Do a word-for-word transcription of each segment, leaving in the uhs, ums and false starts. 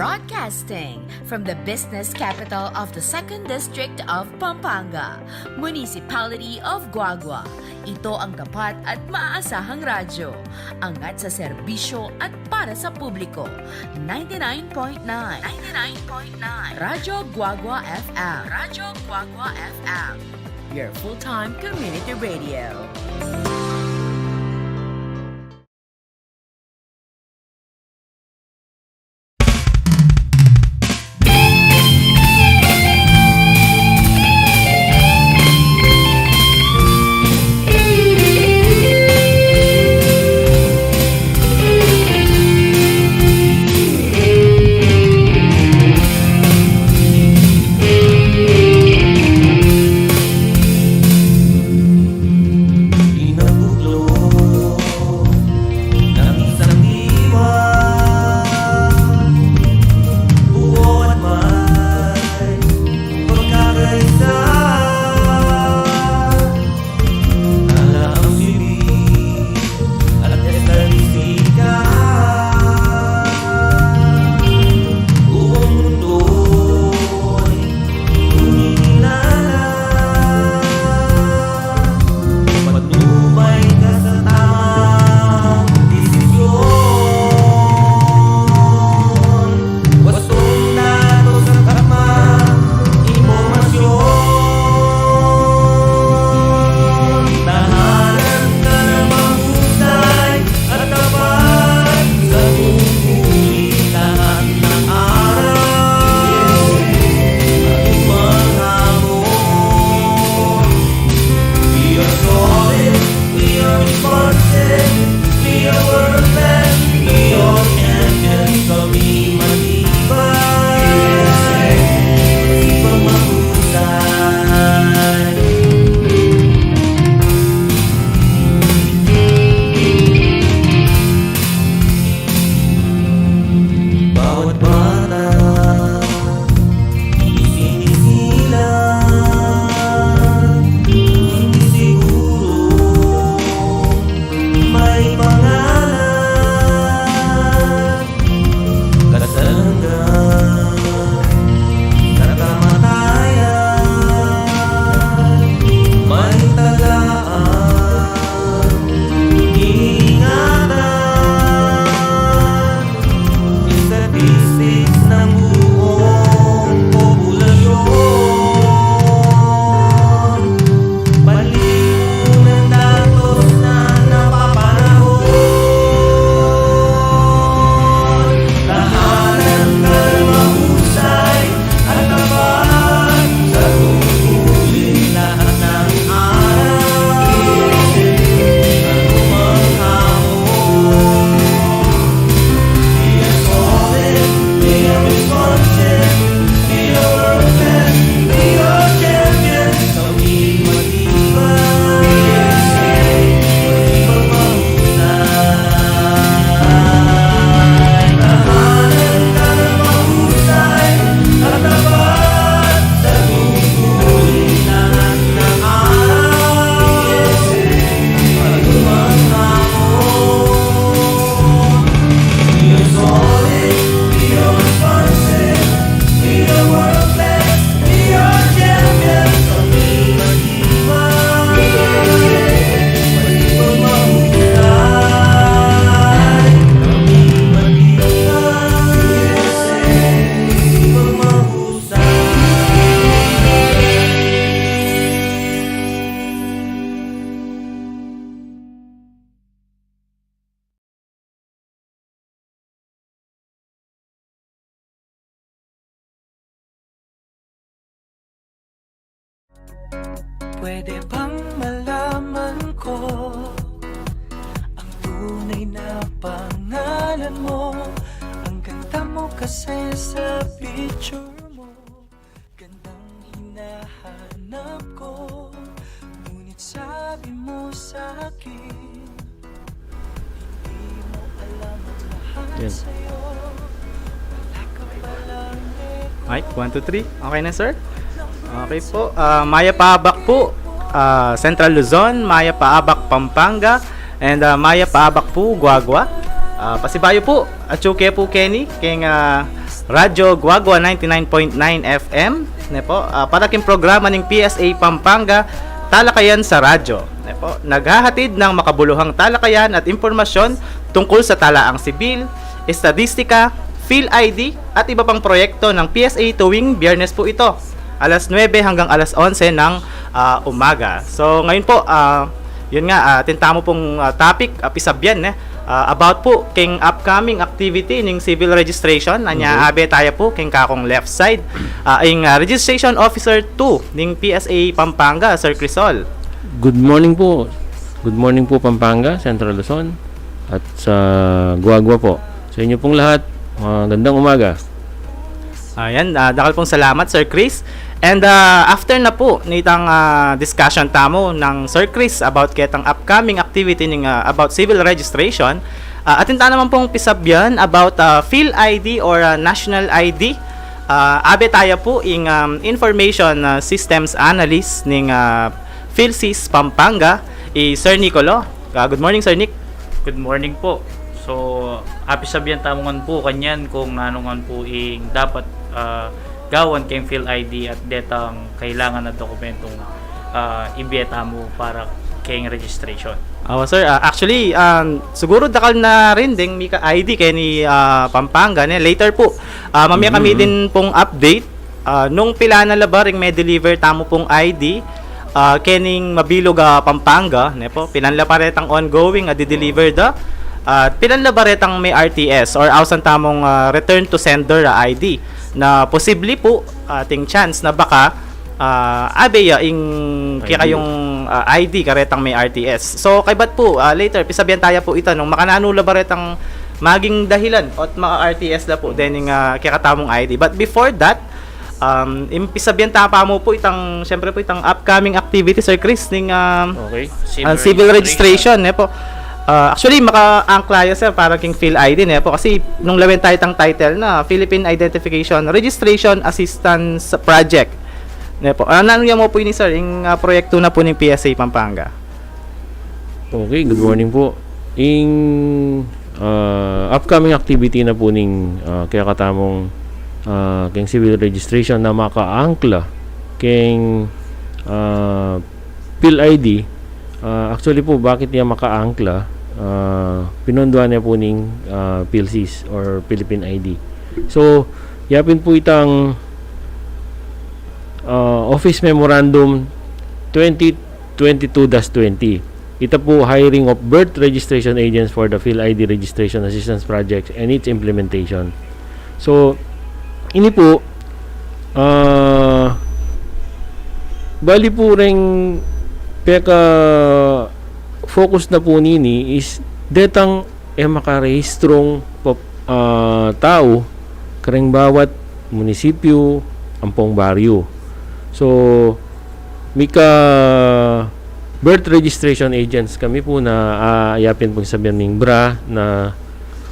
Broadcasting from the business capital of the Second District of Pampanga, Municipality of Guagua. Ito ang tapat at maasahang radyo. Angat sa serbisyo at para sa publiko. Ninety-nine point nine. Ninety-nine point nine. Radyo Guagua F M. Radyo Guagua F M. Your full-time community radio. Pwede bang malaman ko ang tunay na pangalan mo? Ang ganda mo kasi sa picture mo. Gandang hinahanap ko, ngunit sabi mo sa akin, hindi mo alam ang lahat. Yan. Sa'yo, wala ka palang ego. Mic, one, two, three. Okay na, sir? Okay po. Ah, mayap a abak pu, ah, Central Luzon, mayap a abak Pampanga, and, ah, mayap a abak pu, Guagua. Ah, pasibayu pu, atyu ke pu keni, keng, ah, Radyo Guagua ninety-nine point nine F M, ne po, ah, para king programa ning P S A Pampanga, Talakayan sa Radyo, ne po, naghahatid ng makabuluhang talakayan at impormasyon tungkol sa talaang sibil, estadistika, PhilID, at iba pang proyekto ng P S A tuwing Biyernes po ito, alas nuebe hanggang alas onse ng, ah, umaga. So, ngayon po, ah, yun nga, ah, atin tamu pung, ah, topic, ah, pisabyan, eh, ah, about po king upcoming activity ning civil registration. Anya, Mhm. abe taya po king kakung left side, ah, ing, ah, Registration Officer two ning P S A Pampanga, Sir Crisol. Good morning po. Good morning po, Pampanga, Central Luzon, at sa Guagua po. Sa inyo pong lahat, magandang umaga. Ayan, ah, dakal pong salamat, Sir Chris. And, ah, after na po nitang, ah, discussion tamu nang Sir Chris about ketang upcoming activity ning, ah, about civil registration, ah, atin ta naman pong pisabyan about, ah, PhilID or, ah, National I D. Ah, abe taya po ing, um, Information, ah, Systems Analyst ning, ah, PhilSys Pampanga, i Sir Nicolo. Ah, good morning, Sir Nick. Good morning po. So, apisabyan tamu ngan po kanyan kung nanu ngan po ing dapat, ah, gawan keng PhilID at detang kailangan na dokumentong, ah, ibie tamu para keng registration. Awa, sir. Ah, actually, um, siguro dakal na rin ding mika I D keni, ah, Pampanga, ne? Later po, ah, mamie kami Mhm. din pong update. Ah, nung pilan na la ba ring me-deliver tamu pong I D, ah, kening mabilug a Pampanga, ne po? Pilan la pa retang ongoing a di-deliver da? At pilan la ba retang me R T S or ausan tamung, ah, return to sender a I D na posible po, ating chance na baka, ah, abe ya ing I D. Kekayung, ah, I D karetang me R T S. So, kaybat po, ah, later, pisabyan taya po ita nung makananu la ba retang maging dahilan ot maka-R T S la po, then ing, ah, kekatamung I D. But before that, um, ing pisabyan ta pa mu po itang, siyempre po, itang upcoming activity, Sir Chris, ning, um, Okay. Civil ang civil registration. Registration, ne po. Ah, actually, makaangkla ya, sir, para king PhilID, ne po. Kasi nung lawen taya itang title na Philippine Identification Registration Assistance Project, ne po. Ah, nanu ya mu po ini, sir, ing, ah, proyektu na po ning P S A Pampanga? Okay, good morning po. Ing, ah, upcoming activity na po ning, ah, kekatamung, ah, keng civil registration na makaangkla keng, ah, PhilID, ah, actually po, bakit ya makaangkla? Ah, pinonduan ya po ning, ah, PhilSys or Philippine I D. So, yapin po itang, ah, Office Memorandum twenty twenty-two dash twenty. Ita po, hiring of birth registration agents for the PhilID Registration Assistance Project and its implementation. So, ini po, ah, bali po reng peka-focus na po nini is detang e makarehistrong pop-, ah, tau kareng bawat munisipyu ampong baryu. So, mika birth registration agents kami po na, ah, yapin pong sabyan ning BRA na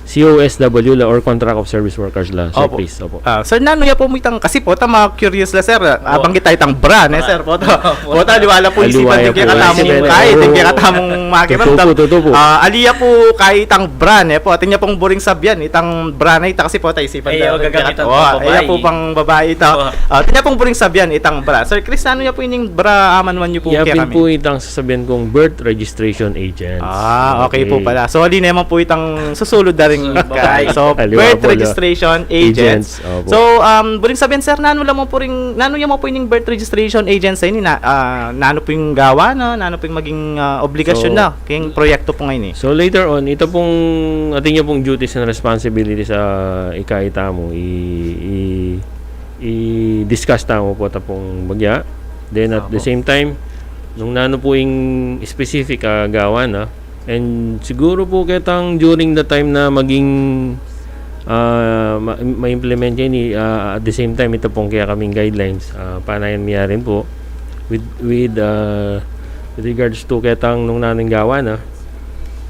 C O S W la or Contract of Service Workers la, Sir Opo. Chris. Opo. Ah, sir, nanu ya po mu itang, kasi po, ta ma-curious la, sir. Ah, Opo. Banggit taya itang BRA, ne, Opo. Sir? Po ta, Opo. po ta, aliwa la po Aliwa isipan ya ding po. Kekatamung Siyempre, kahit, ding oo. Kekatamung makiramdam. Totoo po, totoo po. Ah, ali ya po kahit itang BRA, ne po. Atin ya pong buring sabyan, itang BRA na ita kasi po, ta isipan Eh, da, o, gagamit da, ang oh, pambabae. Iya po pang babae ita. Opo. Ah, atin ya pong buring sabyan, itang BRA. Sir Chris, nanu ya po ining BRA, amanuan yu po Iya kaya pin kami? po itang sasabihan kong birth registration agents. Ah, okay po Okay. pala. So, ali naman po itang susulud da rin. Susulud, babae. So, Aliwa birth po, la. registration agents. Agents, opo. So, um, buring sabyan, sir, nanu la mu po ring, nanu ya mu po ining birth registration agents, ini na, ah, nanu po ing gawa, no? Nanu po ing maging, ah, obligasyon So, na, keng proyektu po ngeni? So, later on, ita pong, atin ya pong duties and responsibilities, ah, ika itamu, i, i, i-discuss tamu po ta pung bagya. Then, at the Opo. same time, nung nanu po ing specific, ah, gawa na, and siguro po ketang during the time na maging, ah, ma-, ma-implement ya ini, ah, at the same time, ita pong kekaming guidelines, ah, panayan mi ya rin po with, with, ah, with regards to ketang nung nanu ing gawa na,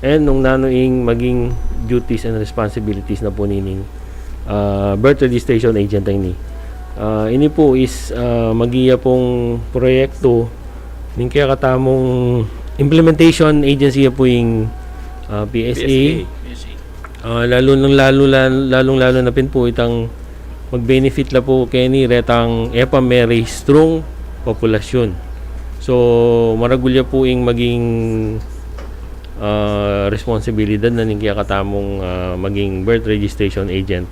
and nung nanu ing maging duties and responsibilities na po nining, ah, birth registration agent a ini. Ah, ini po is, ah, maging ya pong proyektu ning kekatamung implementation agency ya po ing, ah, P S A. P S A. Ah, lalu nang lalu, la-, lalung-lalu na pin po itang, mag-benefit la pu keni retang e pa merehistrung populasyun. So, maragul ya pu ing maging, ah, responsibilidad na ning kekatamung, ah, maging birth registration agent.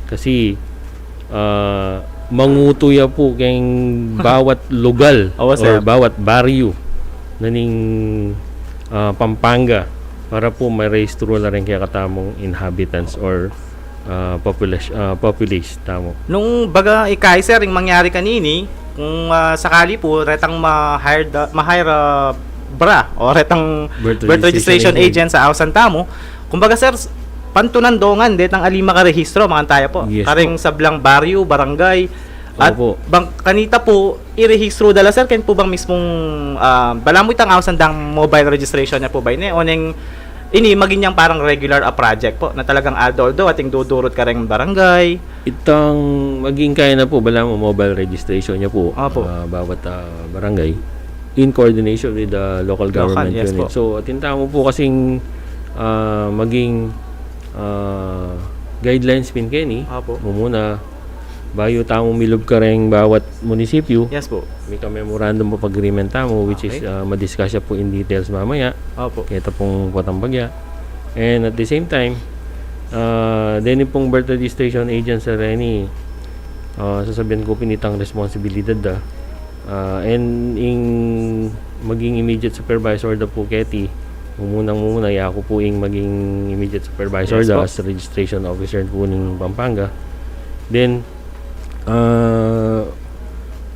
Kasi, ah, mangutu ya pu keng bawat lugal or bawat baryo na ning, ah, Pampanga para pu marehistro la ring kekatamung inhabitants or ah, population, ah, populace tamu. Nung baga ika, sir, ing mangyari kanini, kung, ah, sakali pu, retang ma-hire da-, ma-hire, ah, bra, o retang birth registration agent sa ausan tamu, kumbaga, sir, pantunan dongan, detang ali makarehistro, mangan taya pu. Yes pu. Karing sablang baryo, barangay, at bang kanita pu, irehistro da la, sir, ken pu bang mismung, ah, balamu itang ausan dang mobile registration ya pu ba ini, o neng ini maging yang parang regular a project pu, na talagang aldo-aldo ating dudurut kareng barangay. Itang maging kaya na pu, balamu mobile registration ya pu, ah, bawat, ah, barangay in coordination with the local government unit. So, atin tamu pu kasing, ah, maging, ah, guidelines pin keni, mumuna, bayu tamu milub kareng bawat munisipyu, mika-memorandum of agreement tamu, which is, ah, ma-discuss ya pu in details mamaya. Keta pung patambag ya. And at the same time, ah, deni pung birth registration agent, sir, reni, ah, sasabian ku pin itang responsibilidad da. Ah, and ing maging immediate supervisor da pu keti, mumunang-mumuna, yaku pu ing maging immediate supervisor da as registration officer pu ning Pampanga. Then, ah,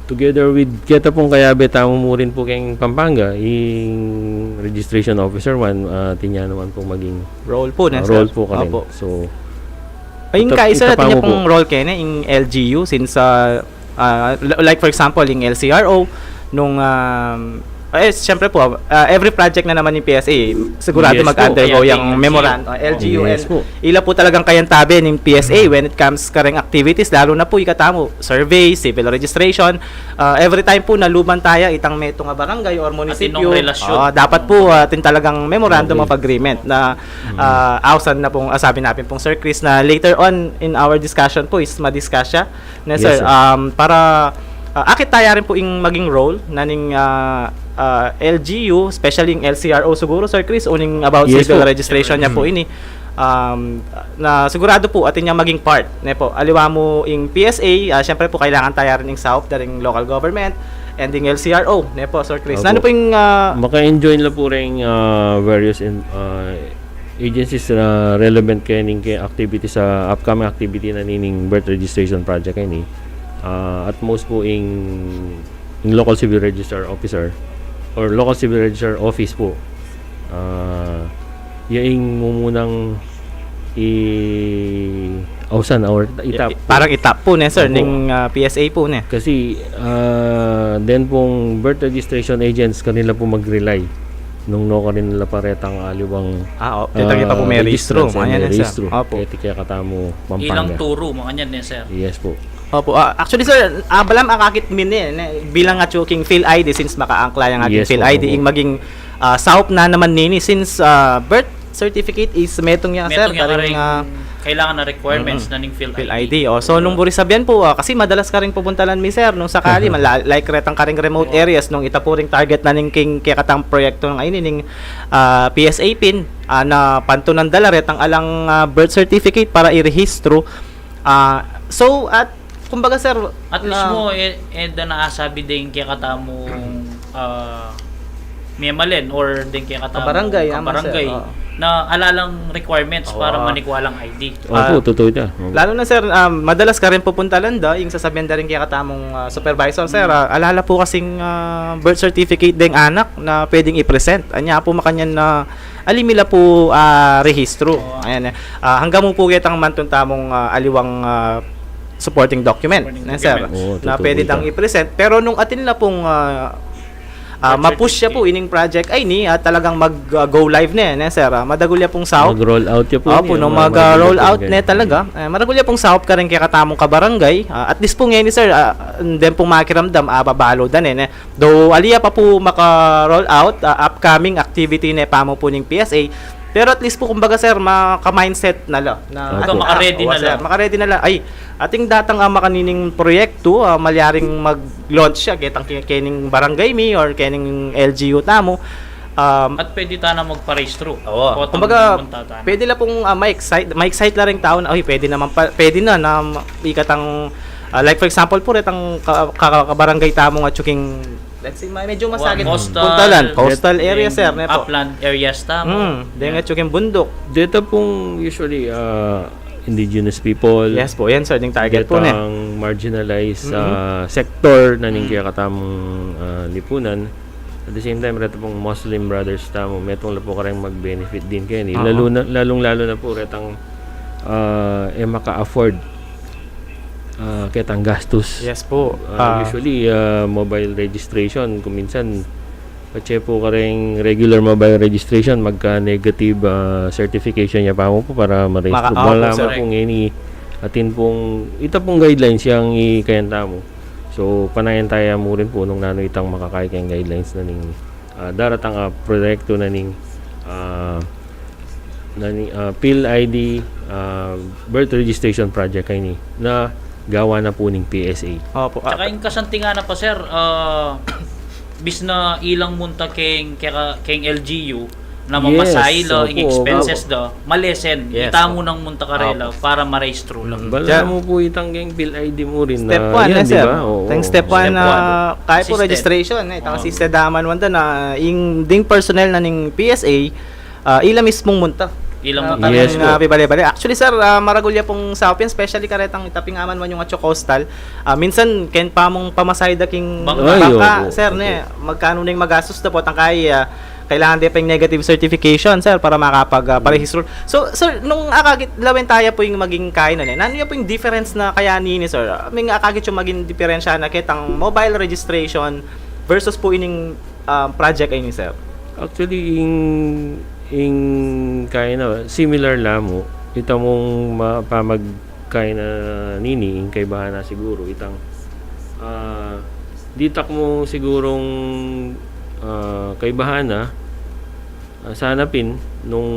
together with keta pung kayabe tamu mu rin pu keng Pampanga, ing registration officer man, ah, atin ya naman pung maging role pu, ah, role pu karin. So, ing kaisa, atin ya pung role kene, ing L G U, since, ah, ah, li-, like for example, ing L C R O, nung, um, eh, siyempre pu, ah, every project na naman ning P S A, sigurado mag-undergo yang memorandum, ah, L G U, and ila pu talagang kayantabe ning P S A when it comes kareng activities, lalo na pu ikatamu, survey, civil registration, ah, every time pu na luban taya itang metung a barangay or munisipyo, ah, dapat pu, ah, atin talagang memorandum of agreement na, ah, ausan na pung, ah, sabi napin pung Sir Chris na later on in our discussion pu is ma-discuss ya. Ne, sir, um, para, ah, akit taya rin pu ing maging role na ning, ah, ah, L G U, especially ing L C R O siguro, Sir Chris, uling about civil registration ya pu ini. Um, na sigurado pu, atin yang maging part, ne pu. Aliwa mu ing P S A, ah, siyempre pu, kailangan taya rin ing saup da ring local government and ing L C R O, ne pu, Sir Chris. Nanu pu ing, ah, maka-enjoin la pu ring, ah, various in, ah, agencies na relevant keni king activity sa upcoming activity na nining birth registration project ini. Ah, at most pu ing, ing local civil register officer or local civil register office pu. Ah, ya ing mumunang i-, ausan or itap. Parang itap pu, ne, sir, ning, ah, P S A pu, ne. Kasi, ah, den pung birth registration agents, kanila pu mag-rely nung nukarin la pa retang aliwang, ah, o, detang, ah, ipa pu merehistro, registrants, makanyan, ne, sir. Merehistro. Opo. Keti kekatamu Pampanga. Ilang turu, makanyan, ne, sir. Yes pu. Opo. Ah, actually, sir, ah, balamu akakit mi ne, ne, bilang atyu king PhilID, since makaangkla yang ating PhilID, opo, ing maging, ah, saup na naman nini, since, ah, birth certificate is metung ya, sir, metung ya karing, karing, ah, kailangan na requirements na ning PhilID. PhilID. O, so, nung buri sabian pu, ah, kasi madalas karing pubuntalan mi, sir, nung sakali, mala-, like, retang karing remote areas, nung ita pu ring target na ning king kekatang proyekto na ngeni ning, ah, P S A pin, ah, na pantunan da la retang alang, ah, birth certificate para irehistro. Ah, so, at, kumbaga, sir, at least mu, eh, eh, da na asabi deng kekatamung, ah, memalen or deng kekatamung kabarangay, aman, sir, kabarangay, oo, na alalang requirements para manikwa lang ID. Opo, ah, totoo ita. Opo. Lalo na, sir, ah, madalas karin pupuntalan da, ing sasabian da rin kekatamung, ah, supervisor, sir, ah, ala la pu kasing, ah, birth certificate deng anak na pwedeng i-present. Anya pu makanyan na ali mi la pu, ah, rehistro. Oo. Ayan, eh. Ah, angga mu pu ketang mantun tamung, ah, aliwang, ah, supporting document, supporting document, ne, sir? Oo, na totoo pwede ita. Dang i-present. Pero nung atin la pung, ah, ah, ma-push ya pu ining project, ay, ini, ah, talagang mag, ah, go live ne, ne, sir? Ah, madagul ya pung saup. Mag-roll out ya pu. Opo, ini, nung mag, ah, roll out ne talaga. Eh, madagul ya pung saup karing kekatamung kabarangay. Ah, at least pu ngeni, sir, ah, den pung makiramdam, ah, babalo da ne, ne? Though ali ya pa pu maka-roll out, ah, upcoming activity ne pamu pu ning P S A, Pero at least po, kumbaga, sir, maka-mindset na la. Na, Opo. Kumbaga, maka-ready na la. Makaredy na la. Ay, atin datang, ah, makanining proyektu, ah, malyaring mag-launch ya, ketang ke-, kening barangay mi or kening L G U tamu. Um, At pwede tana magparehistro. Oo. Kumbaga, pwede la pong, ah, ma-excite, ma-excite la ring tau na, "Ay, pwede naman pa, pwede na, na ikatang," ah, like, for example po, retang ka-, ka-, kabarangay tamu nga atyu king, let's say, ma-, medyo masagit. Coastal, puntalan, coastal area, sir, ne po. Upland areas tamu. Hmm, deng atyu king bunduk. Deta pong usually, ah, indigenous people. Yes po, yan, sir, ding target po, ne. Detang marginalized, ah, sector na ning kekatamung, ah, lipunan. At the same time, reta pong Muslim brothers tamu, metung la po kareng mag-benefit din keni. Lalung-lalo na po retang, ah, e maka-afford, ah, ketang gastus. Yes po. Ah, usually, ah, mobile registration, kung minsan, patse po kareng regular mobile registration, magka-negative, ah, certification ya pa mu po para ma-register. Maka-, opo, sir. Bang la mu pong ini, atin pong, ita pong guidelines yang ikayan tamu. So, panayan taya mu rin po nung nanu itang makakay keng guidelines na ning, ah, daratang, ah, proyektu na ning, ah, na ning, ah, PhilID, ah, birth registration project keni na gawa na po ning P S A. Opo, ah, tsaka ing kasantingan na pa, sir, ah, bis na ilang munta keng, keng, keng L G U, na mamasahe la, ing expenses da, ma-lessen. Yes, ita mu nang munta karela para ma-register la. Bang la mu po itang keng PhilID mu rin. Step one, eh, sir. Tang step one, ah, kaya po registration, eh. Tang assisted aman wanda na, ing ding personnel na ning P S A, ah, ila mismung munta. Ila munta. Yes po. Pibale-bale. Actually, sir, ah, maragul ya pong saup yan, especially karetang itaping aman man yung atyu coastal. Ah, minsan, ken pa mung pamasahe da king bangka, sir, ne, magkanu na ing magastus da po, tang kaya, ah, kailangan de pa ing negative certification, sir, para makapag, ah, parehistro. So, sir, nung akakit, lawen taya po yung maging kaina, ne? Nanu ya po yung difference na kaya nini, sir? Ah, may akakit yung maging diferensya na ketang mobile registration versus po ining, ah, project ini, sir? Actually, ing, ing kaina, similar la mu. Ita mung ma-, pamag- kaina nini, ing kaibahan na siguru, itang, ah, ditak mu sigurung, ah, kaibahan na, ah, sana pin, nung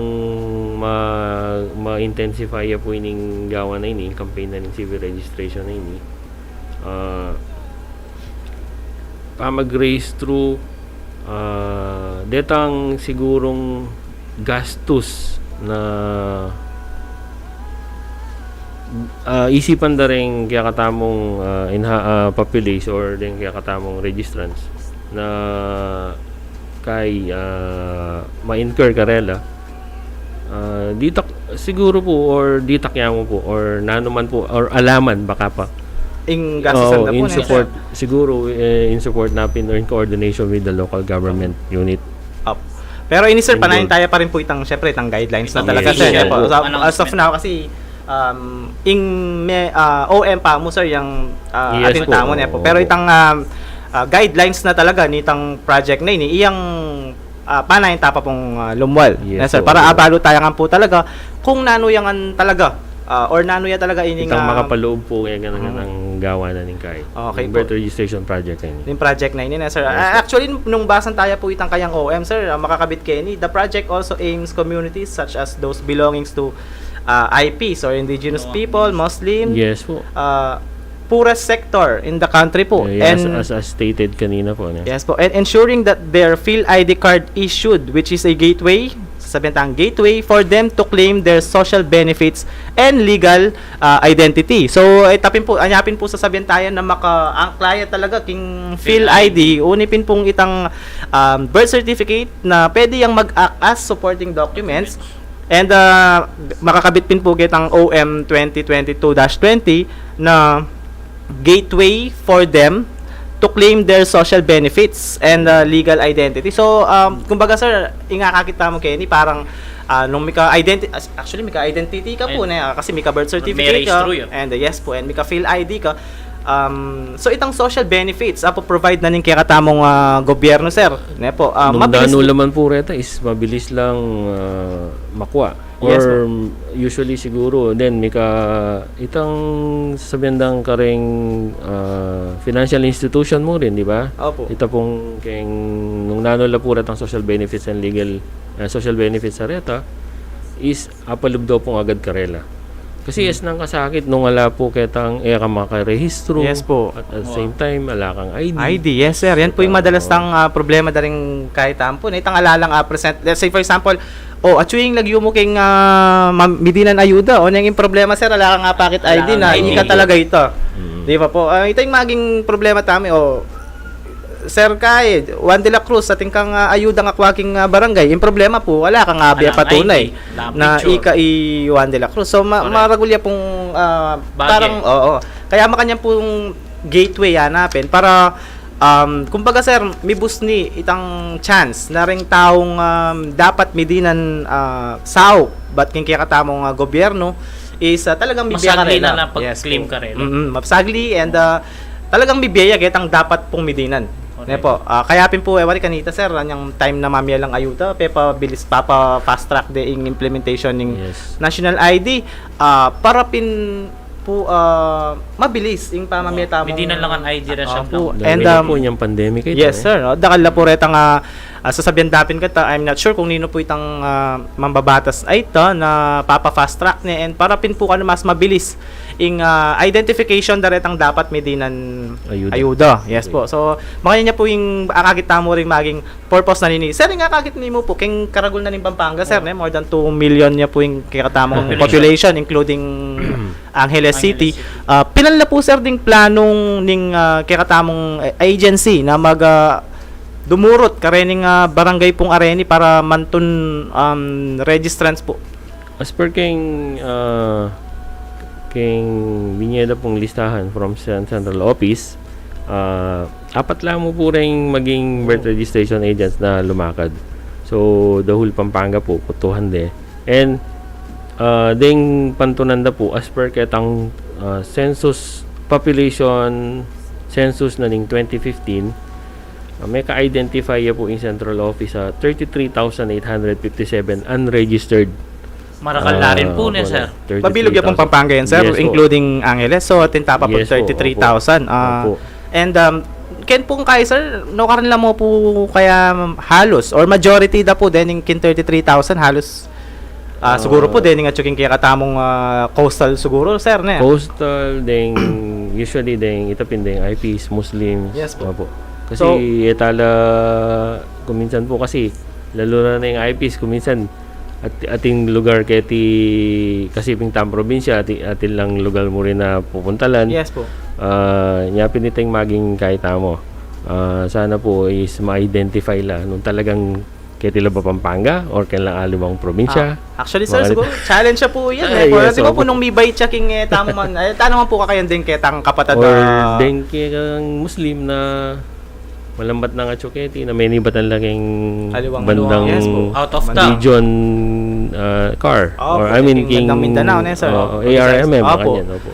ma-, ma-intensify ya po ining gawa na ini, ing campaign na ning civil registration na ini, ah, pamag-race through, ah, detang sigurung gastus na, ah, isipan da ring kekatamung, ah, inha-, ah, populace or deng kekatamung registrants na kay, ah, ma-incur karela. Ah, ditak, siguru po, or ditak ya mu po, or nanu man po, or alaman, baka pa. Ing gastusan na po in support, siguru, eh, in support na pin or in coordination with the local government unit. Up. Pero ini, sir, panayan taya pa rin po itang, syempre, itang guidelines na talaga, sir. Yes po. So, as of now, kasi, um, ing me-, ah, O M pa mu, sir, yang, ah, atin tamu na po. Pero itang, um, ah, guidelines na talaga nitang project na ini, iyang ah, panayan ta pa pung, ah, lumwal. Yes, sir. Para abalu taya ngan po talaga kung nanu ya ngan talaga, ah, or nanu ya talaga ining, itang, ah, makapaloob po kaya ngan ang gawa na ning kay. Okay po. Birth registration project na ini. Ning project na ini na, sir. Yes, sir. Ah, actually, nung basan taya po itang kayang O M, sir, ah, makakabit keni, the project also aims communities such as those belongings to, ah, I Ps or indigenous people, Muslims. Yes po. Ah, poorest sector in the country po. Yeah, as, as, as stated kanina po, no? Yes po. And ensuring that their PhilID card issued, which is a gateway, sasabihan tang gateway for them to claim their social benefits and legal, ah, identity. So, ita pin po, anya pin po sasabihan taya na makaangkla ya talaga king PhilID, uni pin pung itang, um, birth certificate na pwede yang mag-act as supporting documents. And, ah, makakabit pin po ketang O M twenty twenty-two dash twenty na gateway for them to claim their social benefits and, ah, legal identity. So, um, kumbaga, sir, ing akakit mu keni, parang, ah, nung mika identi-, as-, actually, mika identity ka po, ne, ah, kasi mika birth certificate ka, and, ah, yes po, and mika PhilID ka. Um, so, itang social benefits, ah, provide na ning kekatamung, ah, gobyerno, sir, ne po. Ah, nung mabilis nanu la man po reta is mabilis lang, ah, makwa. Yes po. Or usually siguru, then mika, itang sasabihan dang kareng, ah, financial institution mu rin, di ba? Opo. Ita pung keng, nung nanu la po retang social benefits and legal, ah, social benefits a reta, is apalub daw pung agad karela. Kasi yes, nang kasakit nung ala po ketang e ka makarehistro. Yes po. At, at the same time, ala kang I D. I D, yes, sir. Yan po yung madalas tang, ah, problema da ring kahit ampo. Na itang alalang, ah, present. Let's say, for example, o, atsu ing lagyu mu king, ah, ma-, midinan ayuda. O, neng ing problema, sir, ala kang, ah, pocket I D na ika talaga ita. Mm. Di ba po? Ah, ita yung maging problema tamu, o, Sir Kai, Juan de la Cruz, atin kang, ah, ayuda nga akwa king, ah, barangay. Ing problema po, ala kang, ah, abya patunay na ika i Juan de la Cruz. So, ma-, maragul ya pung, ah, parang, oo. Kaya makanyan pung gateway hanapin para, um, kumbaga, sir, mibusni itang chance na ring taung, um, dapat midinan, ah, saup bat king kekatamung, ah, gobyerno is, ah, talagang bibye karela. Masagli na lang pag-claim karela. Mm, mapasagli and, ah, talagang bibye ya ketang dapat pung midinan. Correct. Ne po. Ah, kaya pin po, e wari kanita, sir, anyang time na mamye lang ayuda, pepabilis, papa-fast track de ing implementation ning national I D. Ah, para pin po, ah, mabilis ing pamamye tamung midinan lang ang I D rin siya. Opo. And, um, po niyang pandemic ito, yes, sir, no? Dakal la po retang, ah, ah, sasabian da pin keta, I'm not sure kung ninu po itang, ah, mambabatas a ita na papa-fast track ne, and para pin po kanu mas mabilis ing, ah, identification da retang dapat midinan ayuda. Yes po. So, makanyan ya po ing akakit tamu ring maging purpose na nini. Sir, ing akakit nimu po, king karagul na ning Pampanga, sir, ne? More than two million ya po ing kekatamung population, including Angeles City. Ah, pilan la po, sir, ding planung ning, ah, kekatamung, eh, agency na mag, ah, dumurut karening, ah, barangay pung areni para mantun, um, registrants po? As per king, ah, king binie da pung listahan from cen-, central office, ah, apat la mu po ring maging birth registration agents na lumakad. So, the whole Pampanga po, putuhan de. And, ah, ding pantunan da po, as per ketang, ah, census population, census na ning twenty fifteen, ah, meka-identify ya po ing central office, ah, thirty-three thousand eight hundred fifty-seven unregistered. Marakal na rin po, ah, ne, sir. Mabilug ya pong Pampanga yan, sir, including Angeles. So, atin tapa po thirty-three thousand. Ah, and, um, ken pong kaya, sir, nukarin la mu po kaya, um, halos, or majority da po dening king thirty-three thousand, halos, ah, siguro po dening atsu king kekatamung, ah, coastal siguro, sir, ne? Coastal, deng, usually, deng, ita pin deng I Ps, Muslims. Yes po. Opo. Kasi, so, e tala, kuminsan po kasi, lalu na ning I Ps, kuminsan, at-, ating lugar keti, kasi pin itang probinsya, ati-, atin lang lugar mu rin na pupuntalan. Yes po. Ah, nya pin itang maging kahit amo. Ah, sana po is ma-identify la nung talagang keti la ba Pampanga or keti la aliwang probinsya. Ah, actually, sir, siguro, challenge ya po yan, eh. Ay, yes, opo. Di ba po nung mibait ya king, eh, tamu man, eh, tana man po kakayan deng ketang kapatad, or deng ketang Muslim na malambat na nga atsu keti na menibatan la king aliwang bandang, yes po, out of town, Legion, ah, car. Opo, or, I mean, king bandang Mindanao, ne, sir? Oo, A R M M, opo, makanyan, opo.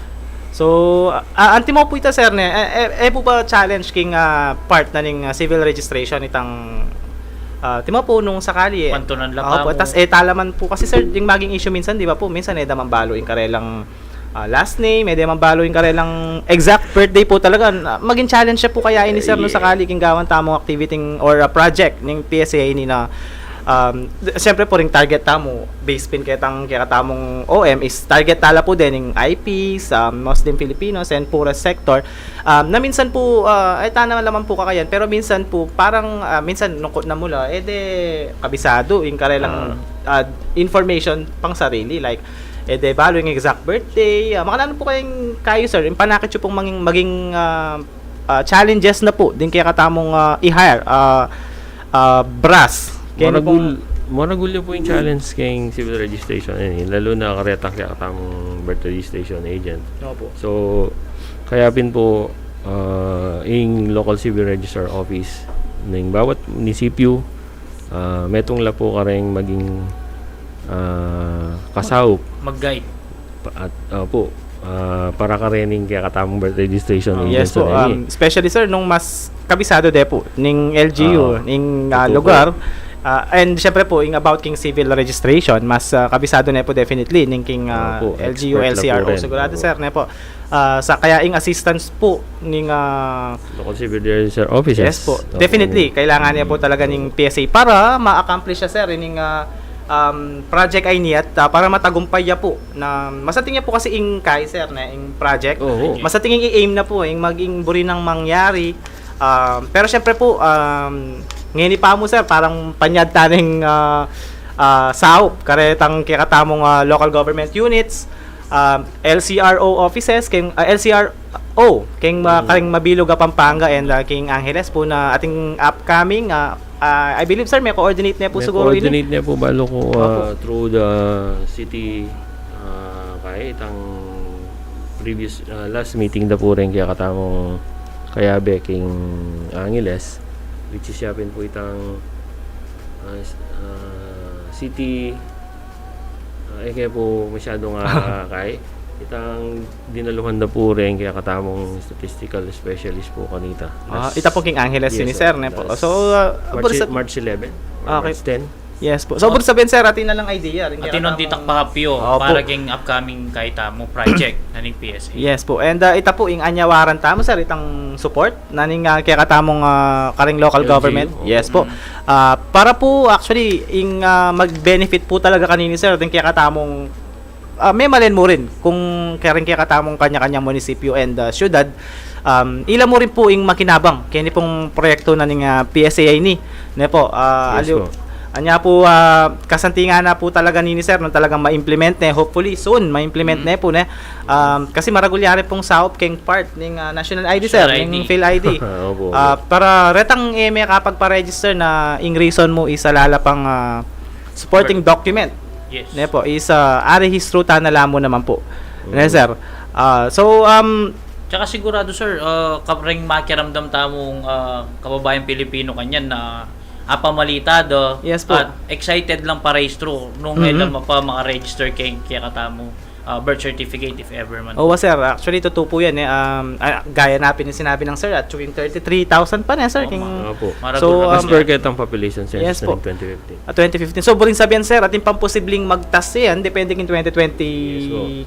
So, ah, antimo po ita, sir, ne, eh, eh, e pu ba challenge king, ah, part na ning, ah, civil registration itang, ah, timo po nung sakali, eh. Pantunan la. Opo, tas, eh, tala man po kasi, sir, ding maging issue minsan, di ba po, minsan, eh, e da man balu ing karelang, ah, last name, e da man balu ing karelang exact birthday po talaga. Ah, maging challenge ya po kaya ini, sir, nung sakali king gawan tamung activity or, ah, project ning P S A ini na, um, d-, siyempre po, ring target tamu, base pin ketang kekatamung O M is target tala po deng I Ps, um, Muslim Filipinos, and poorest sector. Um, na minsan po, ah, ay, tana man la man po kakayan, pero minsan po, parang, ah, minsan nung kutnan mu la, e de kabisado ing karelang, ah, information pang sarili, like, e de balu ing exact birthday, ah, makananu po kayang kayu, sir, ing panakit yu pong maging, maging, ah, ah, challenges na po ding kekatamung, ah, i-hire, ah, ah, brass. Kaya maragul, maragul ya po ing challenge keng civil registration, eh, lalu na karetang kekatamung birth registration agent. Opo. So, kaya pin po, ah, ing local civil registrar office ning bawat munisipyu, ah, metung la po kareng maging, ah, kasaup. Mag-guide. Pa-, at, opo, ah, para karening kekatamung birth registration agent. Yes po, um, especially, sir, nung mas kabisado de po ning L G U, ning, ah, lugar, ah, and syempre po, ing about king civil registration, mas, ah, kabisado ne po definitely ning king, ah, L G U, L C R O, sigurado, sir, ne po. Ah, sa kaya ing assistance po ning, ah, local civil registrar officers. Yes po. Definitely, kailangan ne po talaga ning P S A para ma-accomplish ya, sir, ning, ah, um, project a ini at, ah, para matagumpay ya pu na masanting ya pu kasi ing Kaiser na ing project. Oo. Masanting ing i-aim na pu, ing maging buri nang mangyari. Um, pero siyempre pu, um, ngeni pa mu, sir, parang panyad ta ning, ah, ah, saup karetang kekatamung, ah, local government units, um, L C R O offices, keng, ah, L C R O, keng, ah, karing mabilug a Pampanga and, ah, keng Angeles pu na ating upcoming, ah, ah, I believe, sir, me-coordinate ne pu siguru ini. Me-coordinate ne pu, balu ku, ah, through the city, ah, kaya itang previous, ah, last meeting da pu rin kekatamung kayabe keng Angeles, which is ya pin pu itang, ah, s-, ah, city, ah, e ke pu masyadung, ah, kaya itang dinaluhan da pu rin kekatamung statistical specialist pu kanita. Ah, ita pu keng Angeles ini, sir, ne pu? So, ah, March, March eleven or March ten. Yes pu. So, buri sabihin, sir, atin na lang idea rin kekatamung ditak pahapyo para keng upcoming kaya tamu project na ning P S A. Yes pu. And, ah, ita pu ing anyawaran tamu, sir, itang support na ning, ah, kekatamung, ah, karing local government. Yes pu. Ah, para pu, actually, ing, ah, mag-benefit pu talaga kanini, sir, atin kekatamung, ah, memalen mu rin kung karing kekatamung kanya-kanyang munisipyo and, ah, syudad, um, ila mu rin pu ing makinabang keni pung proyekto na ning, ah, P S A ini, ne pu? Ah, aliw, anya pu, ah, kasantingan na pu talaga nini, sir, nung talagang ma-implement ne, hopefully soon ma-implement ne pu, ne? Um, kasi maragul ya rin pung saup keng part ning, ah, national I D, sir, ning PhilID. Ah, para retang e me kapagpa-register na ing reason mu is ala la pang, ah, supporting document. Yes. Ne pu, is, ah, arehistro ta na la mu naman pu. Ne, sir? Ah, so, um, tsaka sigurado, sir, ah, karing makiramdam tamung, ah, kababayan Pilipino kanyan na apamalita da at excited lang parehistro nung e da pa maka-register keng kekatamu, ah, birth certificate if ever man. Oo, sir. Actually, totoo pu yan, e. Um, ah, gaya na pin ning sinabi nang sir, at yung thirty-three thousand pa, ne, sir? Opo. Maragul. So, um, as per ketang population census na ning twenty fifteen. Ah, twenty fifteen. So, buring sabihan, sir, atin pang posibleng magtas yan, depende king twenty twenty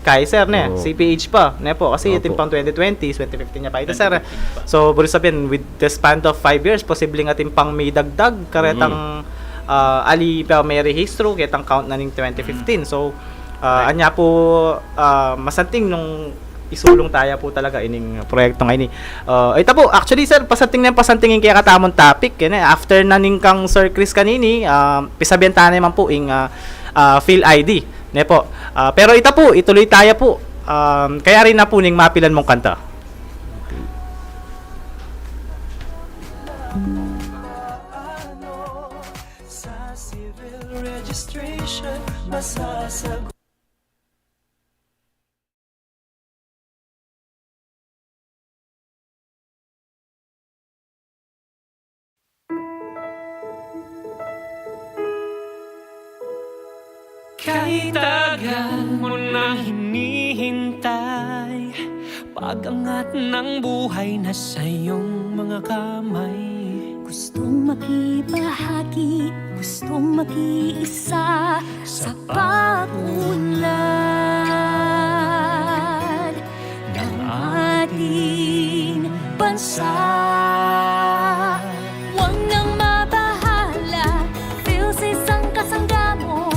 kaya, sir, ne? C P H pa, ne pu? Kasi atin pang twenty twenty, twenty fifteen ya pa ita, sir. So, buring sabihan, with the span of five years, posibleng atin pang midagdag karetang, ah, ali pa merehistro ketang count na ning twenty fifteen. So, ah, anya pu, ah, masanting nung isulung taya pu talaga ining proyekto ngeni. Ah, ita pu, actually, sir, pasanting na pasanting ing kekatamung topic, e, ne? After na ning kang Sir Chris kanini, ah, pisabihan ta naman pu ing, ah, ah, PhilID, ne pu? Ah, pero ita pu, ituloy taya pu. Um, kaya rin na pu ning mapilan mung kanta. Sa civil registration, masasagot. Kahit tagal mo nang hinihintay, pag-angat ng buhay na sa iyong mga kamay. Gustong makibahagi, gustong makiisa sa pag-unlad ng ating bansa. Huwag nang mabahala, PhilSys ang kasangga mo.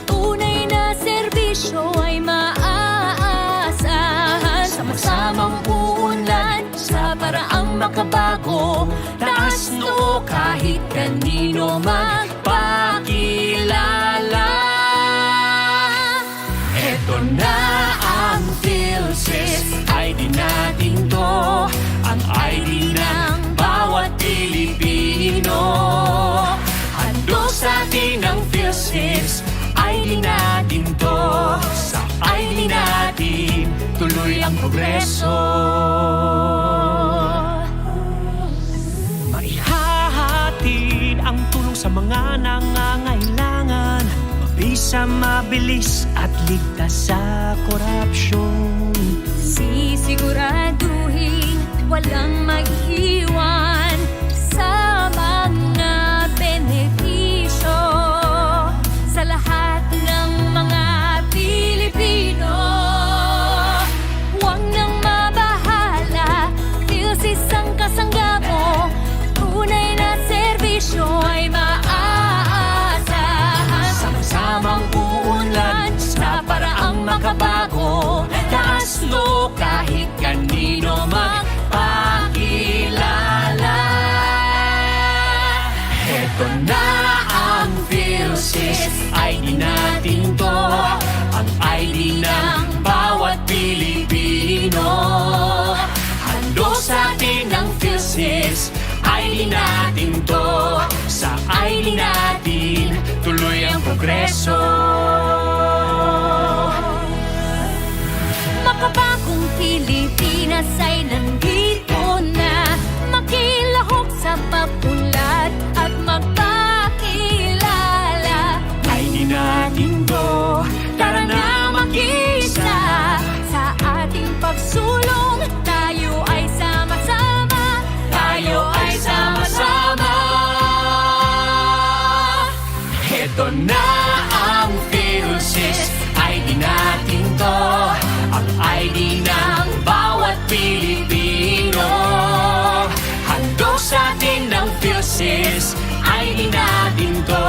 Tunay na serbisyo ay maaasahan. Sama-samang uunlad sa paraang makabago. Taas noo kahit kanino magpakilala. Eto na ang PhilSys, I D natin 'to. Ang I D ng bawat Pilipino. Handog sa atin ang PhilSys, I D natin 'to. Sa I D natin, tuloy ang progreso. Maihahatid ang tulong sa mga nangangailangan. Mabisa, mabilis at ligtas sa korapsyon. Sisiguraduhin walang maiiwan sa mga benepisyo sa lahat ng mga Pilipino. Huwag nang mabahala, PhilSys ang kasangga mo. Tunay na serbisyo ay maaasahan. Sama-sama Natin 'to, sa I D natin, tuloy ang progreso. Makabagong Pilipinas ay nandito na, makilahok sa pag-unlad at magpakilala. Ay, di natin 'to, tara na makiisa. Sa ating pagsulong, tayo ay sama-sama, tayo ay sama-sama. Heto na ang PhilSys, I D natin 'to, ang I D ng bawat Pilipino. Handog sa atin ng PhilSys, I D natin 'to,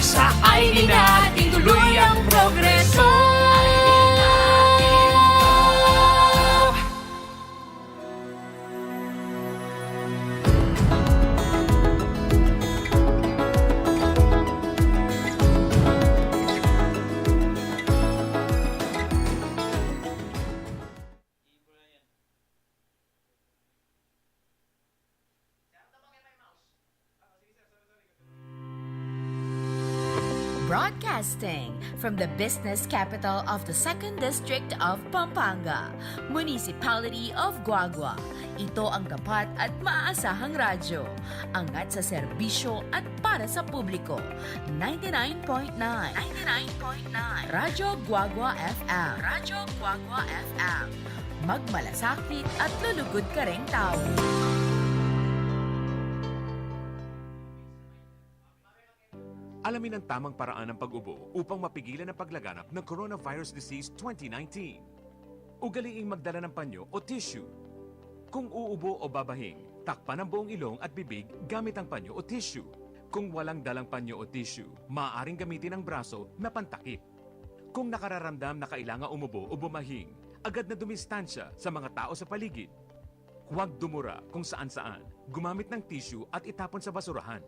sa I D natin tuloy ang progreso. Broadcasting from the business capital of the Second District of Pampanga, Municipality of Guagua. Ito ang tapat at maasahang radyo. Angat sa serbisyo at para sa publiko. Ninety-nine point nine. Ninety-nine point nine. Radyo Guagua F M. Radyo Guagua F M. Magmalasakit at lulugod ka ring tao. Alamin ang tamang paraan ng pag-ubo upang mapigilan ang paglaganap ng coronavirus disease twenty nineteen. Ugaliing magdala ng panyo o tissue. Kung uubo o babahing, takpan ang buong ilong at bibig gamit ang panyo o tissue. Kung walang dalang panyo o tissue, maaaring gamitin ang braso na pantakip. Kung nakararamdam na kailangan umubo o bumahing, agad na dumistansya sa mga tao sa paligid. Huwag dumura kung saan-saan. Gumamit ng tissue at itapon sa basurahan.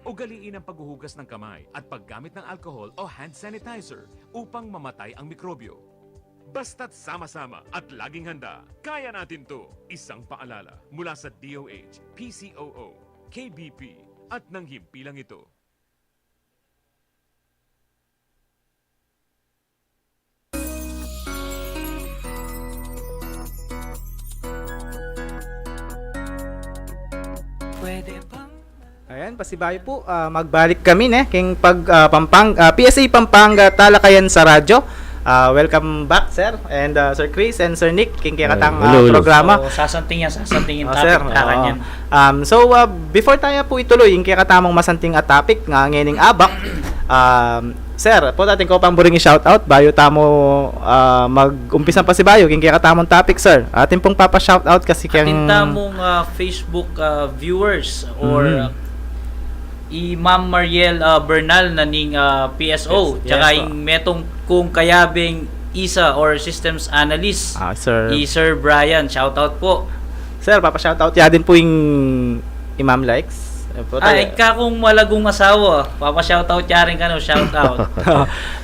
Ugaliin ang paghuhugas ng kamay at paggamit ng alcohol o hand sanitizer upang mamatay ang mikrobyo. Basta't sama-sama at laging handa, kaya natin 'to. Isang paalala mula sa D O H, P C O O, K B P, at ng himpilang ito. Ayan, pasibayu pu, ah, magbalik kami ne king pag, ah, Pampang-, ah, P S A Pampanga Talakayan sa Radyo. Ah, welcome back, sir, and, ah, Sir Chris and Sir Nick, king kekatang, ah, programa. So, sasanting yan, sasanting yung topic, sir. Um, so, ah, before tamu pu ituloy ing kekatamung masanting a topic ngening abak, um, sir, pota atin ko pang buring i-shoutout bayu tamu, ah, mag-umpisa pasibayu king kekatamung topic, sir. Atin pung papa-shoutout kasi keng atin tamung, ah, Facebook, ah, viewers or, ah, i Ma'am Mariel, ah, Bernal na ning, ah, P S O, tsaka ing metung kung kayabeng isa or systems analyst, i Sir Brian. Shoutout po. Sir, papa-shoutout ya din pu ing i Ma'am Likes. Ay, kakung malagung asawa, papa-shoutout ya rin kanu, shoutout.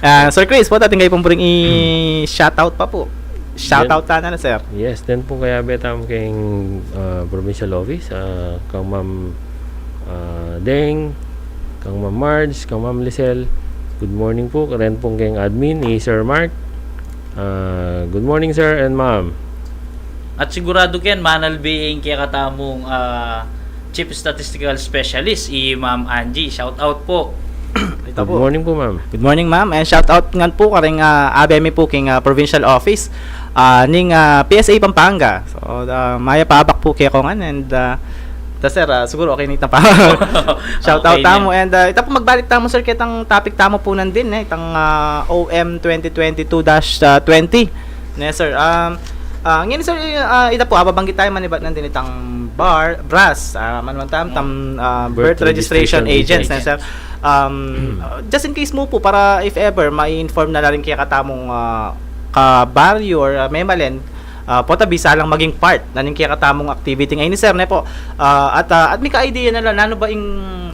Ah, Sir Chris, pota atin kayu pung buring i-shoutout pa pu. Shoutout tana na, sir. Yes, den pung kayabe tamu keng, ah, provincial office, ah, kang Ma'am, ah, Deng, kang Ma'am Marge, kang Ma'am Lisel. Good morning pu, karen pung keng admin, i Sir Mark. Ah, good morning, sir and ma'am. At siguradu ken, manalbe ing kekatamung, ah, Chief Statistical Specialist, i Ma'am Angie. Shout out po. Good morning po, ma'am. Good morning, ma'am. And shout out ngan po karing, ah, abe mi po king, ah, provincial office, ah, ning, ah, P S A Pampanga. So, ah, mayap a abak po kekongan and, ah, ta, sir, ah, siguro okay na ita pa. Shout out tamu. And, ah, ita po magbalik tamu, sir, ketang topic tamu po nandin, eh, itang, ah, O M twenty twenty-two dash twenty. Ne, sir. Um, ah, ngeni, sir, ah, ita po, ababanggit tamu manibat nandin itang bar, BRAS, ah, manuan tam, tam, ah, birth registration agents, ne, sir. Um, ah, just in case mu po, para if ever, ma-inform na la rin kekatamung, ah, kabaryo or, ah, memalen, ah, pota bisa lang maging part na ning kekatamung activity ngeni, sir, ne po. Ah, at, ah, at mika-idea na la, nanu ba ing,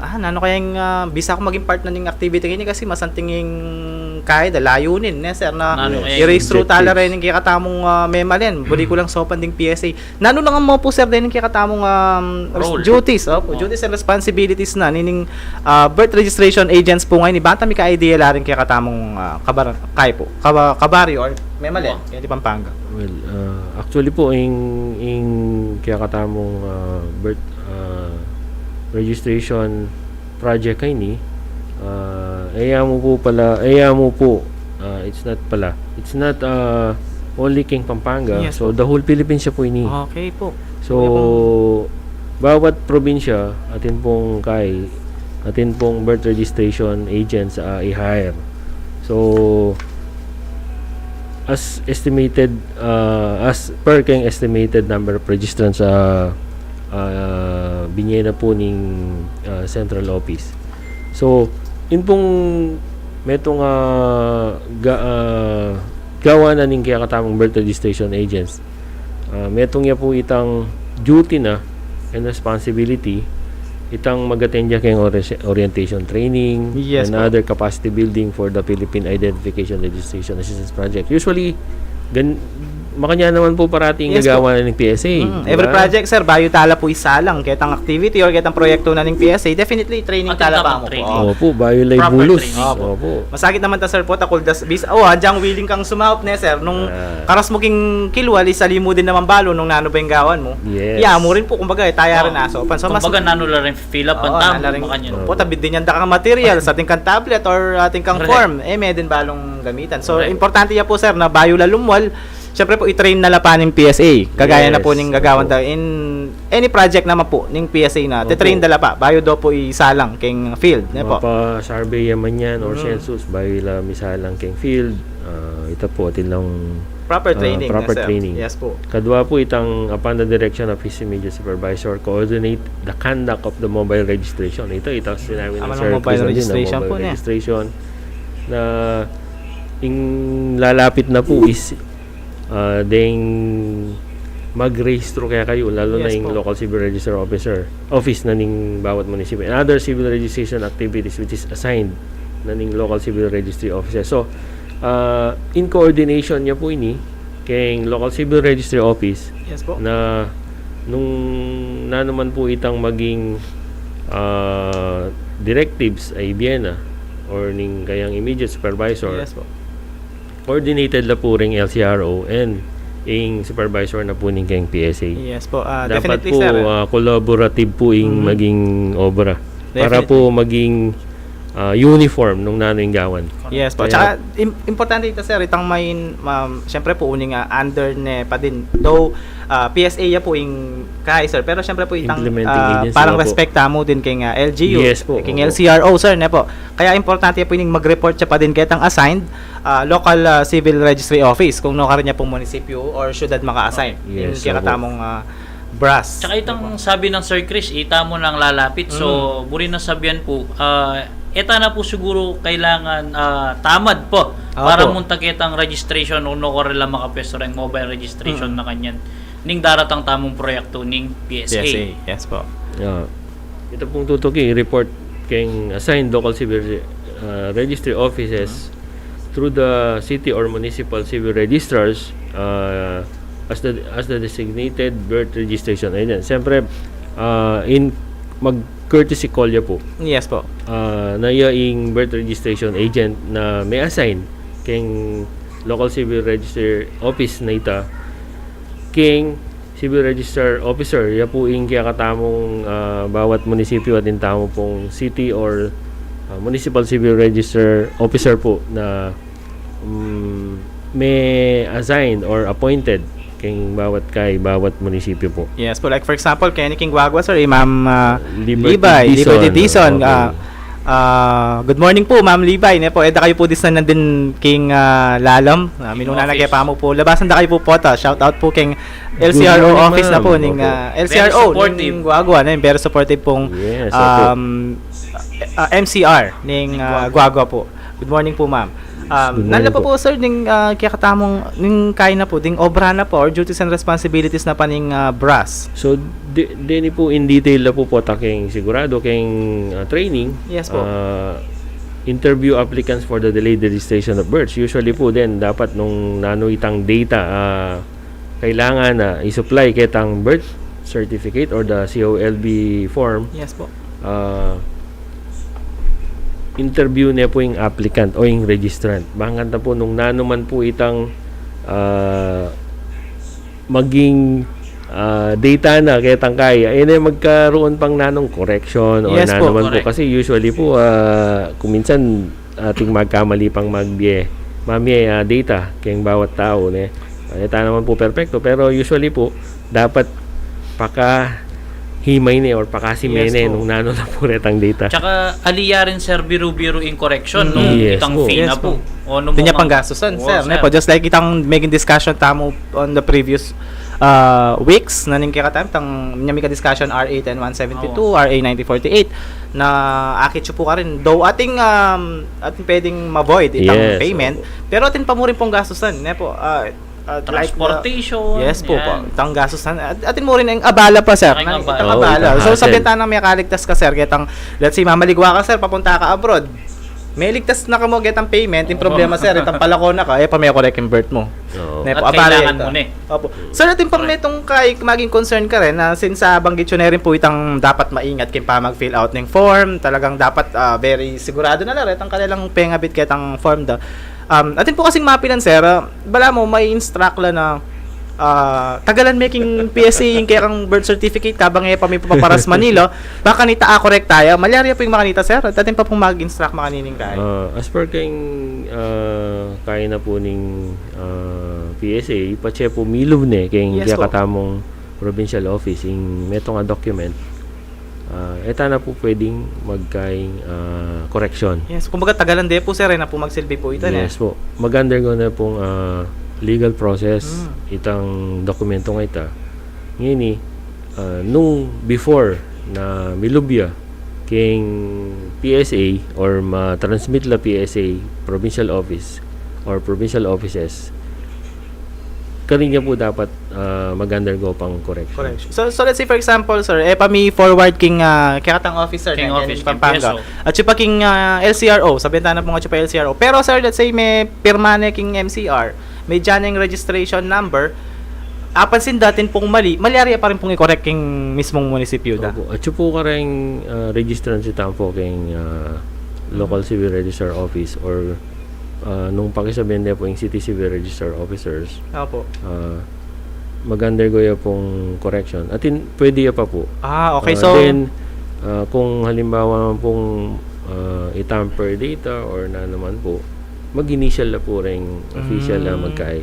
ah, nanu kaya ing, ah, bisa kung maging part na ning activity ngeni kasi masanting ing kaya da layunin, ne, sir, na i-raise through tala rin ing kekatamung, ah, memalen. Buri ku lang saupan ding P S A. Nanu naman pu, sir, deng kekatamung, um, res-, duties, opo, duties and responsibilities na nining, ah, birth registration agents pu ngeni, bang ta mika-idea la rin kekatamung, ah, kabar-, kaya pu, kaba-, kabaryo or memalen, kaya di Pampanga. Well, ah, actually po, ing, ing kekatamung, ah, birth, ah, registration project ngeni, ah, e ya mu pu pala, e ya mu pu, ah, it's not pala, it's not, ah, only king Pampanga. Yes po. So, the whole Philippines ya pu ini. Okay po. So, bawat probinsya, atin pung kai-, atin pung birth registration agents, ah, i-hire. So, as estimated, ah, as per keng estimated number of registrants, ah, ah, binye na pu ning, ah, central office. So, in pung metung, ah, ga-, ah, gawan na ning kekatamung birth registration agents, ah, metung ya pu itang duty na and responsibility, itang mag-attend ya keng ori-, orientation training and other capacity building for the Philippine Identification Registration Assistance Project. Usually, gan-, makanyan naman pu parati ing gagawa na ning P S A, di ba? Every project, sir, bayu tala pu isalang ketang activity or ketang proyektu na ning P S A, definitely training tala pu. Opo, bayu la ibulus. Opo. Masakit naman ta, sir, pu, takul das, bis-, oh, agyang willing kang sumaup, ne, sir, nung karas mu king kilwal, isali mu din naman balu nung nanu ba ing gawan mu. Yes. Ya mu rin pu, kumbaga, e taya rin asaupan. So, mas kumbaga, nanu la rin fill up ang tamu, makanyan. Opo, tabid din yan da kang material, atin kang tablet or atin kang form, e, me din balung gamitan. So, importante ya pu, sir, na bayu la lumwal, siyempre pu, i-train na la pa ning P S A. Kagaya na pu ning gagawan da in any project naman pu ning P S A na, te-train da la pa bayu da pu isalang keng field, ne pu? Mapa-survey ya man yan or census, bayu la misalang keng field, ah, ita pu, atin lang proper training. Yes pu. Kadwa pu itang, upon the direction of his immediate supervisor, coordinate the conduct of the mobile registration. Ita, ita sinabi ng mobile registration pu, ne? Mobile registration na ing lalapit na pu is, ah, deng magrehistro kekayu, lalu na ing local civil registrar officer, office na ning bawat munisipyo, and other civil registration activities which is assigned na ning local civil registry officer. So, ah, in coordination ya pu ini keng local civil registry office, na nung nanu man pu itang maging, ah, directives a ibie na or ning kayang immediate supervisor, coordinated la pu ring L C R O and ing supervisor na pu ning keng P S A. Yes pu. Ah, dapat pu, ah, collaborative pu ing maging obra para pu maging, ah, uniform nung nanu ing gawan. Yes pu. Tsaka im-, importante ita, sir, itang main, um, siyempre pu, uling, ah, under ne pa din. Though, ah, P S A ya pu ing kai, sir, pero siyempre pu itang, ah, parang respeta mu din keng, ah, L G U, keng L C R O, sir, ne pu? Kaya importante ya pu ining mag-report ya pa din ketang assigned, ah, local, ah, civil registry office kung nukarin ya pung munisipyo or syudad maka-assign ing kekatamung, ah, BRAS. Tsaka itang sabi nang Sir Chris, ita mu nang lalapit. So, buri nang sabian pu, ah, e ta na pu siguru kailangan, ah, tamad pu para munta ketang registration o nukarin la makapwesto reng mobile registration na kanyan ning daratang tamung proyektu ning P S A. P S A, yes pu. Ita pung tutuki, report keng assigned local civil, uh, registry offices through the city or municipal civil registrars, uh, as the, as the designated birth registration agent. Siyempre, uh, in mag-courtesy call ya pu. Yes pu. Uh, na ya ing birth registration agent na me-assign keng local civil register office na ita, keng civil register officer, ya pu ing kekatamung, ah, bawat munisipyo atin tamu pung city or, ah, municipal civil register officer pu na, mm, me-assign or appointed keng bawat kai, bawat munisipyo pu. Yes pu. Like for example, keni king Guagua, sir, i Ma'am, ah, Liberty Dizon. Liberty Dizon, ah, Ah, good morning pu, Ma'am Libay, ne pu? E da kayu pu disnan din king, ah, lalam. Ah, minuna na ke pa mu pu. Labasan da kayu pu pota. Shout out pu keng L C R O office na pu ning, ah, L C R O ning Guagua, ne? Very supportive pung, um, ah, M C R ning, ah, Guagua pu. Good morning pu, ma'am. Um, nanla pa pu, sir, ding, ah, kekatamung, ning kaina pu, ding obra na pu, or duties and responsibilities na pa ning, ah, BRAS. So, de-, deni pu in detail na pu, pota keng sigurado keng, ah, training. Yes pu. Ah, interview applicants for the delayed registration of births. Usually po din, dapat nung nanu itang data, ah, kailangan na i-supply ketang birth certificate or the C O L B form, Yes po. ah, interview ne po ing applicant o ing registrant. Bang kanita po nung nanu man po itang, ah, maging, ah, data na ketang kaya, e ne magkaroon pang nanung correction o Yes po, nanu man po. Correct. Kasi usually po, ah, kung minsan ating magkamali pang magbie, mamie, ah, data keng bawat tau, ne? Ah, e ta naman po perpekto, pero usually po, dapat pakahimay ne or pakasime Yes ne po. nung nanu na po retang data. Tsaka ali ya rin, sir, biru-biru ing correction Mm. nung Yes itang po. fee Yes na po. po. O nung Di niya mga- panggastusan, Oo, sir. sir. Ne po, just like itang maging discussion tamu on the previous uh, weeks, na ning kekatamu, itang nya mika discussion R A ten one seventy two, R A nineteen forty-eight, na akit yu po karin. Though ating, um, ating pwedeng ma-void itang Yes, payment, opo. Pero atin pa mu rin pong gastusan, ne po? Ah, ah, like the- Transportation, Yes po, yan. po. Itang gastusan. At, atin mu rin ang abala pa, sir. Ay, Nang abala. itang Oo, abala. itang So, hassle. Sabihan ta nang mekaligtas ka, sir. Ketang, let's say, mamaligwa ka, sir, papunta ka abroad. Meligtas na ka mu ketang payment, yung problema, sir, itang palako na ka, e pa me-correct yung birth mu. Oo. Ne po, At abala kailangan ita. mu ne. Opo. Sir, atin pang metong kay maging concern ka rin na since, ah, banggit yu na rin po itang dapat maingat keng pama-fill out ning form, talagang dapat, ah, very sigurado na la, itang kanilang pengabit ketang form da. Um, atin po kasing mapilan, sir, ah, bala mu, ma-instruct la na, ah, tagalan me king P S A ing kekang birth certificate, kabang e pa me paparas Manila, bang kanita a-correct taya, malyari ya po ing makanita, sir, at atin pa pong mag-instruct makanining kay. Ah, as per keng, ah, kaya na po ning, ah, P S A, patse po milub ne keng Yes po. kekatamung provincial office, ing metung a document, ah, e ta na po pwedeng magkaing, ah, correction. Yes, kumbaga tagalan de po, sir, e na po magsilbi po ita, ne? Yes po. Mag-undergo na pong, ah, legal process Mm. itang dokumentong ita. Ngeni, ah, nung before na milub ya keng P S A or ma-transmit la P S A, provincial office or provincial offices, karin ya po dapat, ah, mag-undergo pang correction. Correct. So, so let's say for example, sir, e pa mi-forward king, ah, kekatang officer King na office, king Pampanga. king P S O. At siya pa king, ah, L C R O, sabihan ta na pung at siya pa L C R O. Pero sir, let's say me pirma ne king M C R, me dyan ing registration number, apansin da atin pung mali, malyari ya pa rin pung i-correct king mismung munisipyu da. Opo. At siya po kareng, ah, registrant si tampo keng, ah, local Mhm. civil registrar office or, ah, nung pakisabihan ne po ing city civil registrar officers, Opo. ah, mag-undergo ya pong correction. Atin, pwede ya pa po. Ah, okay. Ah, So, then, ah, kung halimbawa naman pong, ah, i-tamper data or na naman po, mag-initial na po ring official na Mm. magkay.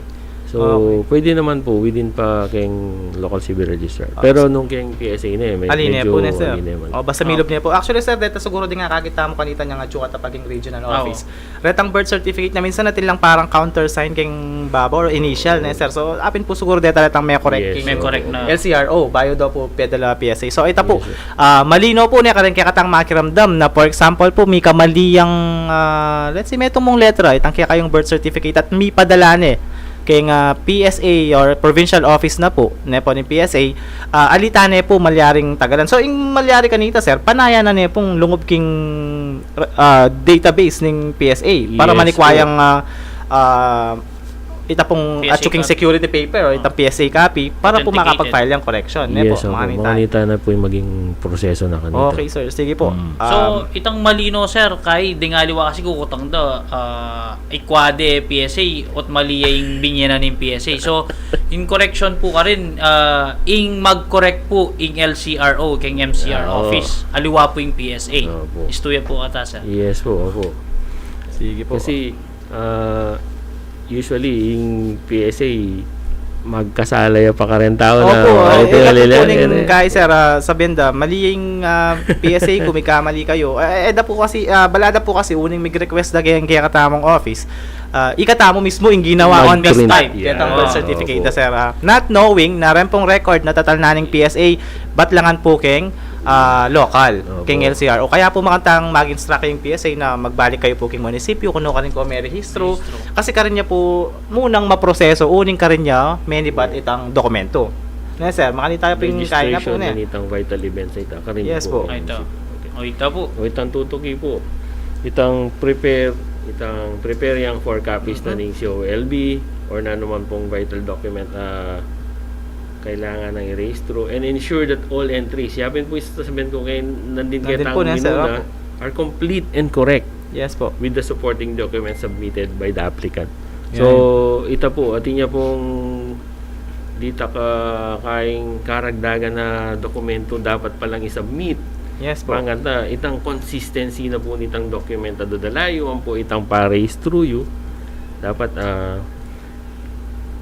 So, Okay. pwede naman po within pa keng local civil registrar. Ah, Pero so nung keng P S A na, eh, med-, Ali ne medyo po ne, sir. ali ne man. O, basta Ah. milub ne po. Actually, sir, deta siguro ding akakit tamu kanita nya nga atsu kata pa king regional Ah, office. Retang birth certificate na minsan atin lang parang countersign keng baba or initial ne, sir. So, apin po siguro deta retang me-correct Yes, king Me-correct na. L C R O, bayo daw po pedala P S A. So, ita po, Yes, sir. ah, malino po ne, karin kekatang makiramdam na, for example po, mika mali yang, ah, let's say, metung mung letra, itang kekayung birth certificate at mipadala ne keng, ah, P S A or provincial office na po, ne po ning P S A, ah, ali ta ne po malyaring tagalan. So, ing malyari kanita, sir, panayan na ne pung lungub king, ah, database ning P S A para Yes manikwa po. yang, ah, ah, ita pung P S A atsu king copy. security paper o itang P S A copy para po Authenticated. makapag-file yang correction, ne po, Yes, opo. makanita. Makanita na po yung maging proseso na kanita. Okay, sir. Sige po. Mm. So, Um, itang malino, sir, kay dingali wa kasi kukutang da, ah, ikwa de P S A, ot mali ya ing binye na ning P S A. So, in correction po karin, ah, ing mag-correct po, ing L C R O, keng M C R Oo. office. Aliwa po ing P S A. Opo. Istuya po kata, sir. Yes po, opo. Sige po. Kasi, ah, usually, yung P S A, magkasala ya pa karin tau na, Opo, ah, eh, ito eh, yung ito lila-, ning eh, kay sir, ah, sabihan da, mali yung, ah, P S A, kung may kamali kayo. Eh, eh, da po kasi, ah, bala da po kasi uning mig-request da kaya, kaya katamong office. Ah, ikatamu mismo yung ginawa on the Mag-print. spot. Yeah. Kaya birth Ah, certificate opo. da, sir. Ah, not knowing na ren pong record na tatal na ning P S A, bat langan po keng, ah, local, Opo. keng L C R O. Kaya po makantang mag-instruct yung P S A na magbalik kayo po keng munisipyo, kung ano karin ko may rehistro. Rehistro. Kasi karin niya po munang maproseso, uning karin niya, menibat itang dokumento. Ne, sir, makanita po yung kaya na po, Registration ne? Ng itang vital events ita. Karin Yes po. po. Ay, ito. Okay. O, ita po. O, itang tutuki po. itang prepare, itang prepare yang four copies na Mhm. ning C O L B or nanu man pung vital document na kailangan nang i-raise through and ensure that all entries, yapin pu isasabian ku kaya nandin Nandin kaya pu, tang yes, sir. Minuna, Opo. are complete and correct Yes po. with the supporting documents submitted by the applicant. Yan. So, ita pu, atin ya pung dita ka kaing karagdagan na dokumento dapat palang i-submit. Yes po. Pangat na, itang consistency na pu nitang dokumento, dadalayu man pu itang pa-raise through yu. Dapat, ah,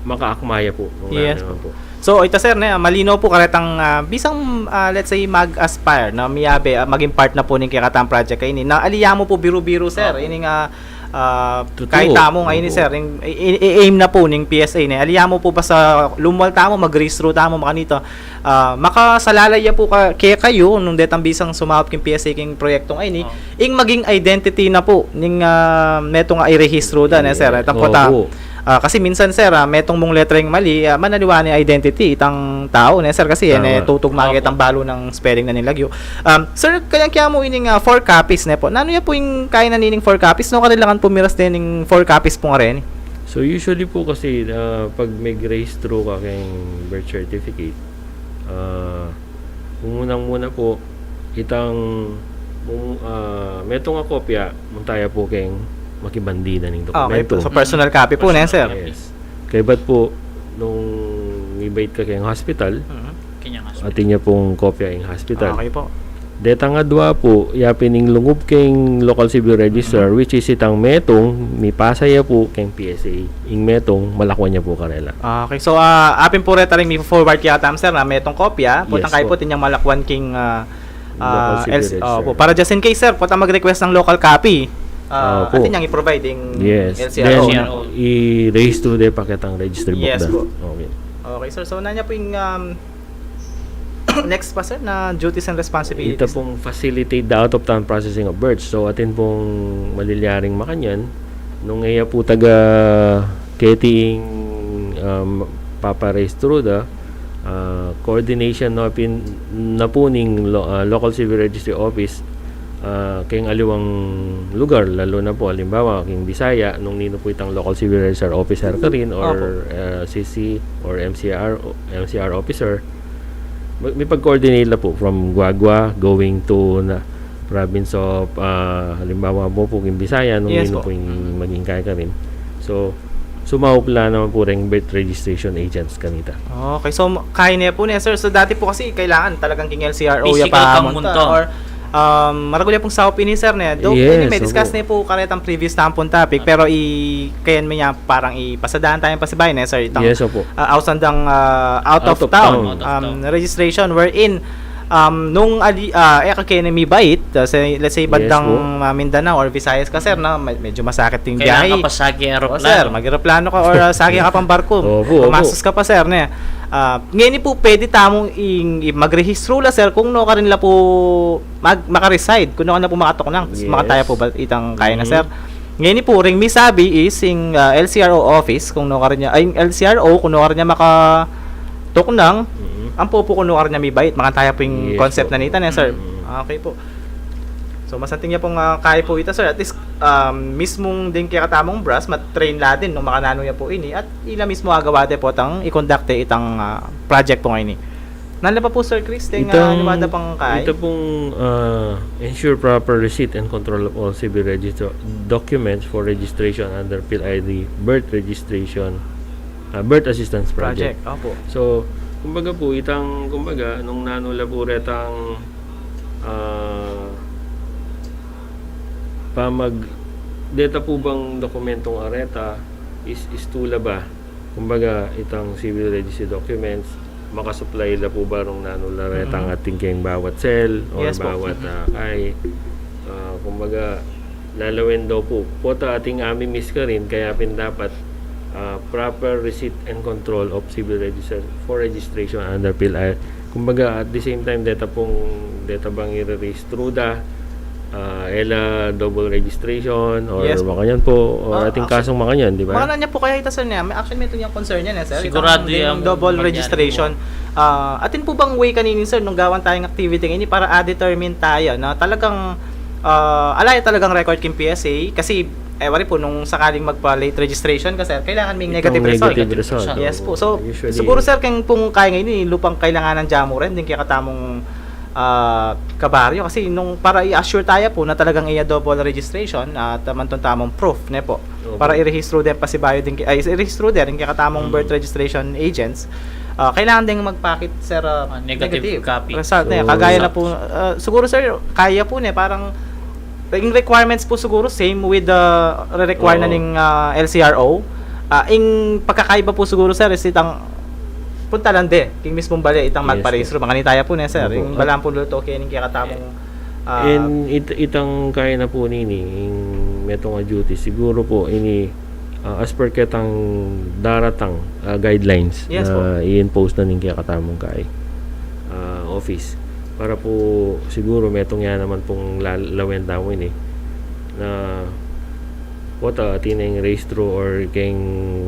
makaakma ya pu. Yes po. So, ita sir, ne, malinaw po karetang, ah, bisang, ah, let's say, mag-aspire na miyabe, ah, maging part na po ning kekatang project kaini. Na ali ya mu po biru-biru, sir. Opo. Ini nga, ah, Totoo. Kahit tamu nga ini, Opo. sir, ing, i-, i-, aim na po ning P S A ne. Ali ya mu po basta lumual tamu, mag-raise through tamu, makanita. Ah, makasalalay ya po ka, kekayu, nung detang bisang sumaup king P S A king proyektong ini. Oh. Ing maging identity na po, ning, ah, metung a irehistro da, ne, sir? Ita po ta, Opo. ah, kasi minsan, sir, ah, metung mung letra ing mali, ah, manaliwa ne identity, itang tau, ne, sir? Kasi, yan, eh, Tama. tutugma Opo. Itang balu nang spelling na ning lagyu. Um, sir, kaya kaya mu ining, ah, four copies, ne po? Nanu ya po ing kaya na nining four copies? No, kailangan pumiras din ning four copies pung areni. So, usually po kasi, ah, pag may raise through ka keng birth certificate, ah, umunang muna po, itang, um, ah, metung a kopya, munta ya po keng makibandi na ning Ah, okay po. dokumento. So, personal copy po, ne, sir? Yes. Kaybat po, nung mibait ka keng hospital, Mhm. Kanyang hospital. Atin ya pong kopya ing hospital. Okay po. Detang adwa po, yapin ing lungub keng local civil register, Mhm. which is itang metung, mipasa ya po keng P S A. Ing metung, malakwan ya po karela. Ah, okay. So, ah, apin po reta ring mi-forward kaya tam, sir, na metung kopya, Yes potang kayu po. po, atin yang malakwan king, ah, Local ah, civil L C, register. opo. Para just in case, sir, potang mag-request ng local copy, ah, Opo. atin yang i-provide ing Yes. L C R O, Then, no? i-raise to the paketang registry book Yes da. po. Okay. Okay, sir. So, nanya po yung, um, next pa, sir, na duties and responsibilities? Ita pong facilitate the out-of-town processing of births. So, atin pong malilyaring makanyan, nung iya po taga keting, um, paparehistro da, ah, coordination na pin, na po ning lo-, ah, local civil registry office, ah, keng aliwang lugar, lalu na po, halimbawa, keng Bisaya, nung ninu po itang local civil registry officer karin, or, Opo. ah, C C, or M C R, o M C R officer, Mag-, mipag-coordinate la po from Guagua going to na province of, ah, halimbawa po, po king Bisaya, nung Yes nino po. po yung Mm. maging kaya ka rin. So, sumaup la naman po ring birth registration agents kanita. Okay, so, m-, kaya niya po niya, sir. So, dati po kasi kailangan talagang king L C R O ya Physical pa kang munta munta. or, um, maragul ya pong saup ini, sir, niya. Though, Yes, ini may discuss opo. niya po karetang previous tampon topic, Ah. pero i-, kaya niya parang ipasadahan tayong pasibayan, eh, sir, itang Yes, opo. ah, ausandang, ah, out of Out of town, town. Out of um, town. registration wherein, um, nung ali-, ah, e ka kene mibait, ah, say, let's say, Yes bandang, po. ah, Mindanao or Visayas ka, sir, na me-, medyo masakit yung Kailangan biyahe. ka pa saki O, aeroplano. sir, mag-aeroplano ka or, ah, saki ka pang barko. Opo, opo. Gumastos ka pa, sir, ne. Ah, ngeni po, pwede tamung ing-, i-, magrehistro la, sir, kung no ka rin la po mag-, makareside, kung no ka rin la po makatuknang, tas Yes. makataya po ba itang kaya na, Mm. sir? Ngeni po, ring misabi is ing, ah, L C R O office, kung no ka rin niya, ay, ing L C R O, kung no ka rin niya makatuknang, Mm. ampo po kung no ka rin niya mibait, makataya po yung Yes concept po. na nita, ne, sir? Mm. Okay po. So, masanting ya pong, ah, kaya po ita, sir. At least, um, mismung ding kekatamung branch, matrain la din, no, makananu ya po ini, at ila mismo agawa de po itang i-conduct, eh, itang, ah, project po nga ini. Nanu pa po, Sir Chris, ding, ah, Itang, lumada pang kay? ita pong, ah, ensure proper receipt and control of all civil register documents for registration under PhilID birth registration, ah, birth assistance project. Project, opo. So, kumbaga po, itang, kumbaga, nung nanu la po retang, ah, pamag-, deta po bang dokumentong areta is, is tula ba? Kumbaga, itang civil registry documents, makasupply la po ba rung nanu la retang Mm-hmm. atin keng bawat cell or Yes po. bawat, Mm-hmm. ah, kay, ah, kumbaga, lalawen daw po. Pota atin ami miss ka rin, kaya pin dapat, ah, proper receipt and control of civil register for registration under PhilID. Kumbaga, at the same time, deta pong, deta bang i-raise through da, ah, ela double registration or Yes. makanyan po, or Ah, ating actually, kasong makanyan, di ba? Makanyan po kaya ita, sir, niya. May, actually, may ito niyang concern yan, eh, sir. Sigurado Itang yan, double mangyari registration. po. Ah, atin po bang way kanini, sir, nung gawan tayong activity ini para a-determine tayo na talagang Ah, ala ya talagang record king P S A, kasi, eh, wari po, nung sakaling magpa-late registration ka, sir, kailangan may negative result. Negative result. Yes po. So, usually, siguro, sir, keng pung kaya ngeni, lupang kailangan ng jamu rin, ding kekatamung, ah, kabaryo. Kasi nung para i-assure tayo po na talagang iya double registration, at, ah, mantun tamung proof, ne po. Opo. Para irehistro din pasibayu din, ay, irehistro din, ding kekatamung birth registration agents, ah, kailangan ding magpakit, sir, ah, negative copy. Result, ne. So, kagaya na po, ah, siguro, sir, kaya po, ne, parang, yung requirements po siguro, same with the re-require na ning, ah, L C R O. Ah, ing pagkakaiba po siguro, sir, is itang puntalan de, king mismung bale, itang magparehistro. Makanita ya po, ne, sir. Yung balang po luto, kaya ning kekatamung, ah, in it-, itang kaya na po nini, ing metung a duty, siguro po, ini, ah, as per ketang daratang, ah, guidelines na i-impose na ning kekatamung kaya, ah, office. Para po siguro metung ya naman pung la-, lawen tamu ini na pota, atin ing rehistro or keng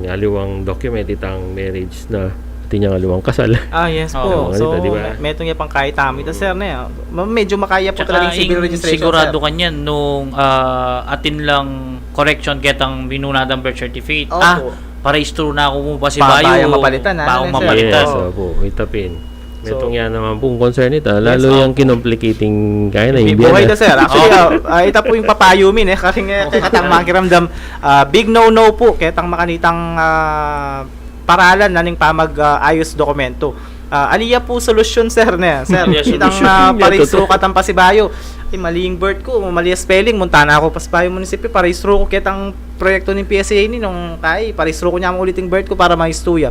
aliwang document itang marriage na, atin yang aliwang kasal. Ah, yes po. So, metung ya pang kaya tamu ita, sir, ne. Medyo makaya po talaga ing civil registration, sir. Sigurado kanyan nung, ah, atin lang correction ketang minuna dang birth certificate. Ah, parehistro na ku mu pasibayu. Pabaya mapalitan, ah, ne, sir? Yes, opo. Ita pin. Metung ya naman pung concern ita, lalo yang kinomplicating kaya na ing buhay ita, sir. Actually, ah, ita po yung papayu mi, ne, kasi nga, ketang makiramdam, ah, big no-no po ketang makanitang, ah, paralan na ning pamag, ah, ayus dokumento. Ah, ali ya po solusyon, sir, ne, sir. Itang, ah, parehistro katang pasibayu. Ay, mali ing birth ku, mali ing spelling, munta na ku pasibayu munisipyo, parehistro ku ketang proyekto ning P S A ini, nung kaya, parehistro ku naman ulit ing birth ku para mahisto ya.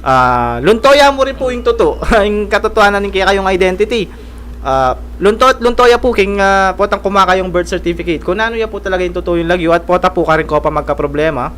Ah, lunto ya mu rin po ing tutu, ing katotohanan ning kekayung identity. Ah, lunto, lunto ya po king, ah, potang kumawa kayung birth certificate, kung nanu ya po talaga ing tutu yung lagyu, at pota po karin ko pa magkaproblema.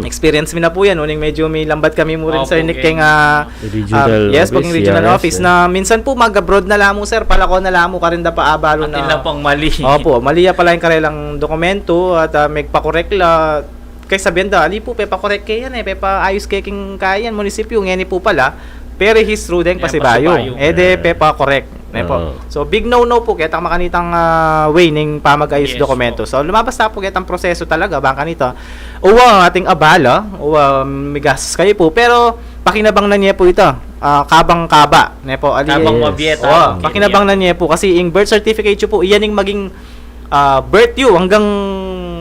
Experience mi na po yan, uling medyo may lambat kami mu rin, sir, king, ah, regional office. Yes po, king regional office, na minsan po mag-abroad na la mu, sir, palako na la mu, karin da pa abalu na atin lang pang mali. Opo, mali ya pala ing karelang dokumento at, ah, megpakorek la. Kaya sabian da, ali po, pepakorek ke yan, eh, pepaayus ke king kaya yan, munisipyo, ngeni po pala perehistro deng pasibayu. E de pepakorek, ne po. So, big no-no po ketang makanitang, ah, way ning pamag-ayus dokumento. So, lumabas ta po ketang proseso talaga, bang kanita, uwa ating abala, uwa migastos kayu po, pero pakinabang na ne po ita, ah, kabang-kaba, ne po. Ali, kabang mabie ta, pakinabang na ne po, kasi ing birth certificate yu po, iyan ing maging ah, birth yu hanggang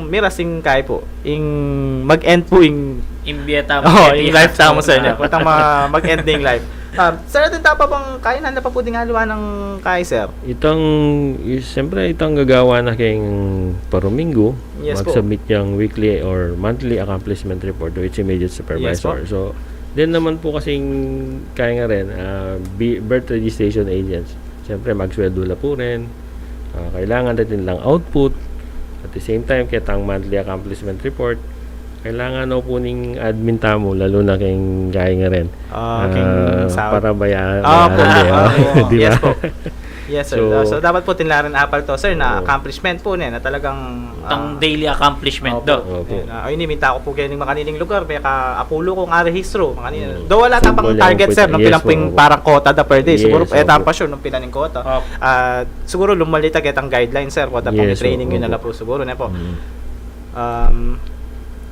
miras ing kaya po. Ing mag-end po ing, ing bie tamu, ing life tamu, sir, ne. Potang ma-, mag-end na ing life. Ah, sir, atin ta pa bang kaya, nanu pa po ding aliwa nang kaya, sir? Itang, i-, siyempre, itang gagawa na keng paruminggu, mag-submit yang weekly or monthly accomplishment report to its immediate supervisor. So, then naman po kasing kaya nga rin, ah, bi-, birth registration agents. Siyempre, magsweldo la po rin. Ah, kailangan atin lang output. At the same time, ketang monthly accomplishment report, kailangan na po ning admin tamu, lalo na keng kaya nga rin. Ah, keng sahod. Para bayaan, opo, bayaan, opo. Di ba? Yes po. Yes, sir. So, ah, so, dapat po atin la rin apal to, sir, na accomplishment po, ne, na talagang, ah, itang daily accomplishment, opo, do. Opo. Ayan, ah, ayun, minta ku po keng makanining lugar, mekaapulo kung arehistro, makanini. Do wala ta pang target, sir, no? Pila pung parang quota da per day. Siguro, e ta pa sure nung pila ning quota. Opo. Ah, siguro lumali ta ketang guidelines, sir. Kuta pang training yu na la po siguro, ne po? Um,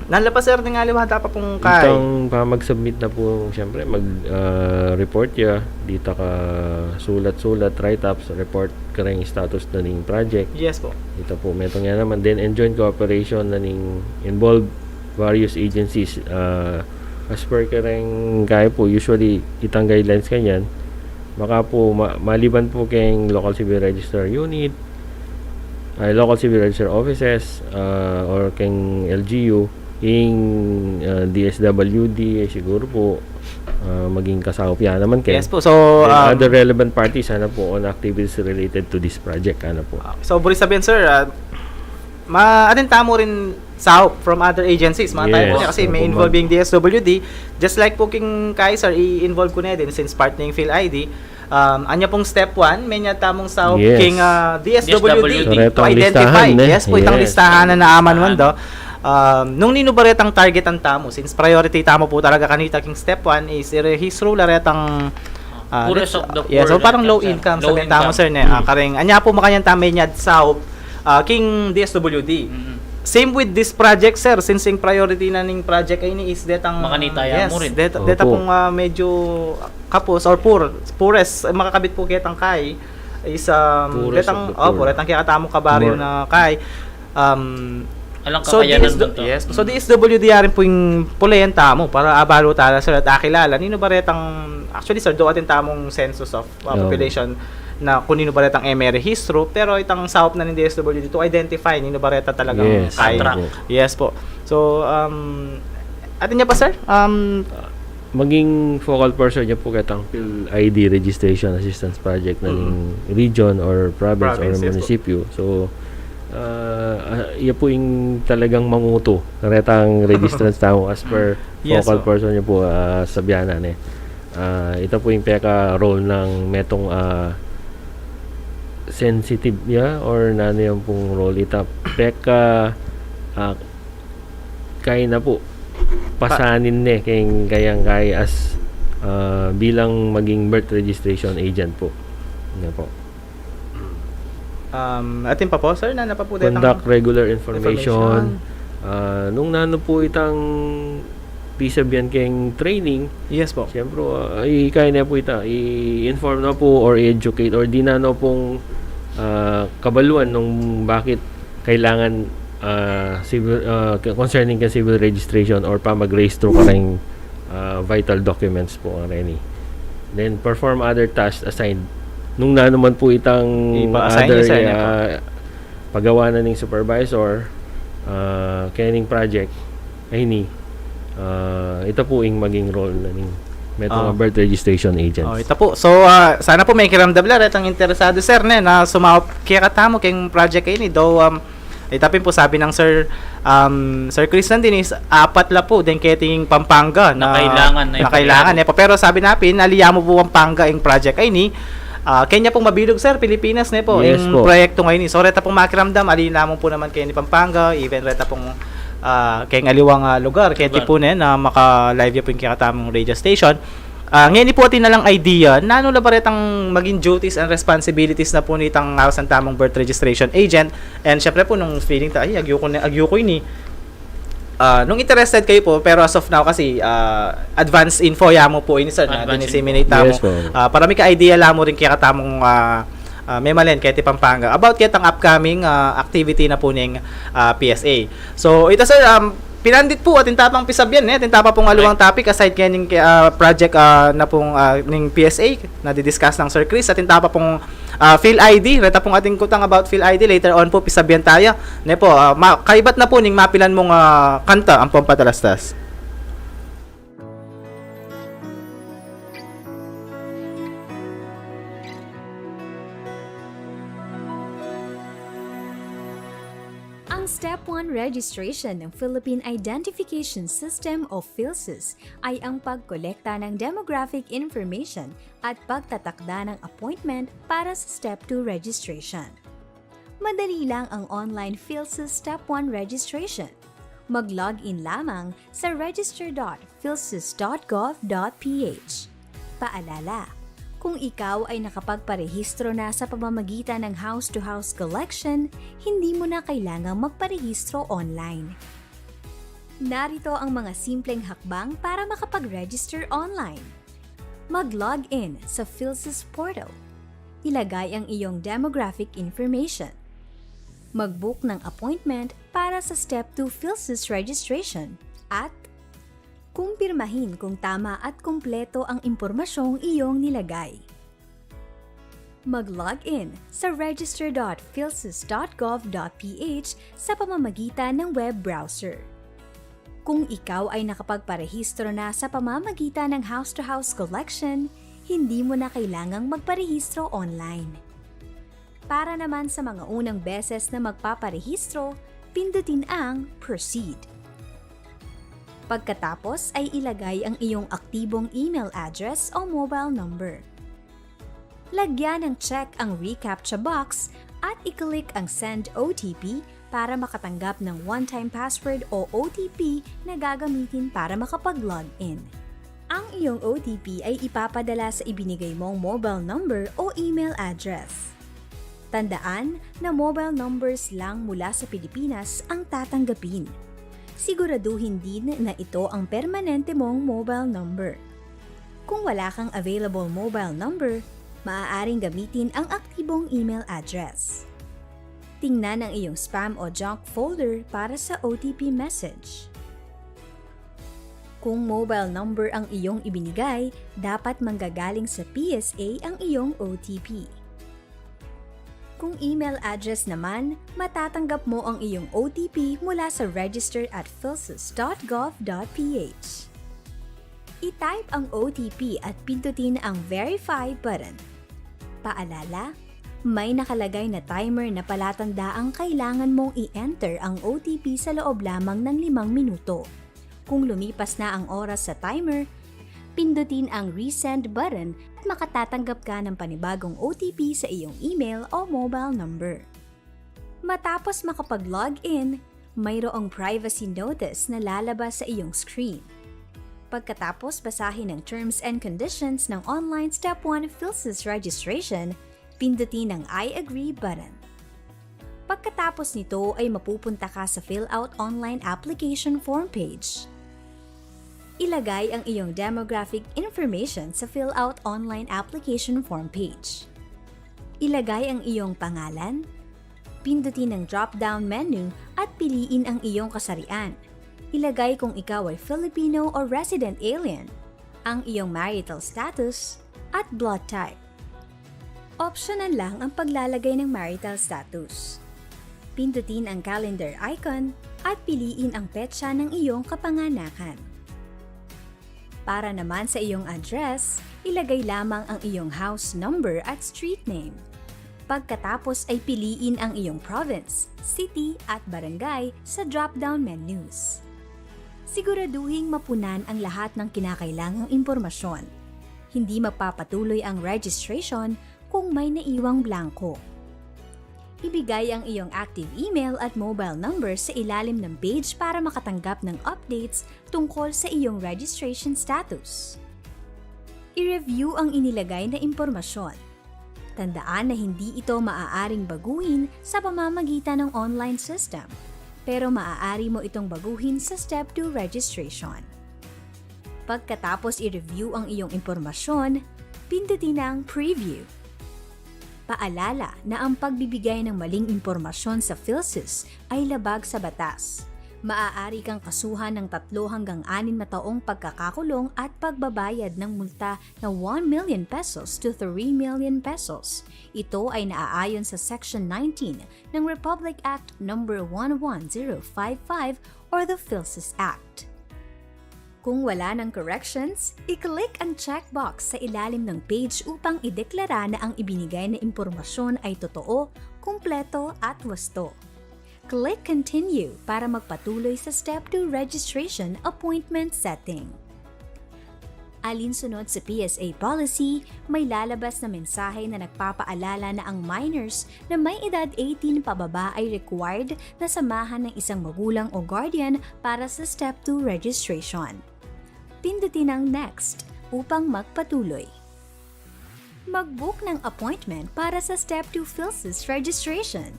nanu la pa, sir, ding aliwa ta pa pung kaya? Itang pamag-submit na po, siyempre, mag, ah, report ya, dita ka sulat-sulat, write-ups, report kareng status na ning project. Yes po. Ita po, metung ya naman. Then, enjoin cooperation na ning involved various agencies, ah, as per kareng kaya po, usually, itang guidelines kanyan, maka po, ma-, maliban po keng local civil registrar unit, ay, local civil registrar offices, ah, or keng L G U, ing, ah, D S W D, eh, siguro po, ah, maging kasaup ya naman keng, yes po. So, and um, other relevant parties, ano po, on activities related to this project, ano po. Ah, so, buri sabihin, sir, ah, ma-, atin tamu rin saup from other agencies, mga tayo po niya, kasi may involving D S W D, just like po king kaya, sir, i-involve ku ne din since part na ing PhilID. Um, anya pong step one, menyad tamung saup king, ah, D S W D to identify. Yes po, itang listahan na aman man do. Um, nung ninu ba retang targetan tamu, since priority tamu po talaga kanita king step one is irehistro la retang, ah, poorest of the poor, yes, so parang low income, sabihin tamu, sir, ne. Ah, kareng, anya po makanyan tamu menyad saup, Ah, king D S W D. Mm-mm. Same with this project, sir, since ing priority na ning project a ini is detang, makanita ya, yes, mu rin. Deta, deta pung, ah, medyo kapus or poor, poorest, eh, makakabit pu ketang kai is, um, poorest detang, of the poor. Opo, detang kekatamung kabaryo na kai. Um, alang so kakayanan D S W, yes, so D S W D rin pu ing pulayan tamu para abalu tala, sir, at akilala ninu ba retang, actually, sir, do atin tamung census of uh, population na kung ninu ba retang e merehistro, pero itang saup na ning D S W D to identify ninu ba reta talagang, yes, kai. Yes po. So, um, atin ya pa, sir? Um, maging focal person ya pu ketang PhilID Registration Assistance Project na ning region or province or munisipyo. So, uh, uh, ya pu ing talagang mangutu retang registrants tamu as per focal person ya pu, uh, sabianan, eh. Ah, ita pu ing peka role nang metung, ah, sensitive ya or nanu yang pung role ita peka, ah, kai na pu pasanin ne keng kayang kai as, ah, bilang maging birth registration agent pu. Yan pu. Um, atin pa po, sir, nanu pa po detang conduct regular information. Ah, nung nanu pu itang pisabian keng training, yes po, siyempre, ah, ikaya na pu ita, i-inform na pu or i-educate or dinan na pung, ah, kabaluan nung bakit kailangan, ah, civil, ah, concerning keng civil registration or pamag-raise through kareng, ah, vital documents pu kareni. Then, perform other tasks assigned. Nung nanu man pu itang other, ah, pagawa na ning supervisor, ah, kening project, a ini, ah, ita pu ing maging role na ning metung a birth registration agents. Oh, ita pu. So, ah, sana pu makiramdam la retang interesado, sir, ne, na sumaup kekatamu keng project a ini, though, um, ita pin pu sabi nang Sir, um, Sir Chris nandin is apat la pu deng keting Pampanga na kailangan, na kailangan, eh, pu. Pero sabi na pin, ali ya mu pu Pampanga ing project a ini, ah, keni pung mabilug, sir, Pilipinas, ne pu, ing proyektu a ini. So, reta pung makiramdam, ali na mu pu naman keni Pampanga, even reta pung, ah, keng aliwang, ah, lugar, keti pu ne, na maka-live ya pu ing kekatamung radio station. Ah, ngeni pu atin na lang idea, nanu la ba retang maging duties and responsibilities na pu nitang ausan tamung birth registration agent, and syempre pu, nung feeling ta, ay, agyu ku ne, agyu ku ini, ah, nung interested kayu pu, pero as of now kasi, ah, advance info ya mu pu ini, sir, na diniseminate tamu. Yes pu. Ah, para mika-idea la mu rin kekatamung, ah, ah, memalen keti Pampanga about ketang upcoming, ah, activity na pu ning, ah, P S A. So, ita, sir, um, pinandit pu, atin ta pang pisabian, eh, atin ta pa pung aliwang topic aside kening, ah, project, ah, na pung, ah, ning P S A na didiscuss nang Sir Chris, atin ta pa pung ah, PhilID, reta pung atin kutang about PhilID. Later on pu, pisabian taya. Ne pu, ah, ma-, kaybat na pu ning mapilan mung, ah, kanta, ampong patalastas. Ang Step one Registration ng Philippine Identification System o PhilSys ay ang pagkolekta ng demographic information at pagtatakda ng appointment para sa Step two Registration. Madali lang ang online PhilSys Step one Registration. Mag-log in lamang sa register dot philsys dot gov dot ph. Paalala, kung ikaw ay nakapagparehistro na sa pamamagitan ng house-to-house collection, hindi mo na kailangang magparehistro online. Narito ang mga simpleng hakbang para makapag-register online. Mag-log in sa PhilSys portal. Ilagay ang iyong demographic information. Mag-book ng appointment para sa Step two PhilSys registration at kumpirmahin kung tama at kumpleto ang impormasyong iyong nilagay. Mag-log in sa register dot philsys dot gov dot ph sa pamamagitan ng web browser. Kung ikaw ay nakapagparehistro na sa pamamagitan ng house-to-house collection, hindi mo na kailangang magparehistro online. Para naman sa mga unang beses na magpaparehistro, pindutin ang Proceed. Pagkatapos ay ilagay ang iyong aktibong email address o mobile number. Lagyan ng check ang reCAPTCHA box at i-click ang Send O T P para makatanggap ng one-time password o O T P na gagamitin para makapag-log in. Ang iyong O T P ay ipapadala sa ibinigay mong mobile number o email address. Tandaan na mobile numbers lang mula sa Pilipinas ang tatanggapin. Siguraduhin din na ito ang permanente mong mobile number. Kung wala kang available mobile number, maaaring gamitin ang aktibong email address. Tingnan ang iyong spam o junk folder para sa O T P message. Kung mobile number ang iyong ibinigay, dapat manggagaling sa P S A ang iyong O T P. Kung email address naman, matatanggap mo ang iyong O T P mula sa register at philsis dot gov dot P H. I-type ang O T P at pindutin ang Verify button. Paalala, may nakalagay na timer na palatandaang kailangan mong i-enter ang O T P sa loob lamang ng limang minuto. Kung lumipas na ang oras sa timer, pindutin ang Resend button at makatatanggap ka ng panibagong O T P sa iyong email o mobile number. Matapos makapag-log in, mayroong privacy notice na lalabas sa iyong screen. Pagkatapos basahin ang terms and conditions ng online Step one PhilSys registration, pindutin ang I agree button. Pagkatapos nito ay mapupunta ka sa Fill Out Online Application Form page. Ilagay ang iyong demographic information sa Fill Out Online Application Form page. Ilagay ang iyong pangalan. Pindutin ang drop-down menu at piliin ang iyong kasarian. Ilagay kung ikaw ay Filipino o resident alien, ang iyong marital status, at blood type. Optional lang ang paglalagay ng marital status. Pindutin ang calendar icon at piliin ang petsa ng iyong kapanganakan. Para naman sa iyong address, ilagay lamang ang iyong house number at street name. Pagkatapos ay piliin ang iyong province, city, at barangay sa drop-down menus. Siguraduhing mapunan ang lahat ng kinakailangang impormasyon. Hindi mapapatuloy ang registration kung may naiwang blanko. Ibigay ang iyong active email at mobile number sa ilalim ng page para makatanggap ng updates tungkol sa iyong registration status. I-review ang inilagay na impormasyon. Tandaan na hindi ito maaaring baguhin sa pamamagitan ng online system, pero maaari mo itong baguhin sa Step two registration. Pagkatapos i-review ang iyong impormasyon, pindutin ang Preview. Paalala na ang pagbibigay ng maling impormasyon sa PhilSys ay labag sa batas. Maaari kang kasuhan ng tatlo hanggang anim na taong pagkakakulong at pagbabayad ng multa na one million pesos to three million pesos. Ito ay naaayon sa Section nineteen ng Republic Act Number one one zero five five or the PhilSys Act. Kung wala ng corrections, i-click ang checkbox sa ilalim ng page upang ideklara na ang ibinigay na impormasyon ay totoo, kumpleto, at wasto. Click Continue para magpatuloy sa Step two registration appointment setting. Alinsunod sa P S A policy, may lalabas na mensahe na nagpapaalala na ang minors na may edad eighteen pababa ay required na samahan ng isang magulang o guardian para sa Step two registration. Pindutin ang Next upang magpatuloy. Mag-book ng appointment para sa Step two PhilSys registration.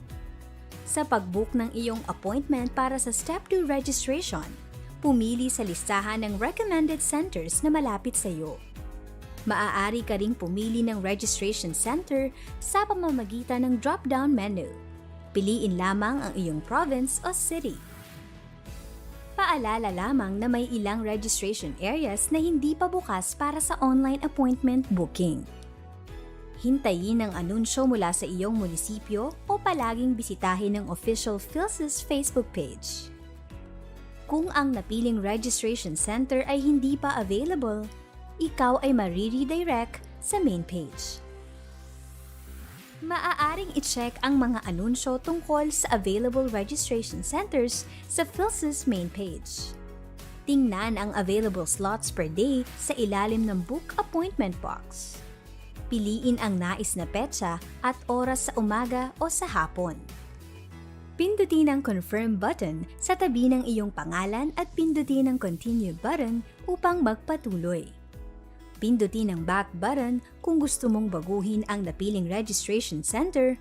Sa pag-book ng iyong appointment para sa Step two registration, pumili sa listahan ng recommended centers na malapit sa iyo. Maaari ka ring pumili ng registration center sa pamamagitan ng drop-down menu. Piliin lamang ang iyong province o city. Paalala lamang na may ilang registration areas na hindi pa bukas para sa online appointment booking. Hintayin ang anunsyo mula sa iyong munisipyo o palaging bisitahin ang official PhilSys Facebook page. Kung ang napiling registration center ay hindi pa available, ikaw ay mariredirect sa main page. Maaaring i-check ang mga anunsyo tungkol sa available registration centers sa PhilSys main page. Tingnan ang available slots per day sa ilalim ng Book Appointment box. Piliin ang nais na petsa at oras sa umaga o sa hapon. Pindutin ang Confirm button sa tabi ng iyong pangalan at pindutin ang Continue button upang magpatuloy. Pindutin ang Back button kung gusto mong baguhin ang napiling registration center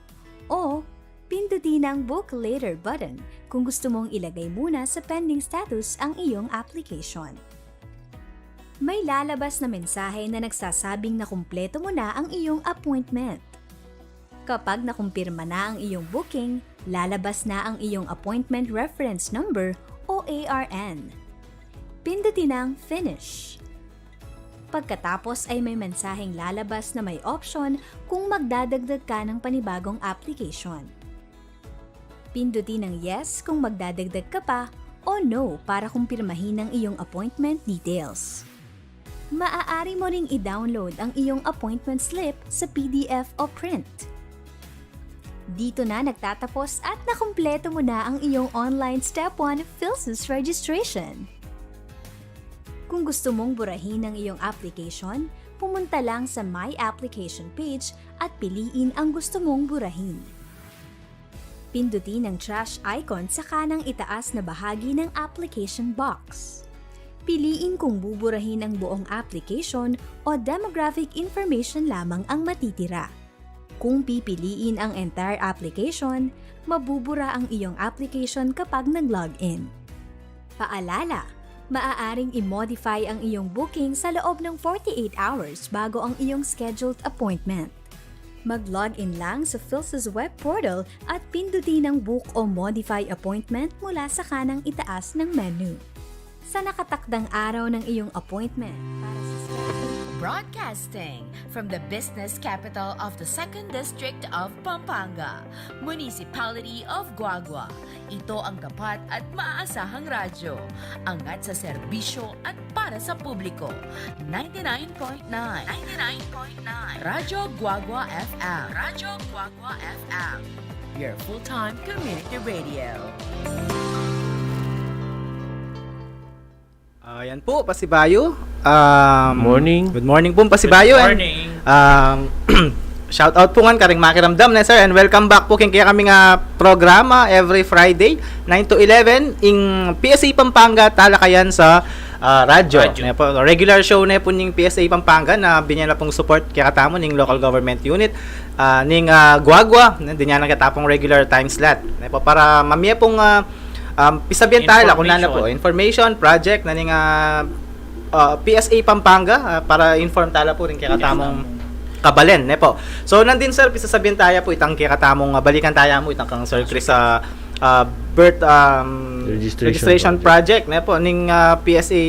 O pindutin ang Book Later button kung gusto mong ilagay muna sa pending status ang iyong application. May lalabas na mensahe na nagsasabing nakumpleto mo na ang iyong appointment. Kapag nakumpirma na ang iyong booking, lalabas na ang iyong Appointment Reference Number o A R N. Pindutin ang Finish. Pagkatapos ay may mensaheng lalabas na may option kung magdadagdag ka ng panibagong application. Pindutin ang Yes kung magdadagdag ka pa o No para kumpirmahin ang iyong appointment details. Maaari mo ring i-download ang iyong appointment slip sa P D F o print. Dito na nagtatapos at nakumpleto mo na ang iyong online Step one PhilSys registration. Kung gusto mong burahin ang iyong application, pumunta lang sa My Application page at piliin ang gusto mong burahin. Pindutin ang trash icon sa kanang itaas na bahagi ng application box. Piliin kung buburahin ang buong application o demographic information lamang ang matitira. Kung pipiliin ang entire application, mabubura ang iyong application kapag nag-login. Paalala, maaaring i-modify ang iyong booking sa loob ng forty-eight hours bago ang iyong scheduled appointment. Mag-login lang sa PhilSys web portal at pindutin ang Book o Modify Appointment mula sa kanang itaas ng menu. Sa nakatakdang araw ng iyong appointment para sa schedule. Broadcasting from the business capital of the Second District of Pampanga, Municipality of Guagua. Ito ang tapat at maasahang radyo. Angat sa serbisyo at para sa publiko. Ninety-nine point nine. Ninety-nine point nine. Radyo Guagua F M. Radyo Guagua F M. Your full-time community radio. Ayan po, pasibayu. Um, Morning. Good morning po, pasibayu. Good morning. And, um, shout out po ngan karing makiramdam, ne, sir, and welcome back po king kekami nga programa every Friday, nine to eleven, ing P S A Pampanga talakayan sa, ah, radyo. Radyo. Ne po, regular show ne po ning P S A Pampanga na binye na pung support kekatamu ning local government unit, ah, ning, ah, Guagua, ne, dinan na keta pung regular time slot. Ne po, para mamie pung, ah, um, pisabian taya la kung nanu po, information, information, project na ning, ah, ah, P S A Pampanga, ah, para inform taya la po ring kekatamung kabalen, ne po. So, nandin, sir, pisasabian taya po itang kekatamung, ah, balikan taya mu itang kang Sir Chris, ah, ah, birth, um, registration registration project, ne po, ning, ah, P S A,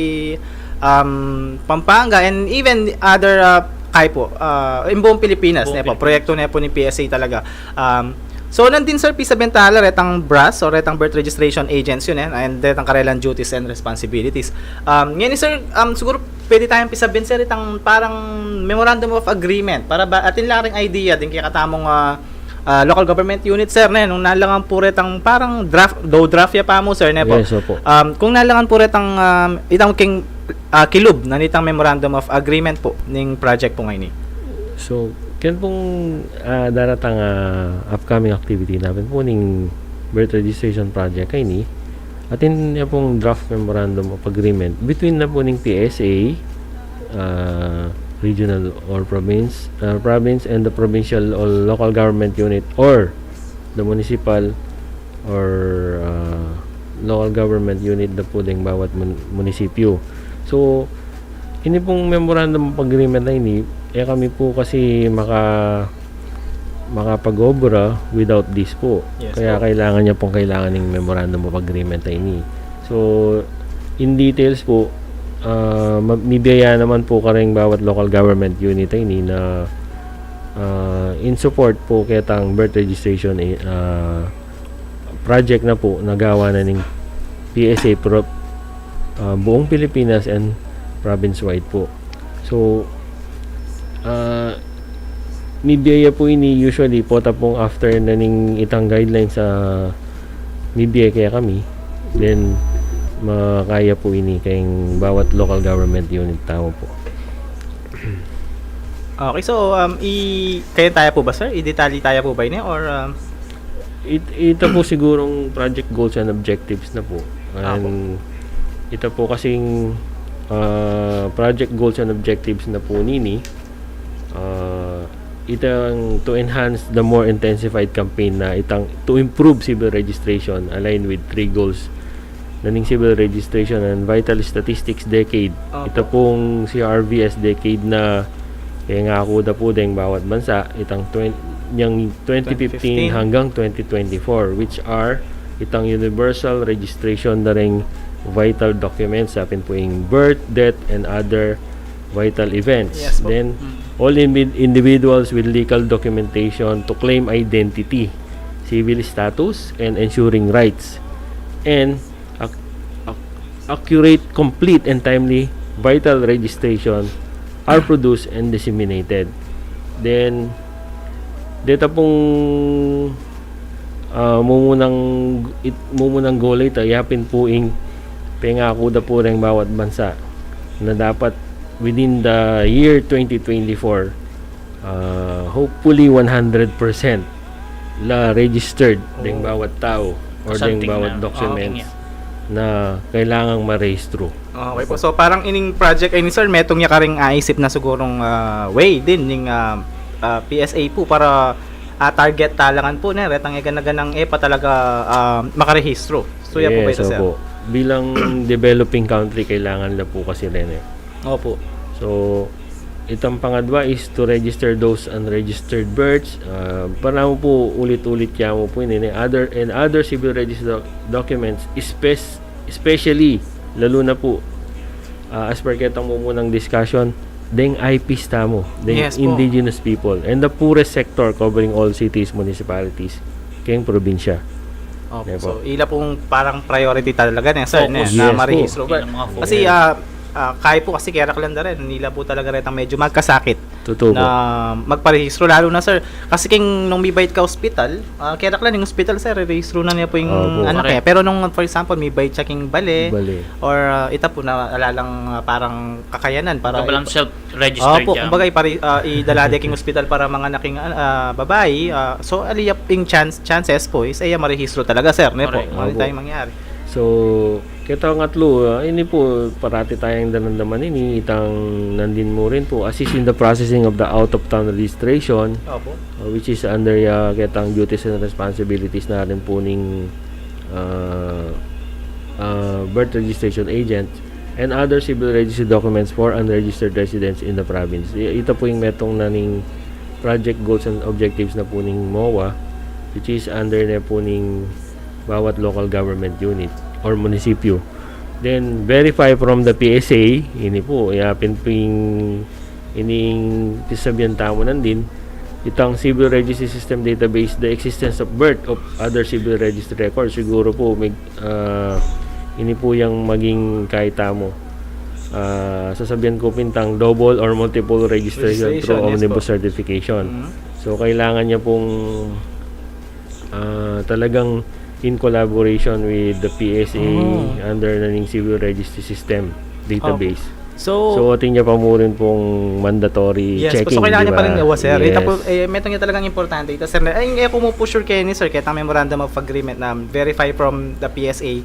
um, Pampanga, and even other, ah, kay po, ah, ing buong Pilipinas, ne po, proyekto ne po ning P S A talaga. Um, so, nandin, sir, pisabian tala retang BRAS o retang Birth Registration Agents, yu ne, and retang karelang duties and responsibilities. Um, ngeni, sir, um, siguru pwede tayang pisabian, sir, itang parang memorandum of agreement para ba atin la ring idea ding kekatamung, ah, ah, local government unit, sir, ne, nung nalangan po retang parang draft, though draft ya pa mu, sir, ne po. Yes, opo. Um, kung nalangan po retang, um, itang king, ah, kilub na nitang memorandum of agreement po ning project po ngeni. So, ken pung, ah, daratang, ah, upcoming activity na pin po ning birth registration project ngeni, atin ya pung draft memorandum of agreement between na po ning P S A, ah, regional or province, ah, province and the provincial or local government unit or the municipal or, ah, local government unit na po ding bawat mun-, munisipyo. So, ini pong memorandum of agreement na ini, e kami po kasi maka-, makapag-obra without this po. Yes po. Kaya kailangan niya pong kailangan ng memorandum of agreement na ini. So, in details po, ah, ma-, mibiyaya naman po karing bawat local government unit na ini na, ah, in support po ketang birth registration, eh, ah, project na po na gawa na ning P S A pro-, ah, buong Pilipinas and province-wide po. So, ah, mibiyaya po ini usually pota pong after na ning itang guidelines sa mibiyaya kaya kami, then makaya po ini kayang bawat local government unit tamu po. Okay, so, um, i-, kaya taya po ba, sir? I-detalye taya po ba ini? Or, um, It-, ito po sigurong project goals and objectives na po. Apo. And ito po kasing, ah, project goals and objectives na po nini, ah, Itang to enhance the more intensified campaign na itang to improve civil registration aligned with three goals na ning Civil Registration and Vital Statistics Decade. Opo. Ita pung C R V S decade na pengaku da pu deng bawat bansa, itang twen-, yang twenty fifteen hanggang twenty twenty-four, which are itang universal registration da ring vital documents, apin pu ing birth, death, and other vital events. Yes po. Then, all invi-, individuals with legal documentation to claim identity, civil status, and ensuring rights. And ac-, ac-, accurate, complete, and timely vital registration are produced and disseminated. Then, deta pung, ah, mumunang, it-, mumunang goal ita, yapin pu ing pengaku da pu reng bawat bansa na dapat within the year twenty twenty-four, ah, hopefully one hundred percent la registered deng bawat tau or deng bawat documents na kailangang marehistro. Okay po. So, parang ining project ini, sir, metung ya karing aisip na sigurong, ah, way din ning, ah, ah, P S A po para, ah, target talangan po na retang e gana-ganang e pa talaga, ah, makarehistro. So, ya po ba ita, sir? Yes, opo. Bilang developing country, kailangan la po kasi rin e. Opo. So, itang pangadwa is to register those unregistered births. Ah, para mu po, ulit-ulit ya mu po ini, other, and other civil register doc-, documents, espes-, especially, lalu na po, ah, as per ketang mumunang discussion, deng I Ps tamu, deng indigenous people, and the poorest sector covering all cities, municipalities, keng probinsya. Opo. So, ila pung parang priority talaga ne, sir, ne, na marehistro. Kasi, ah, ah, kaya po kasi kaya lang da rin, ila po talaga rin ang medyo magkasakit na magparehistro, lalo na, sir. Kasi king nung mibait ka ospital, ah, kaya lang yung ospital, sir, rehistro na niya po yung anak eh. Pero nung, for example, mibait siya king bale, or, ah, ita po na alalang, ah, parang kakayanan para self-register. Opo, kumbaga, ipari-, ah, idala de king ospital para manganak ing, ah, babai, ah, so, ali ya ing chance, chances po is, e ya marehistro talaga, sir, ne po? Correct. Mali tayong mangyari. So, ketang atlu, ah, ini po, parati tayang danandaman ini, itang nandin mu rin po, assist in the processing of the out-of-town registration, uh, which is under, ah, ketang duties and responsibilities na rin po ning, ah, ah, birth registration agent and other civil registry documents for unregistered residents in the province. I-, ita po yung metung na ning project goals and objectives na po ning MOA, which is under na po ning bawat local government unit or munisipyo. Then, verify from the P S A, ini po, yapin po yung ining sasabian tamu nandin, itang civil registry system database, the existence of birth of other civil registry records. Siguro po, may, ah, ini po yung maging kahit tamu. Ah, sasabian ko pintang double or multiple registration through omnibus certification. So, kailangan niya pong ah, talagang in collaboration with the P S A under na ning Civil Registry System database. So, atin ya pa mu rin pong mandatory checking, di ba? Yes, so kailangan niya pa rin, sir. Ita po, eh, metung ya talagang importante. Ita, sir, na, ay, e ku mu po sure keni, sir, ketang memorandum of agreement na verify from the P S A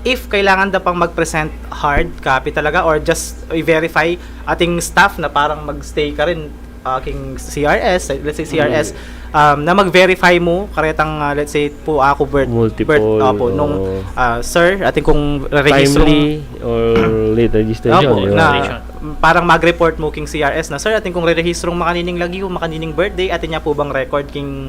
if kailangan da pang mag-present hard copy talaga or just i-verify ating staff na parang mag-stay ka rin ah, king C R S, let's say C R S, um, na mag-verify mu, karetang, ah, let's say po, aku birth, multiple, birth, opo, nung, ah, sir, atin kung rerehistro. Timely or late registration, opo, di ba? Na parang mag-report mu king C R S na, "Sir, atin kung rerehistrong makanining lagyu, makanining birthday, atin ya po bang record king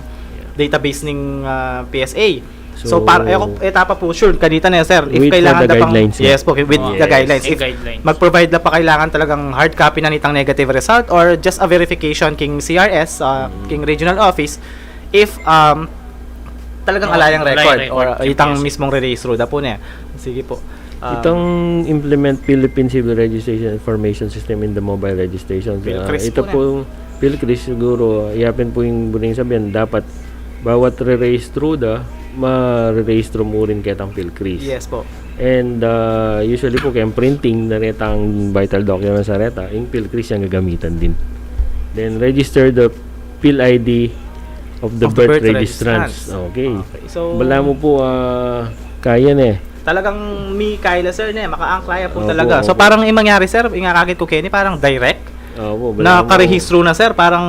database ning, ah, P S A?" So, par-, e, e ta pa po sure kanita ne, sir, if kailangan da pang, yes po, with the guidelines. If mag-provide la pa kailangan talagang hard copy na nitang negative result or just a verification king C R S, ah, king regional office, if, um, talagang ala yang record or itang mismong rerehistro da po ne. Sige po. Um, itang implement Philippine Civil Registration Information System in the mobile registration. PhilCRIS po ne. Ita pong PhilCRIS siguro, yapin po yung buring sabian, dapat bawat rerehistro da, marerehistro mu rin ketang PhilCRIS. Yes po. And, ah, usually po, kaya printing na retang vital documents na reta, yung PhilCRIS yang gagamitan din. Then, register the PhilID of the birth registrants. Okay. So, bala mu po, ah, kaya ne. Talagang mi-kaya la, sir, ne, makaangkla ya po talaga. So, parang yung mangyari, sir, yung akakit ku keni, parang direct na karehistro na, sir, parang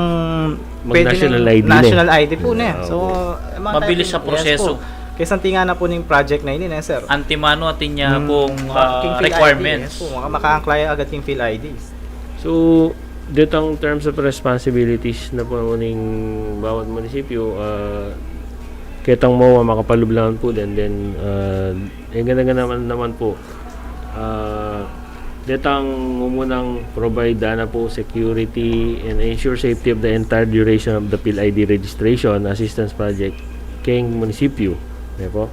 Pwede mag-national ning I D na eh. National I D po na eh. Ah, so, opo. Eh, mga mabilis sa proseso. Yes po. Kaysa tinga na po ning project na ini, eh, sir. Antimano at inya pong, ah, requirements. Yes po, maka-, maka-comply agad king PhilID. So, detang terms of responsibilities na po ning bawat munisipyo, ah, ketang MOA makapalub lang po din, then, ah, eh, ganda-ganda naman, naman po. Ah, detang mumunang provide na po security and ensure safety of the entire duration of the PhilID registration assistance project keng munisipyo, di po?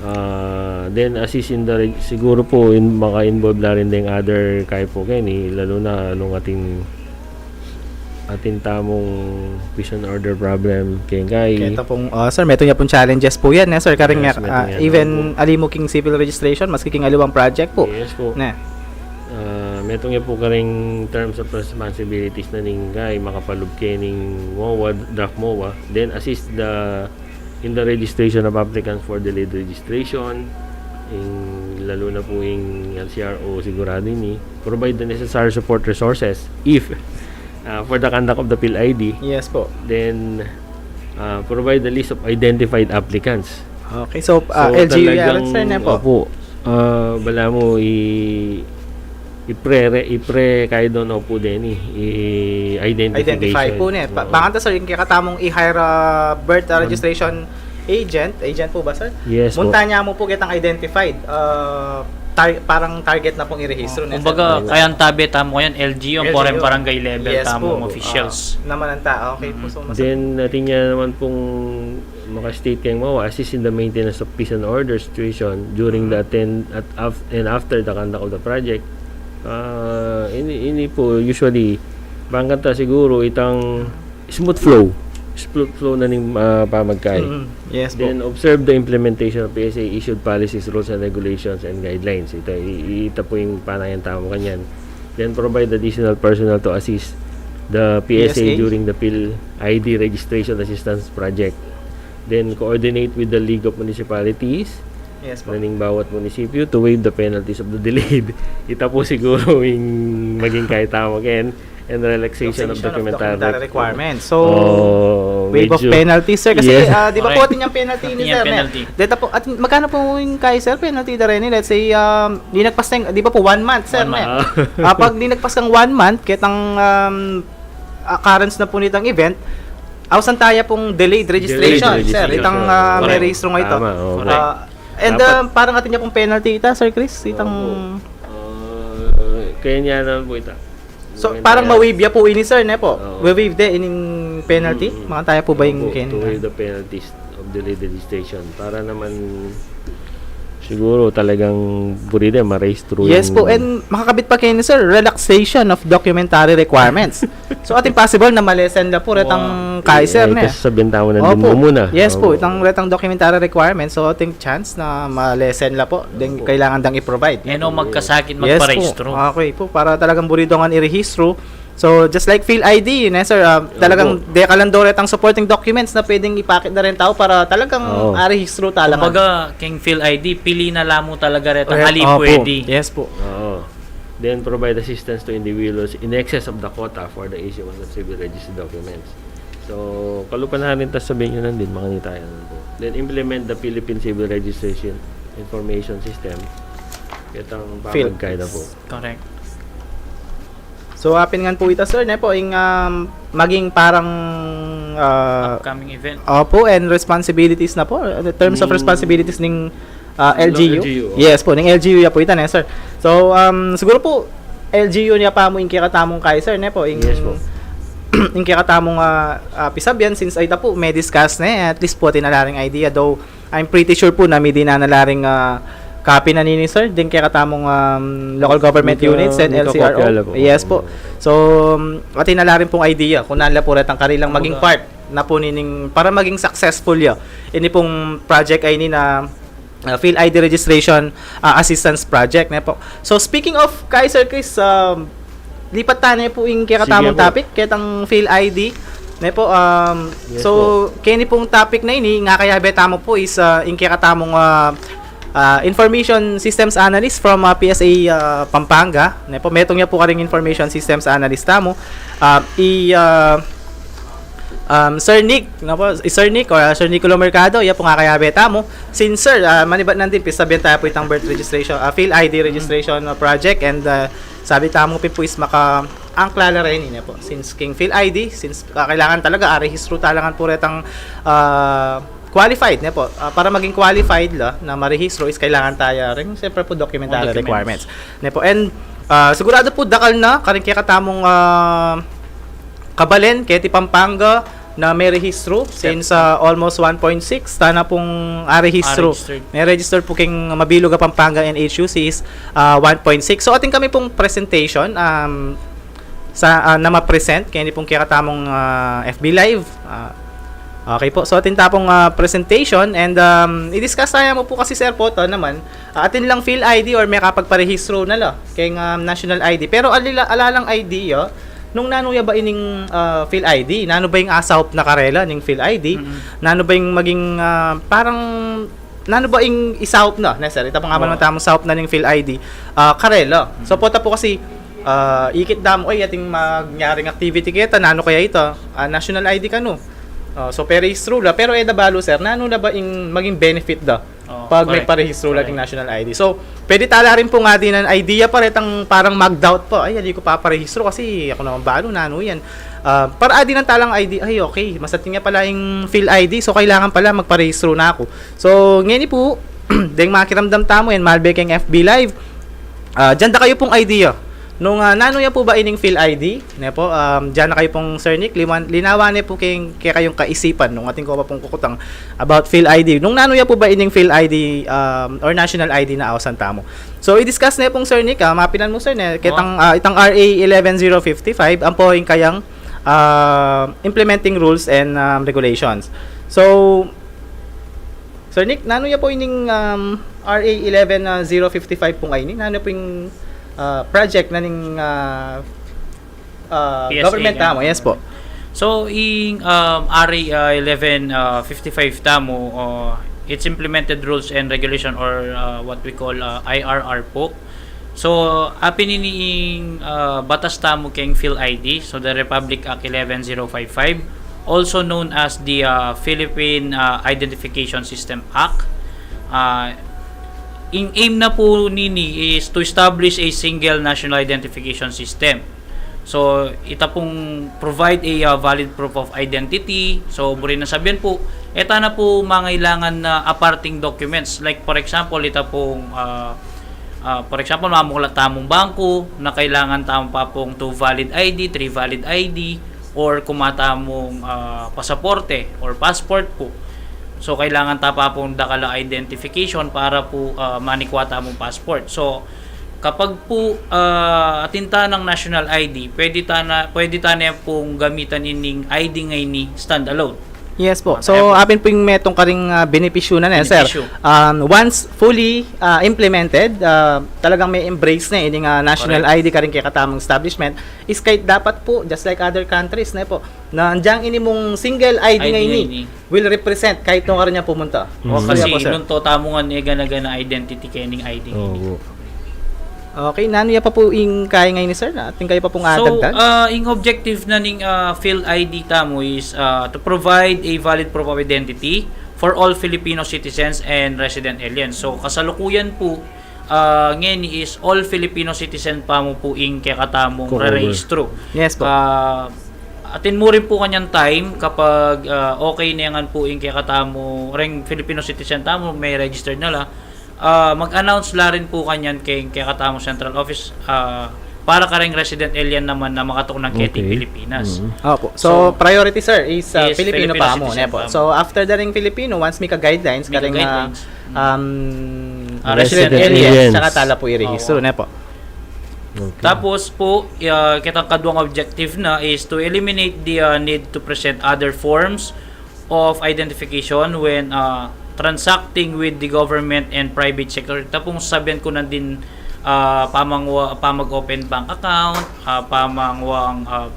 Ah, then assist in the reg-, siguro po in, maka-involve na rin ding other kaya po keni, lalo na nung atin, atin tamung peace and order problem keng kay. Keta pong, ah, sir, metung ya pong challenges po yan, eh, sir. Karing, yes, ah, metung yan, even opo. Ali mu king civil registration, maski king aliwang project po. Yes po. Ne. Ah, metung ya po karing terms of responsibilities na ning kay makapalub kening MOA, draft MOA, then assist the in the registration of applicants for delayed registration, ing, lalo na po ing L C R O sigurado ini, provide the necessary support resources if, ah, for the conduct of the PhilID. Yes po. Then, ah, provide the list of identified applicants. Okay, so, ah, so, L G U talagang, sir, ne po? Opo. Ah, bala mu i-, ipre-, ipre-, kaya doon po din eh, i-identification. Identify po ne. Pa-, oo. Banganta, sir, ing kekatamung i-hire, ah, birth, ah, registration agent, agent po ba, sir? Yes po. Munta ne mu po ketang identified, ah, tar-, parang target na pong irehistro ne, sir? Kumbaga, kayang tabe tamu yan, L G U, L G U. Foreign barangay level, yes, tamung po. Officials. Ah, naman ang ta-, okay po, so, mas- Then, atin ya naman pong maka-state keng MOA, assist in the maintenance of peace and order situation during the attend-, at, af-, and after the conduct of the project. Ah, ini, ini po, usually, banganta siguro itang smooth flow. Smooth flow na ning, ah, pamagkay. Mm, yes po. Then, observe the implementation of P S A issued policies, rules, and regulations and guidelines. Ita, i-, ita po ing panayan tamu kanyan. Then, provide additional personnel to assist the P S A, P S A during the PhilID Registration Assistance Project. Then, coordinate with the League of Municipalities, yes po, na ning bawat munisipyo to waive the penalties of the delayed. Ita po siguro ing maging kaya tamu ken, and relaxation of documentary requirements. So, oh, waive of penalties, sir. Kasi, yes, ah, di ba po, correct, atin yang penalty ini, sir, ne? Atin yang penalty. Deta po, at magkano po ing kaya, sir, penalty da rin? Let's say, um, di nagpas tayong, di ba po, one month, sir, ne? One month. Ah, pag di nagpas kang one month, ketang, um, occurrence na po nitang event, ausan taya pong delayed registration, sir. Delayed registration. Itang, ah, correct, may rehistro nga ito. Tama, oo. Correct. Ah, and, dapat, ah, parang atin ya pong penalty ita, Sir Chris, itang, opo. Ah, kaya niya naman po ita. So, parang ma-waive ya po ini, sir, ne po? Oo. Ma-waive de ining penalty? Mm, mm. Makataya po ba yung, opo, kaya to waive the penalties of delayed registration. Para naman siguro talagang buri de, ma-raise through. Yes po, and makakabit pa keni, sir, relaxation of documentary requirements. So, atin possible na ma-lessen la po retang, wow, kaiser, eh, ne? Kasi sabihin tamu na, opo, din mo muna. Yes po, oo, itang retang documentary requirements. So, atin chance na ma-lessen la po. Then, opo, kailangan dang i-provide. E no magkasakit, yes po, magparehistro. Okay po, para talagang buri do ngan irehistro. So, just like PhilID, ne, sir? Ah, opo, talagang deka lang do retang supporting documents na pwedeng ipakit da rin tau para talagang, oo, arehistro talaga. Kumbaga, keng PhilID, pili na la mu talaga retang, opo, ali pwede. Yes po. Oo. Then, provide assistance to individuals in excess of the quota for the issuance of civil registry documents. So, kalupa na rin ta sabihin nyo nandin, makanita yan po. Then, implement the Philippine Civil Registration Information System. Itang Phil- pamagkay na po. Correct. So, apin ngan po ita, sir, ne po, ing, um, maging parang, ah, upcoming event. Opo, and responsibilities na po, the terms of, mm, responsibilities ning, ah, L G U. L G U, opo. Yes po, ning L G U ya po ita, ne, sir? So, um, siguro po, L G U ya pa mu ing kekatamung kaiser, ne po? Ing, yes po, ing kekatamung, ah, ah, pisabyan, since ay ita po, may discuss ne, at least po, atin na la ring idea, though, I'm pretty sure po na midinan na la ring, ah, copy na nini, sir, ding kekatamung, um, local government units and L C R O. Yes po. So, um, atin na la rin pong idea kung nanu la po retang karilang maging part na po nining para maging successful ya ini pong project ay ini na, ah, PhilID Registration, ah, Assistance Project, ne po. So, speaking of kaiser, Chris, um, lipat tana pu ing kekatamung topic, ketang PhilID. Ne po, um, so, keni pung topic na ini, nga kayabe tamu pu is, uh, ing kekatamung, uh, uh, Information Systems Analyst from, uh, P S A, uh, Pampanga. Ne po, metung ya pu karing Information Systems Analyst tamu. Uh, i, uh, Um, Sir Nick, no po, Sir Nick or, uh, Sir Niccolo Mercado, ya pung akayabe tamu. Since, sir, uh, manibat nandin, pisabian taya pu itang birth registration, uh, PhilID registration, uh, project, and, uh, sabi tamu pin pu is makaangkla la reni, ne po. Since king PhilID, since, uh, kailangan talaga, ah, rehistro talaga pu retang, uh, qualified, ne po. Uh, para maging qualified la na marehistro is kailangan taya rin, siyempre po, documentary requirements, ne po. And, uh, sigurado po, dakal na karing kekatamung, uh, kabalen keti Pampanga na merehistro since, uh, almost one point six tana pung arehistro. May register po king mabilug a Pampanga N H U C is, uh, one point six. So, atin kami pung presentation, um, sa, uh, na ma-present keni pung kekatamung, uh, F B Live. Uh, okay po. So, atin ta pung, uh, presentation and, um, i-discuss taya mu pu kasi, sir, po, to naman, uh, atin lang PhilID or mekapagparehistro na la keng, um, national I D. Pero alila-, alalang idea, nung nanu ya ba ining, ah, PhilID? Nanu ba ing asaup na karela ning PhilID? Nanu ba ing maging, ah, parang, nanu ba ing isaup na? Ne, sir, ita pung amal tamung saup na ning PhilID, ah, karela. So, pota pu kasi, ah, ikit da mu, ay, ating manyaring activity keta, nanu kaya ita? Ah, national I D kanu. Ah, so, perehistro la, pero e da balu, sir, nanu na ba ing maging benefit da pag mekparehistro la king national I D. So, pwede tala rin pung adinan idea pa retang parang mag-doubt pa. Ay, ali ku paparehistro kasi e ku naman balu nanu yan. Ah, para adinan talang idea, ay, okay, masating ya pala ing PhilID. So, kailangan pala magparehistro na ku. So, ngeni pu, deng makiramdam tamu yan, malbe keng F B Live. Ah, diyan da kayu pung idea nung, ah, nanu ya pu ba ining PhilID, ne po? Um, diyan na kayu pung Sir Nick, liwan-, linawan ne pu keng, kekayung kaisipan nung atin ku pa pung kukutang about PhilID. Nung nanu ya pu ba ining PhilID, um, or national I D na ausan tamu? So, i-discuss ne pung Sir Nick, ah, mapilan mu, sir, ne, ketang, ah, itang R A eleven zero fifty-five, ampo ing kayang, ah, implementing rules and, um, regulations. So, Sir Nick, nanu ya pu ining, um, R A eleven zero fifty-five pung ini? Nanu pu ing, ah, project na ning, ah, ah, government tamu? Yes po. So, ing, um, R A, uh, eleven, uh, fifty-five tamu, uh, its implemented rules and regulation or, uh, what we call, uh, I R R po. So, apin ini ing, uh, batas tamu keng PhilID, so the Republic Act eleven zero five five, also known as the, uh, Philippine, uh, Identification System Act. Uh, ing aim na pu nini is to establish a single national identification system. So, ita pung provide a, uh, valid proof of identity. So, buri nang sabian pu, e ta na pu mangailangan na aparting documents. Like, for example, ita pung, uh, uh, for example, mamuklat tamung bangku, na kailangan tamu pa pung two valid I D, three valid I D, or kuma tamung, uh, pasaporte or passport pu. So, kailangan ta pa pung dakal a identification para pu, uh, manikwa tamung passport. So, kapag pu, ah, atin tanang national I D, pwede ta na, pwede ta na pung gamitan ining I D ngeni standalone. Yes po. So, apin pu ing metung karing, ah, benepisyu na, ne, sir? Um, once fully, ah, implemented, ah, talagang me-embrace na ining, ah, national I D karing kekatamung establishment, is kaya dapat pu, just like other countries, ne po, na andiyan ini mung single I D ngeni will represent kahit nung karin ya pumunta. O, kasi nung to tamu ngan e gana-gana identity kening I D ngeni. Okay, nanu ya pa pu ing kaya ngeni, sir, na atin kaya pa pung adagdag? So, ah, ing objective na ning, ah, PhilID tamu is, ah, to provide a valid proof of identity for all Filipino citizens and resident aliens. So, kasalukuyan pu, ah, ngeni is all Filipino citizen pa mu pu ing kekatamung rerehistro. Yes po. Ah, atin mu rin pu kanyan time kapag, ah, okay ne ngan pu ing kekatamu, reng Filipino citizen tamu, me-register na la, ah, mag-announce la rin pu kanyan keng kekatamung central office, ah, para kareng resident alien naman na makatuknang keti Pilipinas. Opo. So, priority, sir, is, ah, Filipino pa mu, ne po? So, after da ring Filipino, once mika-guidelines, kareng, ah, um, resident aliens, saka tala pu irehistro, ne po? Tapos pu, ah, ketang kaduang objective na is to eliminate the, ah, need to present other forms of identification when, ah, transacting with the government and private sector. Ita pung sasabian ku nandin, ah, pamangwa-, pamag-open bank account, ah, pamangwang, ah,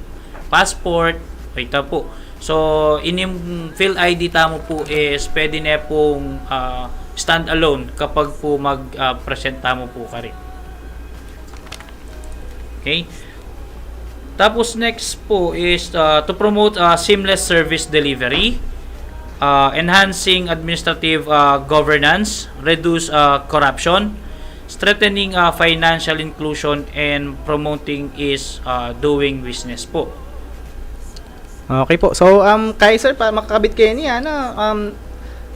passport, ita pu. So, ining PhilID tamu pu is pwede ne pung, ah, stand alone kapag pu mag, ah, present tamu pu kari. Okay? Tapos next po is, uh, to promote, uh, seamless service delivery, uh, enhancing administrative, uh, governance, reduce, uh, corruption, strengthening, uh, financial inclusion, and promoting is, uh, doing business po. Okay po. So, um, kaya sir, pa, makakabit kayo niya, ano, um,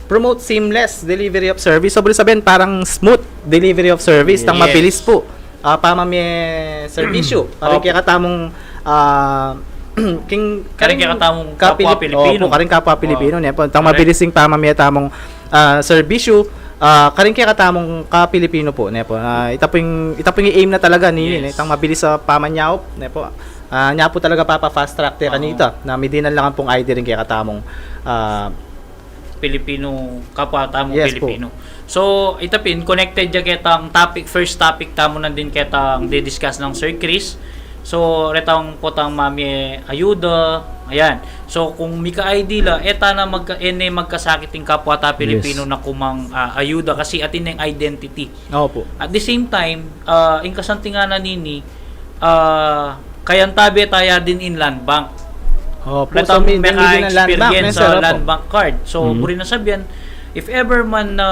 promote seamless delivery of service. So, ibig sabihin, parang smooth delivery of service, tang mabilis po. Ah, pamamie serbisyo. Karing kekatamung, ah, king, karing kekatamung kapwa Pilipino. Opo, karing kapwa Pilipino, ne po. Tang mabilis ing pamamie tamung, ah, serbisyo, ah, karing kekatamung ka-Pilipino po, ne po. Ah, ita po ing, ita po ing aim na talaga nini, ne? Tang mabilis a pamanyaup, ne po. Ah, nya po talaga papa-fast track te kanita, na midinan la pung I D ring kekatamung, ah, Pilipino, kapwa tamung Pilipino. So, ita pin, connected ya ketang topic, first topic tamu nandin ketang di-discuss nang Sir Chris. So, retang potang mamie ayuda, ayan. So, kung mika-I D la, e ta na magka, e ne magkasakit ing kapwa ta Pilipino na kumang, ah, ayuda kasi atin neng identity. Opo. At the same time, ah, ing kasantinganan nini, ah, kayantabe taya din in land bank. Opo, so retang may, may din in land bank, meka-experience sa land bank card. So, buri na sabian, if ever man na,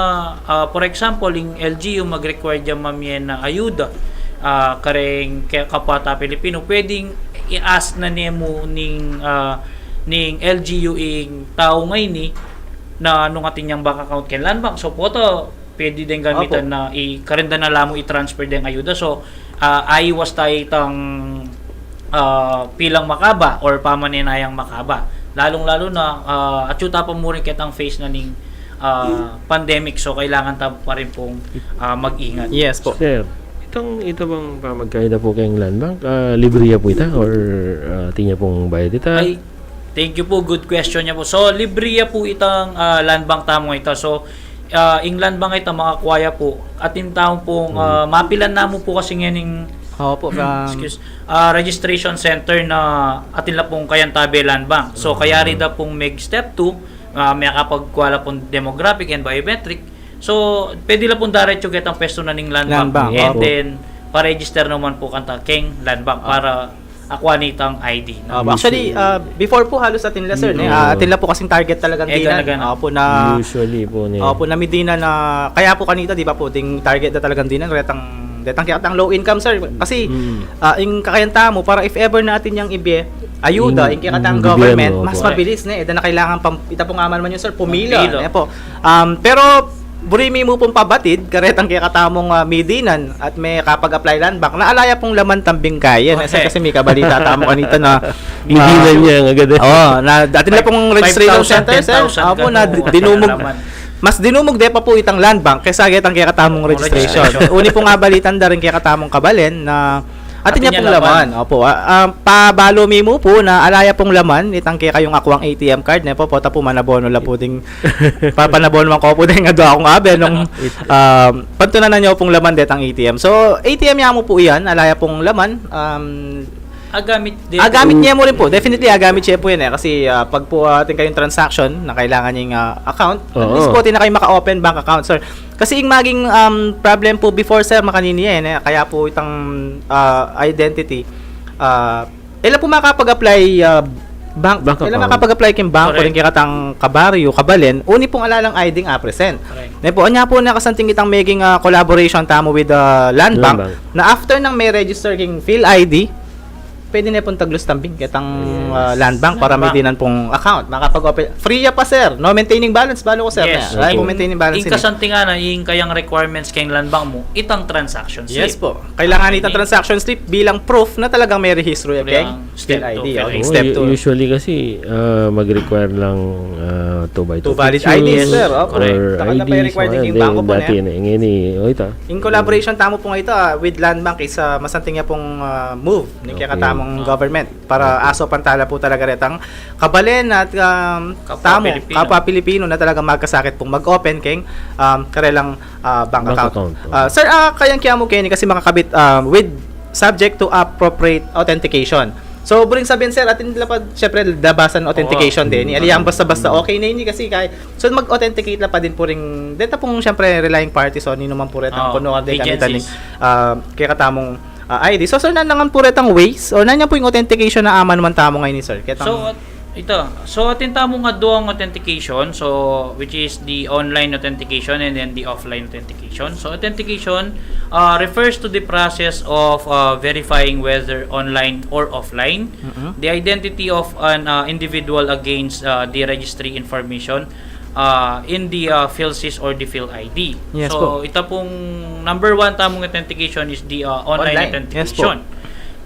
ah, for example, ing L G U mag-require ya mamie na ayuda, ah, kareng ke-, kapwa ta Pilipino, pwedeng i-ask na ne mu ning, ah, ning L G U ing tau ngeni na nung atin yang bank account keng land bank. So, pota, pwede deng gamitan na i-, karenda na la mu i-transfer deng ayuda. So, ah, aiwas taya itang, ah, pilang makaba or pamaninayang makaba. Lalung-lalu na, ah, atyu ta pa mu rin ketang phase na ning, ah, pandemic. So, kailangan ta pa rin pung, ah, mag-ingat. Yes po. Sir, itang, ita bang pamagkayad da po keng land bank, ah, libre ya po ita or, ah, atin ya pung bayad ita? Ay, thank you po. Good question ya po. So, libre ya po itang, ah, land bank tamu ita. So, ah, ing land bank ita, makakua ya po. Atin tamu pung, ah, mapilan namu po kasi ngening, opo, excuse, ah, registration center na atin la pung kayantabe land bank. So, kayari da pung meg step two, ah, makapagkua la pung demographic and biometric. So, pwede la pung daretsu ketang pwestu na ning land bank. Land bank, opo. And then, pa-register naman po kanta keng land bank para akua nitang I D, no? Opo. Actually, ah, before po halos atin la, sir, ne? Ah, atin la po kasing target talagang dinan. Opo, na, usually po, ne. Opo, na midinan na, kaya po kanita, di ba po, ding target na talagang dinan, retang, retang kekatang low income, sir. Kasi, ah, ing kakayan tamu, para if ever na atin yang ibie ayuda, ing kekatang government, mas mabilis, ne? E da na kailangan pang, ita pung aman man yun, sir, pumila, ne po? Um, pero, buri mi mu pung pabatid, karetang kekatamung, ah, midinan at mekapag-apply land bank, na ala ya pung laman tambing kaya, ne, sir, kasi mikabalita tamu kanita na, midinan ya agad, e. Oo, na, atin la pung registration center, sir. Opo, na dinumug, mas dinumug de pa po itang land bank kesa ketang kekatamung registration. Uni pung abalitan da rin kekatamung kabalen na atin ya pung laman. Opo, ah, ah, pabalu mi mu po na ala ya pung laman itang kekayung akuang A T M card, ne po, pota po manabono la po ding, pa-, panabono man ko po ding adua kung abe nung, um, pantunanan ya pung laman detang A T M. So, A T M ya mu po yan, ala ya pung laman, um, agamit de, agamit ne mu rin po. Definitely, agamit ye po yan, e. Kasi, ah, pag po, ah, atin kayung transaction na kailangan niyang, ah, account, at least po, atin na kayung maka-open bank account, sir. Kasi ing maging, um, problem po before, sir, makanini yan, e. Kaya po itang, ah, identity, ah, e la po makapag-apply, ah, bank, e la makapag-apply keng bank, o rin kekatang kabaryo, kabalen, uni pung ala lang I D ing a-present. Ne po, anya po na kasanting itang meging, ah, collaboration tamu with, ah, land bank, na after nang me-register keng PhilID, pwede ne pung taglus tambing ketang, ah, land bank para midinan pung account. Makapag-open. Free ya pa, sir. No maintaining balance, balu ku, sir. Yes. Ala pung maintaining balance. Ing kasanting na, ing kayang requirements keng land bank mu, itang transaction slip. Yes po. Kailangan itang transaction slip bilang proof na talagang me-rehistro ya keng PhilID, o, step two. Usually kasi, ah, mag-require lang, ah, two by two valid I D, sir. Opo. Correct. Takal na pa ing required king bangko po, ne? Dati na, ngeni, o, ita. In collaboration tamu po ngeni, ah, with land bank is, ah, masanting ya pung, ah, move ning kekatamung government para asopan tala po talaga retang kabalen at, um, tamu, kapwa Pilipino na talaga magkasakit pung mag-open keng, um, karelang, ah, bank account. Ah, sir, ah, kayang kiyamu keni kasi makakabit, ah, with subject to appropriate authentication. So, buring sabihin, sir, atin la pa, syempre, labasan authentication din. Ala yang basta-basta okay na ini kasi kaya, so, mag-authenticate la pa din po ring, deta pung, syempre, relying party, so, nino man po retang kuno, de, gamitan ni, ah, kekatamung ah, I D. So, sir, nanangan pu retang ways, o nanyan pu ing authentication a amanuan tamu ngeni, sir? Ketang So, at-, ita. So, atin tamung aduang authentication, so, which is the online authentication and then the offline authentication. So, authentication, uh, refers to the process of, uh, verifying whether online or offline, Mm-mm. the identity of an, uh, individual against, uh, the registry information, uh, in the, uh, PhilSys or the PhilID. Yes So, po. ita pung number one tamung authentication is the, uh, online Online. Yes po. authentication.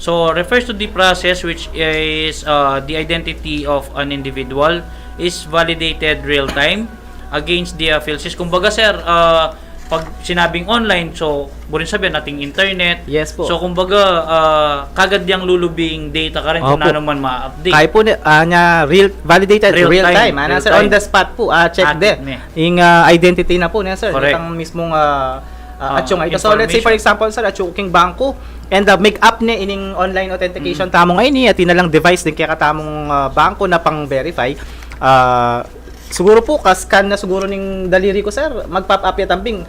So, refers to the process which is, uh, the identity of an individual is validated real-time against the, uh, PhilSys. Kumbaga, sir, uh, pag sinabing online, so, buring sabihin, ating internet. Yes po. So, kumbaga, uh, kagad yang lulubing data karin kung Opo. nanu man ma-update. Kaya po ni-, ah, nya real, validated Real real time, time, ah, real sir, on time. the spot po, ah, check Atin de. ni. Ing, ah, identity na po niya, sir. Correct. Itang mismong, ah, ah, Ah, atsyu nga. Ito, so, let's say, for information. example, sir, atsyu king bangko, and, ah, make up ne ining online authentication Mm. tamu ngeni, at inalang device ding kekatamung, ah, bangko na pang-verify. Ah, siguro po, ka-scan na siguro ning daliri ku, sir, mag-pop up ya tambing.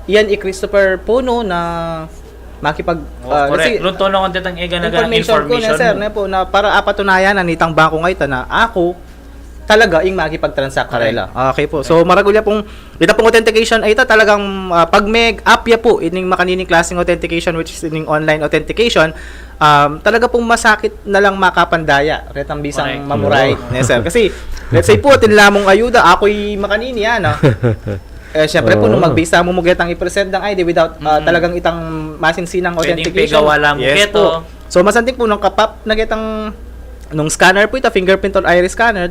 Yan i Christopher Puno na makipag, Oh, ah, let's correct. say, Lunto na kung detang ega na information ku ne, information sir, mo. ne po, na para apatunayan na nitang bangko nga ita na aku talaga ing makipag-transact Correct. karela. Okay po. So, Correct. maragul ya pung, ita pung authentication, ay ita talagang, ah, pag-make up ya po ining makanining klaseng authentication, which is ining online authentication, um, talaga pung masakit na lang makapandaya retang bisang Correct. mamuray, Oo. ne, sir? Kasi, let's say po, atin lamung ayuda, ako'y makanini, ano? Eh, syempre po, nung Oo. magbisa mu, mu ketang i-present dang I D without, ah, Mm. talagang itang masinsinang Pwedeng authentication. pegawa lang mu Yes keto. po. So, masanting po nung kapap na ketang, nung scanner po ita, fingerprint or iris scanner,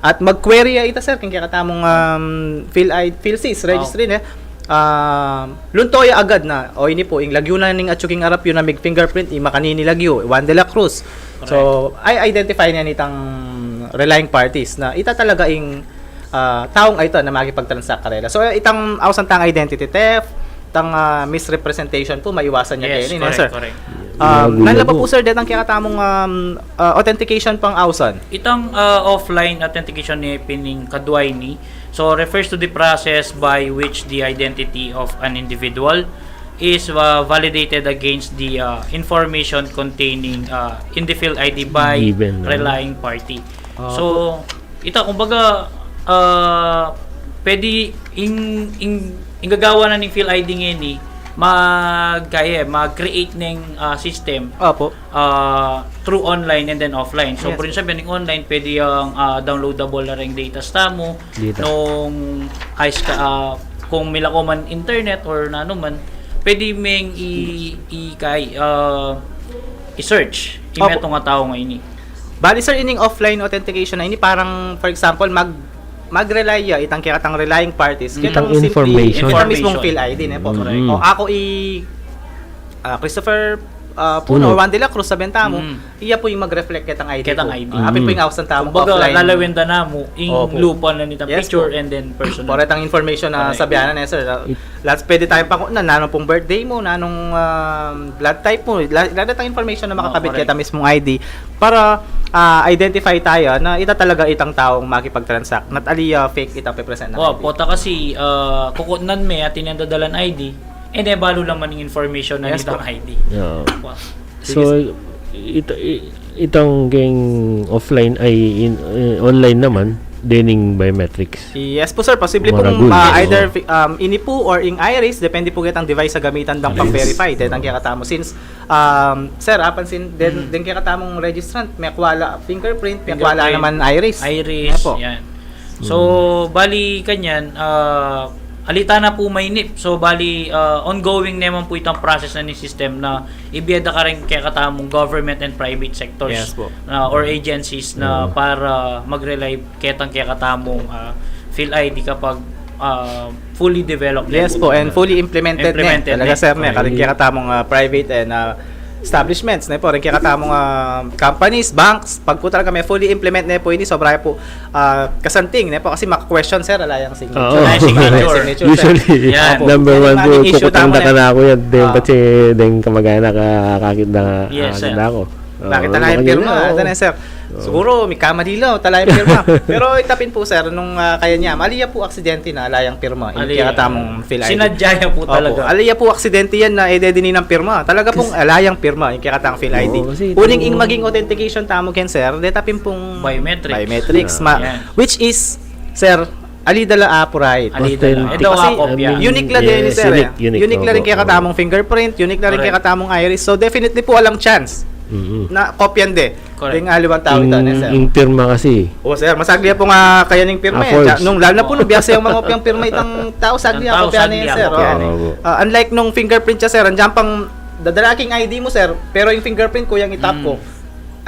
at mag-query ya ita, sir, king kekatamung, um, Phil I-, PhilSys registry, Wow. ne? Um, lunto ya agad na, o ini po, ing lagyu na ning atsu king arap yu na mig-fingerprint, i makanini lagyu, Juan de la Cruz. So, Correct. ay identify na nitang relying parties na ita talaga ing, ah, taung ay ita na makipag-transact karela. So, itang ausan tang identity theft, tang, ah, misrepresentation po, maiwasan ya Yes, keni, no, correct, sir? correct. Um, Lagu-lagu. nanu pa po, sir, detang kekatamung, um, ah, authentication pang ausan? Itang, ah, offline authentication ne pin ing kadwa ini. So, refers to the process by which the identity of an individual is, uh, validated against the, uh, information containing, uh, in the PhilID by Given, no? relying party. Ah, So, po. ita, kumbaga, uh, pwede ing, ing, ing gagawa na ning PhilID ngeni, mag, kaya, mag-create ning, uh, system Opo. uh, through online and then offline. So, Yes, for po. example, yung online, pwede yung, ah, downloadable na rin data tamu. Data. Nung ayos ka, ah, kung may lako man internet or nanu man, pwede meng i, i, kay, ah, i-search. Opo. Imeto nga tau nga ini. Bali, sir, ining offline authentication na ini, parang, for example, mag, mag-rely ya, itang kaya katang relying parties, Mm. kitang Itang simple, information. itang mismong Information. PhilID, ne po? Mm. O, ako i, ah, Christopher, ah, Puno, Puno. Juan de la Cruz, sa benta mo, Mm. iya po yung mag-reflect kitang I D Kitang po. I D. Ah, apin po Mm. yung ausan tamu Kumbaga, offline. lalawin da na mo, ing Opo. lupa na nitang Yes picture po. and then personal. Para itang information na Correct. sabihan na, sir. Ah, It- lahat pwede tayong panguna, nanong pong birthday mo, nanong, um, blood type mo, la-, lahat itang information na Oh, makakabit correct. kita mismong I D para, ah, identify tayo na ita talaga itang taong makipag-transact. Not ali, ah, fake itang pe-present na Oh, I D. pota kasi, ah, kukutnan me at inenda dalan I D, eh, ne, balu lang man yung information na Yes nitang po. I D. Yeah. Wow. So, Sige, sir. ita-, i-, itang keng offline ay in, eh, online naman, dening biometrics. Yes po, sir. Posible pong Maragul, ma-, oo. either fi-, um, ini po or ing iris, depende po kitang device sa gamitan dang Iris. pang-verify. Detang Oo. kaya katamu. Since, um, sir, apansin, den, Mm. den kaya katamung registrant, may kwala fingerprint, may kwala Fingerprint, naman iris. iris, Yan po. yan. So, Mm. bali kanyan, ah, alita na po mainip. So, bali, ah, ongoing naman po itang process na ni system na ibiyeda ka rin kaya katamung government and private sectors Yes po. na, or agencies na Mm. para mag-rely ketang kaya katamung, ah, PhilID kapag, ah, fully developed na Yes po. po, and fully implemented na. Implemented Talaga, na. sir, na. Karing Okay. kaya katamung, ah, private and, ah, establishments, ne po, rin kaya katamung, ah, companies, banks, pag po talaga may fully implement ne po ini, sobra po, ah, kasanting, ne po, kasi maka-question, sir, ala yang signature. Oo. Ala yang signature. Ala yang signature, sir. Usually, Yan. Opo. number Yan one ang po, maging issue kukutang tamu da na. ka na ako yan. Then, Ah. pati, then kamag-anak, ah, kakit na, Yes, kakit sir. na ako. Bakit ala yang pirma? Ata na, sir. Siguro, mikamali la, ala yang pirma. Pero ita pin pu, sir, nung, ah, kaya nya, ali ya pu aksidente na ala yang pirma. Ing kekatamung PhilID. Sinadya ya pu talaga. Ali ya pu aksidente yan na e de dinan pirma. Talaga pung ala yang pirma, ing kekatang PhilID. Uling ing maging authentication tamu ken, sir, deta pin pung biometrics. Biometrics. Which is, sir, ali da la apu, right? Ali da la. Kasi, unique la din, sir, eh. Unique la rin kekatamung fingerprint, unique la rin kekatamung iris. So, definitely pu, alang chance na kopyan de. Correct. Ding aliwang tau ita, ne, sir? Ing pirma kasi. O, sir, masagli ya pung kaya ning pirma, eh. Nung, lalo na pu nung biasa yang mangopyang pirma itang tau, sagli ya kopyan, ne, sir? Ah, unlike nung fingerprint ya, sir, andiyan pang dadala king ID mu, sir, pero ing fingerprint ku, yang itap ku,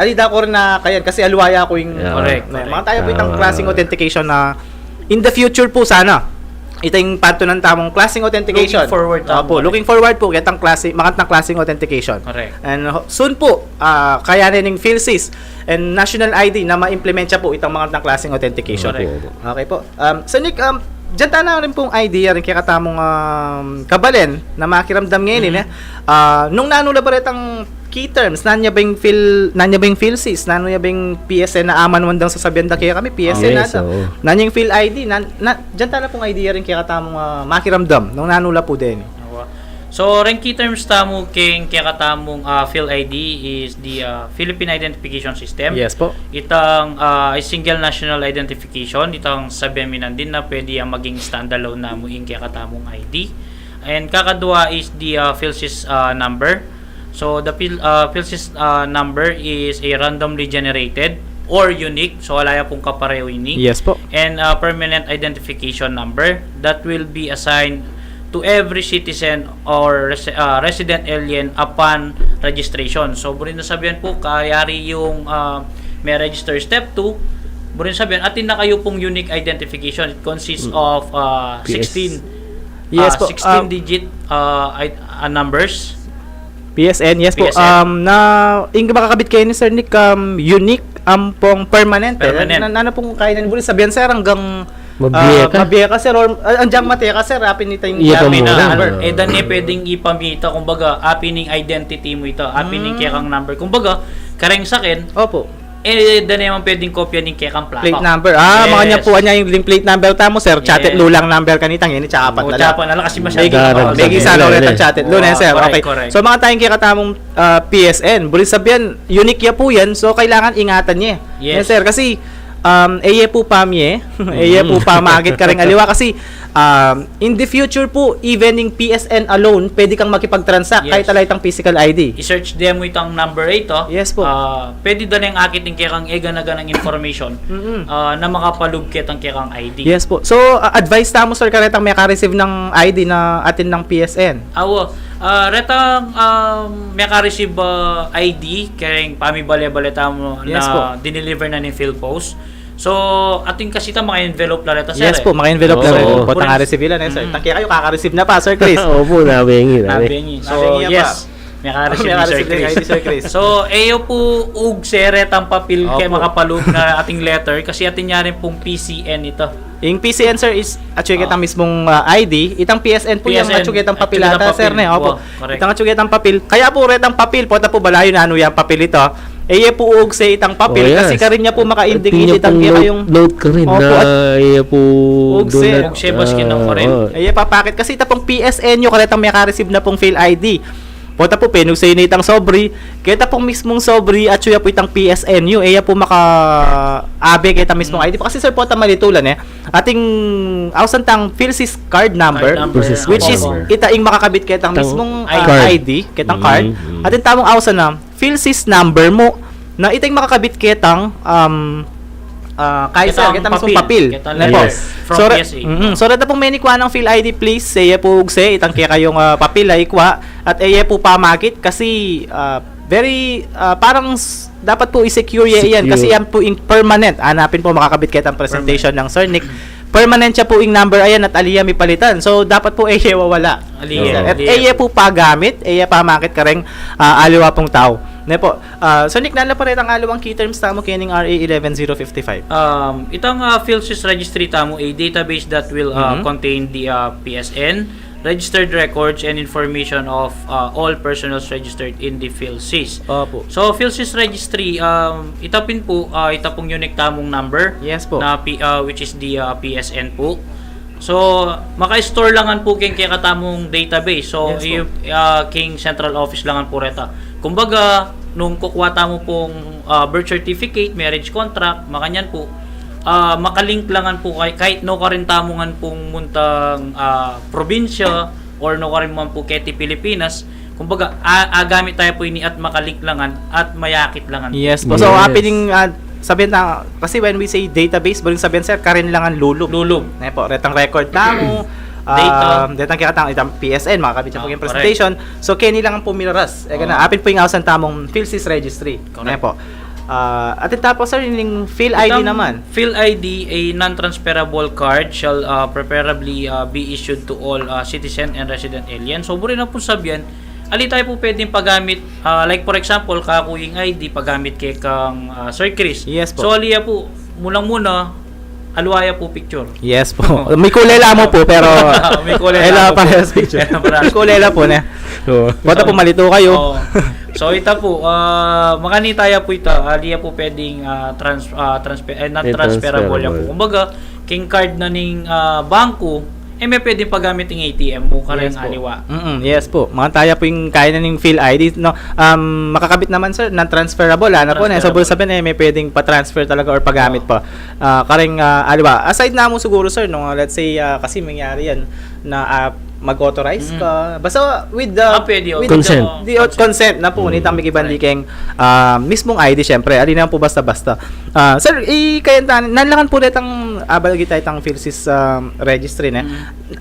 ali da ku rin na kayan kasi aliwa ya ku ing... Correct. Mangatayu pu itang klaseng authentication na in the future pu sana. Ita ing patunan tamung klaseng authentication. Looking forward tamu. Opo, looking forward pu ketang klase, makatang klaseng authentication. Correct. And soon pu, ah, kaya na ning PhilSys and national ID na ma-implement ya pu itang makatang klaseng authentication. Correct. Okay pu. Um, Sir Nick, um, diyan tana rin pung idea rin kekatamung, um, kabalen na makiramdam ngeni, ne? Ah, nung nanu la ba retang key terms, nanu ya ba ing Phil, nanu ya ba ing PhilSys, nanu ya ba ing PSN na aman wandang sasabian da kekami, PSN na ata. Nanu ya ing PhilID, nan-, na, diyan tana pung idea rin kekatamung, ah, makiramdam nung nanu la pu deni. So, reng key terms tamu keng kekatamung, ah, PhilID is the, ah, Philippine Identification System. Yes pu. Itang, ah, single national identification, itang sabian mi nandin na pwede yang maging standalone namu ing kekatamung ID. And kakadua is the, ah, PhilSys, ah, number. So, the Phil-, ah, PhilSys, ah, number is a randomly generated or unique. So, ala ya pung kapareho ini. Yes pu. And, ah, permanent identification number that will be assigned to every citizen or resi-, ah, resident alien upon registration. So, buring sabian pu, kayari yung, ah, me-register step two, buring sabian, atin na kayu pung unique identification. It consists of, ah, sixteen, ah, sixteen digit, ah, i-, ah, numbers. PSN, yes pu. PSN. Um, na, ing makakabit keni, Sir Nick, um, unique ampong permanente. Permanent. Na, na, nanu pung kaya nang buri sabian, sir, anggang, ah, mabie ka, sir, or, ah, andiang mate ka, sir, apin ita ing number. E da ne pwedeng ipamita, kumbaga, apin ing identity mu ita, apin ing kekang number. Kumbaga, kareng saken, opo, e da ne man pwedeng kopya ning kekang plaka. Plate number. Ah, yes. Makanyan pu, anya ing plate number tamu, sir. Yes. Chatted lulang number kanita, ngeni, tsaka apat na la. Tsaka apat na la kasi masyado. Megi sana ulit ang chatted lula, sir. Correct, correct. So, makatang kekatamung, ah, PSN, buri sabian, unique ya pu yan. So, kailangan ingatan ye. Yes. Yes, sir. Kasi, um, e ye pu pamie, e ye pu pamagit kareng aliwa. Kasi, um, in the future pu, even ing PSN alone, pwede kang makipag-transact kahit ala itang physical ID. I-search de mu itang number ita. Yes pu. Ah, pwede da neng akit ing kekang e gana-ganang information, ah, na makapalub ketang kekang ID. Yes pu. So, ah, advice tamu, sir, karetang meka-receive ning ID na atin ning PSN. Awa, ah, retang, um, meka-receive, ah, ID, kareng pamibale-bale tamu na dineliver na ning PhilPost. So, atin kasi ita maka-envelope la reta, sir. Yes pu, maka-envelope la reta. Potang a-receive ila, ne, sir? Itang kekayu, kaka-receive na pa, Sir Chris. Opo, nabengi, nabengi. So, yes. Meka-receive ni Sir Chris. So, e ye pu ugse retang papil keng makapalub na ating letter kasi atin ya rin pung PCN ita. Ing PCN, sir, is atsu ketang mismung, ah, ID. Itang PSN pu, yang atsu ketang papil ata, sir, ne? Opo. Correct. Itang atsu ketang papil. Kaya pu retang papil, pota pu balayu nanu yang papil ita. E ye pu ugse itang papil kasi karin ya pu maka-indicate itang kekayung note karin na e ye pu ugse. Ugse, maski na karin. E ye papakit kasi ita pung PSN yu, karetang meka-receive na pung PhilID. Pota pu, penugse yu na itang sobri, keta pung mismung sobri, atsu ya pu itang PSN yu, e ya pu maka-abe ketang mismung ID. Kasi, sir, pota malitulan, e. Atin ausan tang PhilSys card number, which is ita ing makakabit ketang mismung, ah, ID, ketang card. Atin tamung ausan na PhilSys number mu, na ita ing makakabit ketang, um, ah, kaya, sir, ketang mismung papil. Ketang letter from PSA. So, reta pung menikuan nang PhilID, please, e ye pu ugse itang kekayung, ah, papil a ikua, at e ye pu pamakit kasi, ah, very, ah, parang dapat pu i-secure ye yan kasi yan pu ing permanent. Hanapin pu, makakabit ketang presentation nang Sir Nick. Permanent ya pu ing number a yan at ali ya mipalitan. So, dapat pu e ye wawala. At e ye pu pagamit, e ye pamakit kareng, ah, aliwa pung tau. Ne pu, ah, Sir Nick, nanu la pa retang aliwang key terms tamu kening RA eleven zero fifty-five? Um, itang, ah, PhilSys registry tamu, a database that will, ah, contain the, ah, PSN, registered records and information of, uh, all personnel registered in the PhilSys. Opo. So, PhilSys Registry, um, ita pin po, uh, ita pong unique tamung number. Yes po. Na P-, uh, which is the, uh, P S N po. So, maka-store la ngan po keng kekatamung database. So, yes po. Yu-, uh, keng central office la ngan po reta. Kumbaga, nung kukua tamu pong, uh, birth certificate, marriage contract, makanyan po, ah, makalink la ngan po kay-, kahit nukarin tamu ngan pong muntang, ah, probinsya or nukarin man po keti Pilipinas, kumbaga, a-, agamit taya po ini at makalink la ngan at mayakit la ngan po. Yes po. So, yes, apin ing, ah, sabihin na, kasi when we say database, buring sabihin, sir, karin la ngan lulub. Lulub. Ne po, retang record tamu, data, ah, detang kekatang itang P S N, makakabit siya po, ah, yung, correct, presentation. So, keni la ngan po miraras. E, oh, gana, apin po ing ausan tamung PhilSys Registry. Correct. Ne po. Ah, at tapos, sir, yung PhilID naman. Itang PhilID, a non-transferable card shall, uh, preferably, uh, be issued to all, uh, citizen and resident alien. So, buri na po sabihan, ali taya po pwedeng pagamit, uh, like, for example, kaku ing I D, pagamit kekang, uh, Sir Chris. Yes po. So, ali ya po, munang-muna, aliwa ya po picture. Yes po. May kulay la mu po, pero may kulay la mu po. Parehas picture. May kulay la po, ne? Oo. Bota po, malito kayo. Oo. So, ita po, ah, makanita ya po ita, ali ya po pwedeng, ah, trans-, ah, transfer, eh, not transferable ya po. Transferable. Kumbaga, king card na ning, ah, bangko, e, may pwedeng pagamit ing A T M mo, kareng aliwa. Yes po. Mm-mm, yes po. Makanita ya po ing kaya na ning PhilID, no? Um, makakabit naman, sir, non-transferable, ano po, ne? So, transferable. Sabihin, e, may pwedeng pa-transfer talaga or pagamit pa. Ah, kareng, ah, aliwa. Aside na mo siguro, sir, no, let's say, ah, kasi mangyari yan na, ah, mag-authorize ka. Basta with the, ah, pwede, with consent. The consent na po, nitang mikiban di keng, ah, mismong I D, syempre. Ali na po basta-basta. Ah, sir, i-, kaya ta-, nanlakan po retang, ah, balagita itang PhilSys, ah, registry, ne?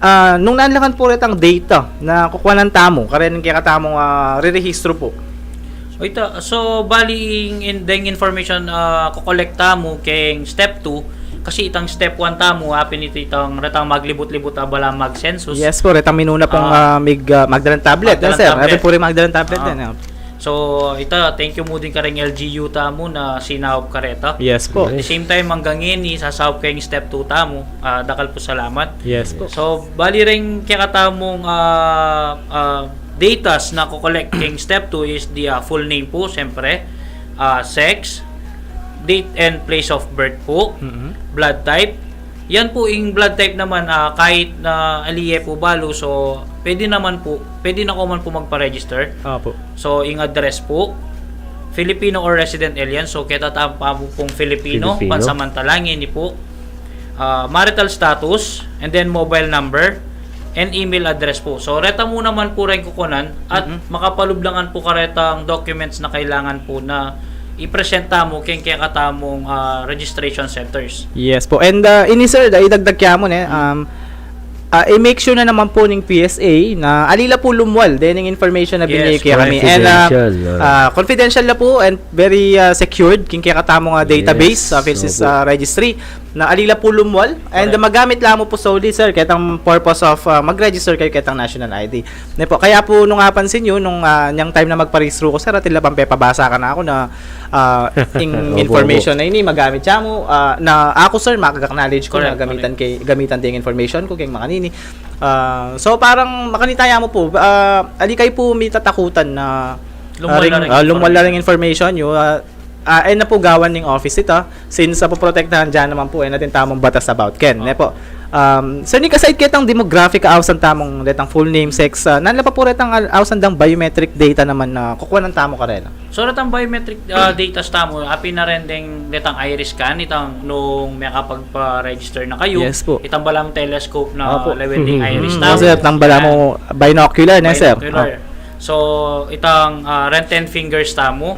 Ah, nung nanlakan po retang data na kukuanan tamu, kareng kekatamung, ah, rerehistro po. O ita, so, bali, ing, in, deng information, ah, kokolekta mu keng step two, kasi itang step one tamu, apin ita itang retang maglibut-libut a bala mag-census. Yes po, retang minuna pong, ah, ah, mig-, ah, magdalang tablet, magdalang tablet. Apin po ring magdalang tablet din, ah. So, ita, thank you mu din kareng L G U tamu na sinaup kareta. Yes po. At the same time, anggang ini, sasaup keng step two tamu, ah, dakal pu salamat. Yes po. So, bali reng kekatamung, ah, ah, datas na kokolek keng step two is the, ah, full name po, siyempre, ah, sex, date and place of birth po, blood type. Yan po, ing blood type naman, ah, kahit na ali ye po balu, so pwede naman po, pwede na ko man po magpa-register. Opo. So, ing address po, Filipino or resident alien, so keta tamu pung Filipino, Filipino, pansamantala ngeni po. Ah, marital status, and then mobile number, and email address po. So, reta mu naman po reng kukunan at makapalub la ngan po karetang documents na kailangan po na i-present tamu keng kekatamung, ah, registration centers. Yes po. And, ah, ini, sir, da-, idagdag kaya mu, ne, um, ah, i-make sure na naman po ning P S A na ali la po lumwal dening information na binigay kami. Yes, and, ah, confidential, ah, confidential la po and very, ah, secured keng kekatamung, ah, database, ah, PhilSys, ah, registry. Na ali la po lumwal. And, ah, magamit la mu po solely, sir, ketang purpose of, ah, mag-register kayu ketang national I D. Ne po, kaya po nung apansin yu, nung, ah, nyang time na magparehistro ku, sir, atin la pang pepabasa kanaku na, ah, ing information na ini, magamit ya mu, ah, na aku, sir, mag-acknowledge ku na gamitan keng, gamitan ding information ku keng makanini. Ah, so, parang makanita ya mu po, ah, ali kayu po mitatakutan na lumwal la ring, ah, lumwal la ring information yu, ah, ah, e na po gawan ning office ita, since, ah, poprotektahan da naman po, e, atin tamung batas about ken, ne po. Um, sir Nick, aside ketang demographic, ausan tamung detang full name, sex, ah, nan la pa po retang al-, ausan dang biometric data naman na kukuanan tamu karela? So, retang biometric, ah, datas tamu, apin na ren deng detang iris scan, itang nung makapagpa-register na kayu. Yes po. Itang balamu telescope na lawen ding iris tamu. Sir, itang balamu binocular, ne, sir? Binocular. So, itang, ah, ren ten fingers tamu.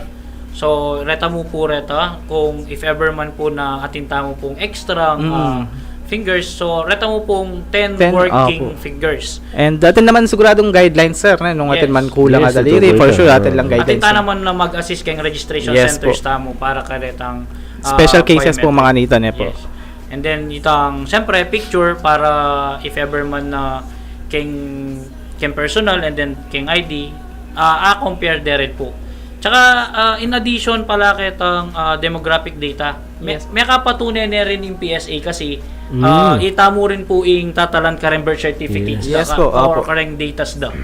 So, reta mu po reta, kung if ever man po na atin tamu pong extra, ah, fingers, so reta mu pong ten working fingers. And atin naman siguradung guidelines, sir, ne? Nung atin man kulang a daliri, for sure, atin lang guidelines. Atin ta naman na mag-assist keng registration centers tamu para karetang, ah, special cases po, mga nita, ne po. Yes. And then, itang, siyempre, picture para if ever man na keng, keng personal and then keng I D, ah, a-compare deret po. Tsaka, ah, in addition pala ketang, ah, demographic data, me-, Yes. mekapatunay ne rin ing P S A kasi, Mm. ah, ita mu rin pu ing tatalan kareng birth certificate Yes. da Yes ka, po, or opo. kareng datas da.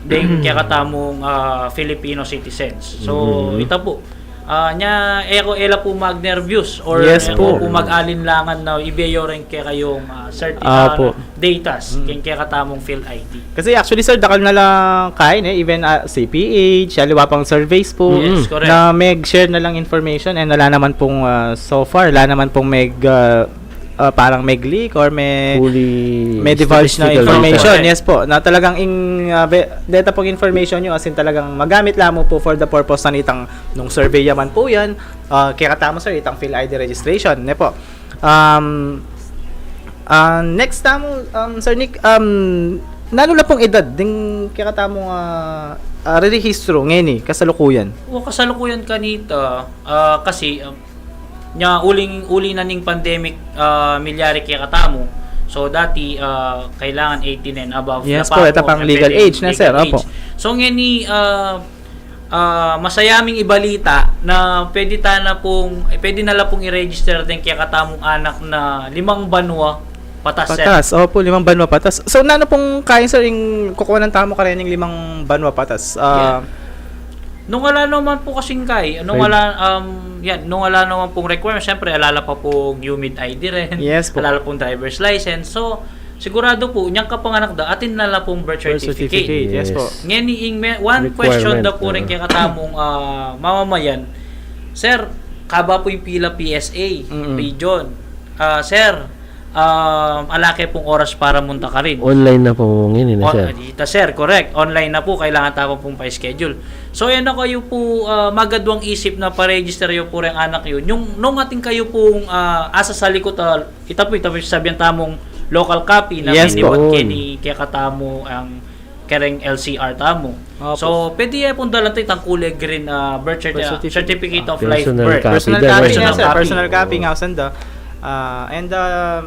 Deng kekatamung, ah, Filipino citizens. So, Mm. ita pu. Ah, nya, e ku, e la pu mag-nervyos or Yes e ku po. pu mag-alinlangan na ibie yu rin kekayung, ah, certi-, ah, Opo. datas, Mm. keng kekatamung PhilID. Kasi actually, sir, dakal na lang kain eh, even, ah, C P H, aliwa pang surveys po, Mm. Yes, correct. na mag-share na lang information and wala naman pong, ah, so far, wala naman pong mag, ah, ah, parang mag-leak or may, Fully may divulge na statistical information. data. Yes po, na talagang ing, ah, be-, data pong information nyo, as in talagang magamit lamang po for the purpose na nitang nung survey naman po yan, ah, kaya katama, sir, itang PhilID registration, ne po. Um, ah, next tamu, um, Sir Nick, um, nanu la pung edad ding kaya katamu, ah, ah, rerehistro ngeni, kasalukuyan? O, kasalukuyan kanita, ah, kasi, um, nya uling, uli na ning pandemic, ah, milyari kaya katamu. So, dati, ah, kailangan eighteen and above Yes na po, pa ita po, pang eh, legal pwede age na, legal sir, opo. age. So, ngeni, ah, ah, masaya ming ibalita na pwede ta na pong, eh, pwede na la pong i-register deng kekatamung anak na limang banwa patas, sir. Patas, opo, limang banwa patas. So, nanu pong kain, sir, ing kukunan tamu karening limang banwa patas? Ah, Yeah. Nung ala naman po kasing kai, nung Right. ala, um, yan, nung ala naman pong requirement, siyempre, ala la pa pong humid I D rin, Yes po. ala la pong driver's license. So, sigurado po, nyang kapanganak da, atin na la pong birth Birth certificate. certificate, yes po. Yes. Ngeni ing me-, one Requirement, question da po rin ah. kaya katamung, ah, mamamayan, Sir, kaba po ing pila P S A, Mm-mm. region. Ah, sir, um, ala ke pong oras para munta karin. Online na po ngeni, On-, sir. ah, dita, sir, correct. Online na po, kailangan ta pa pong pa-schedule. So, yan na kayo po, ah, magadwang isip na pa-register yu po reng anak yu. Yung, nung atin kayo pong, ah, asa sa likod, ah, ita po, ita po sabihan tamung local copy na Yes po. miniwan keni kekatamu ang kereng L C R tamu. Opo. So, pwede ya pong dalan ta itang kulay green, ah, birth certi-, Birth certificate. certificate of Ah, live personal birth. copy Personal din, copy eh. nga, Personal sir. copy. Personal copy Oo. nga, sanda. Ah, and, ah,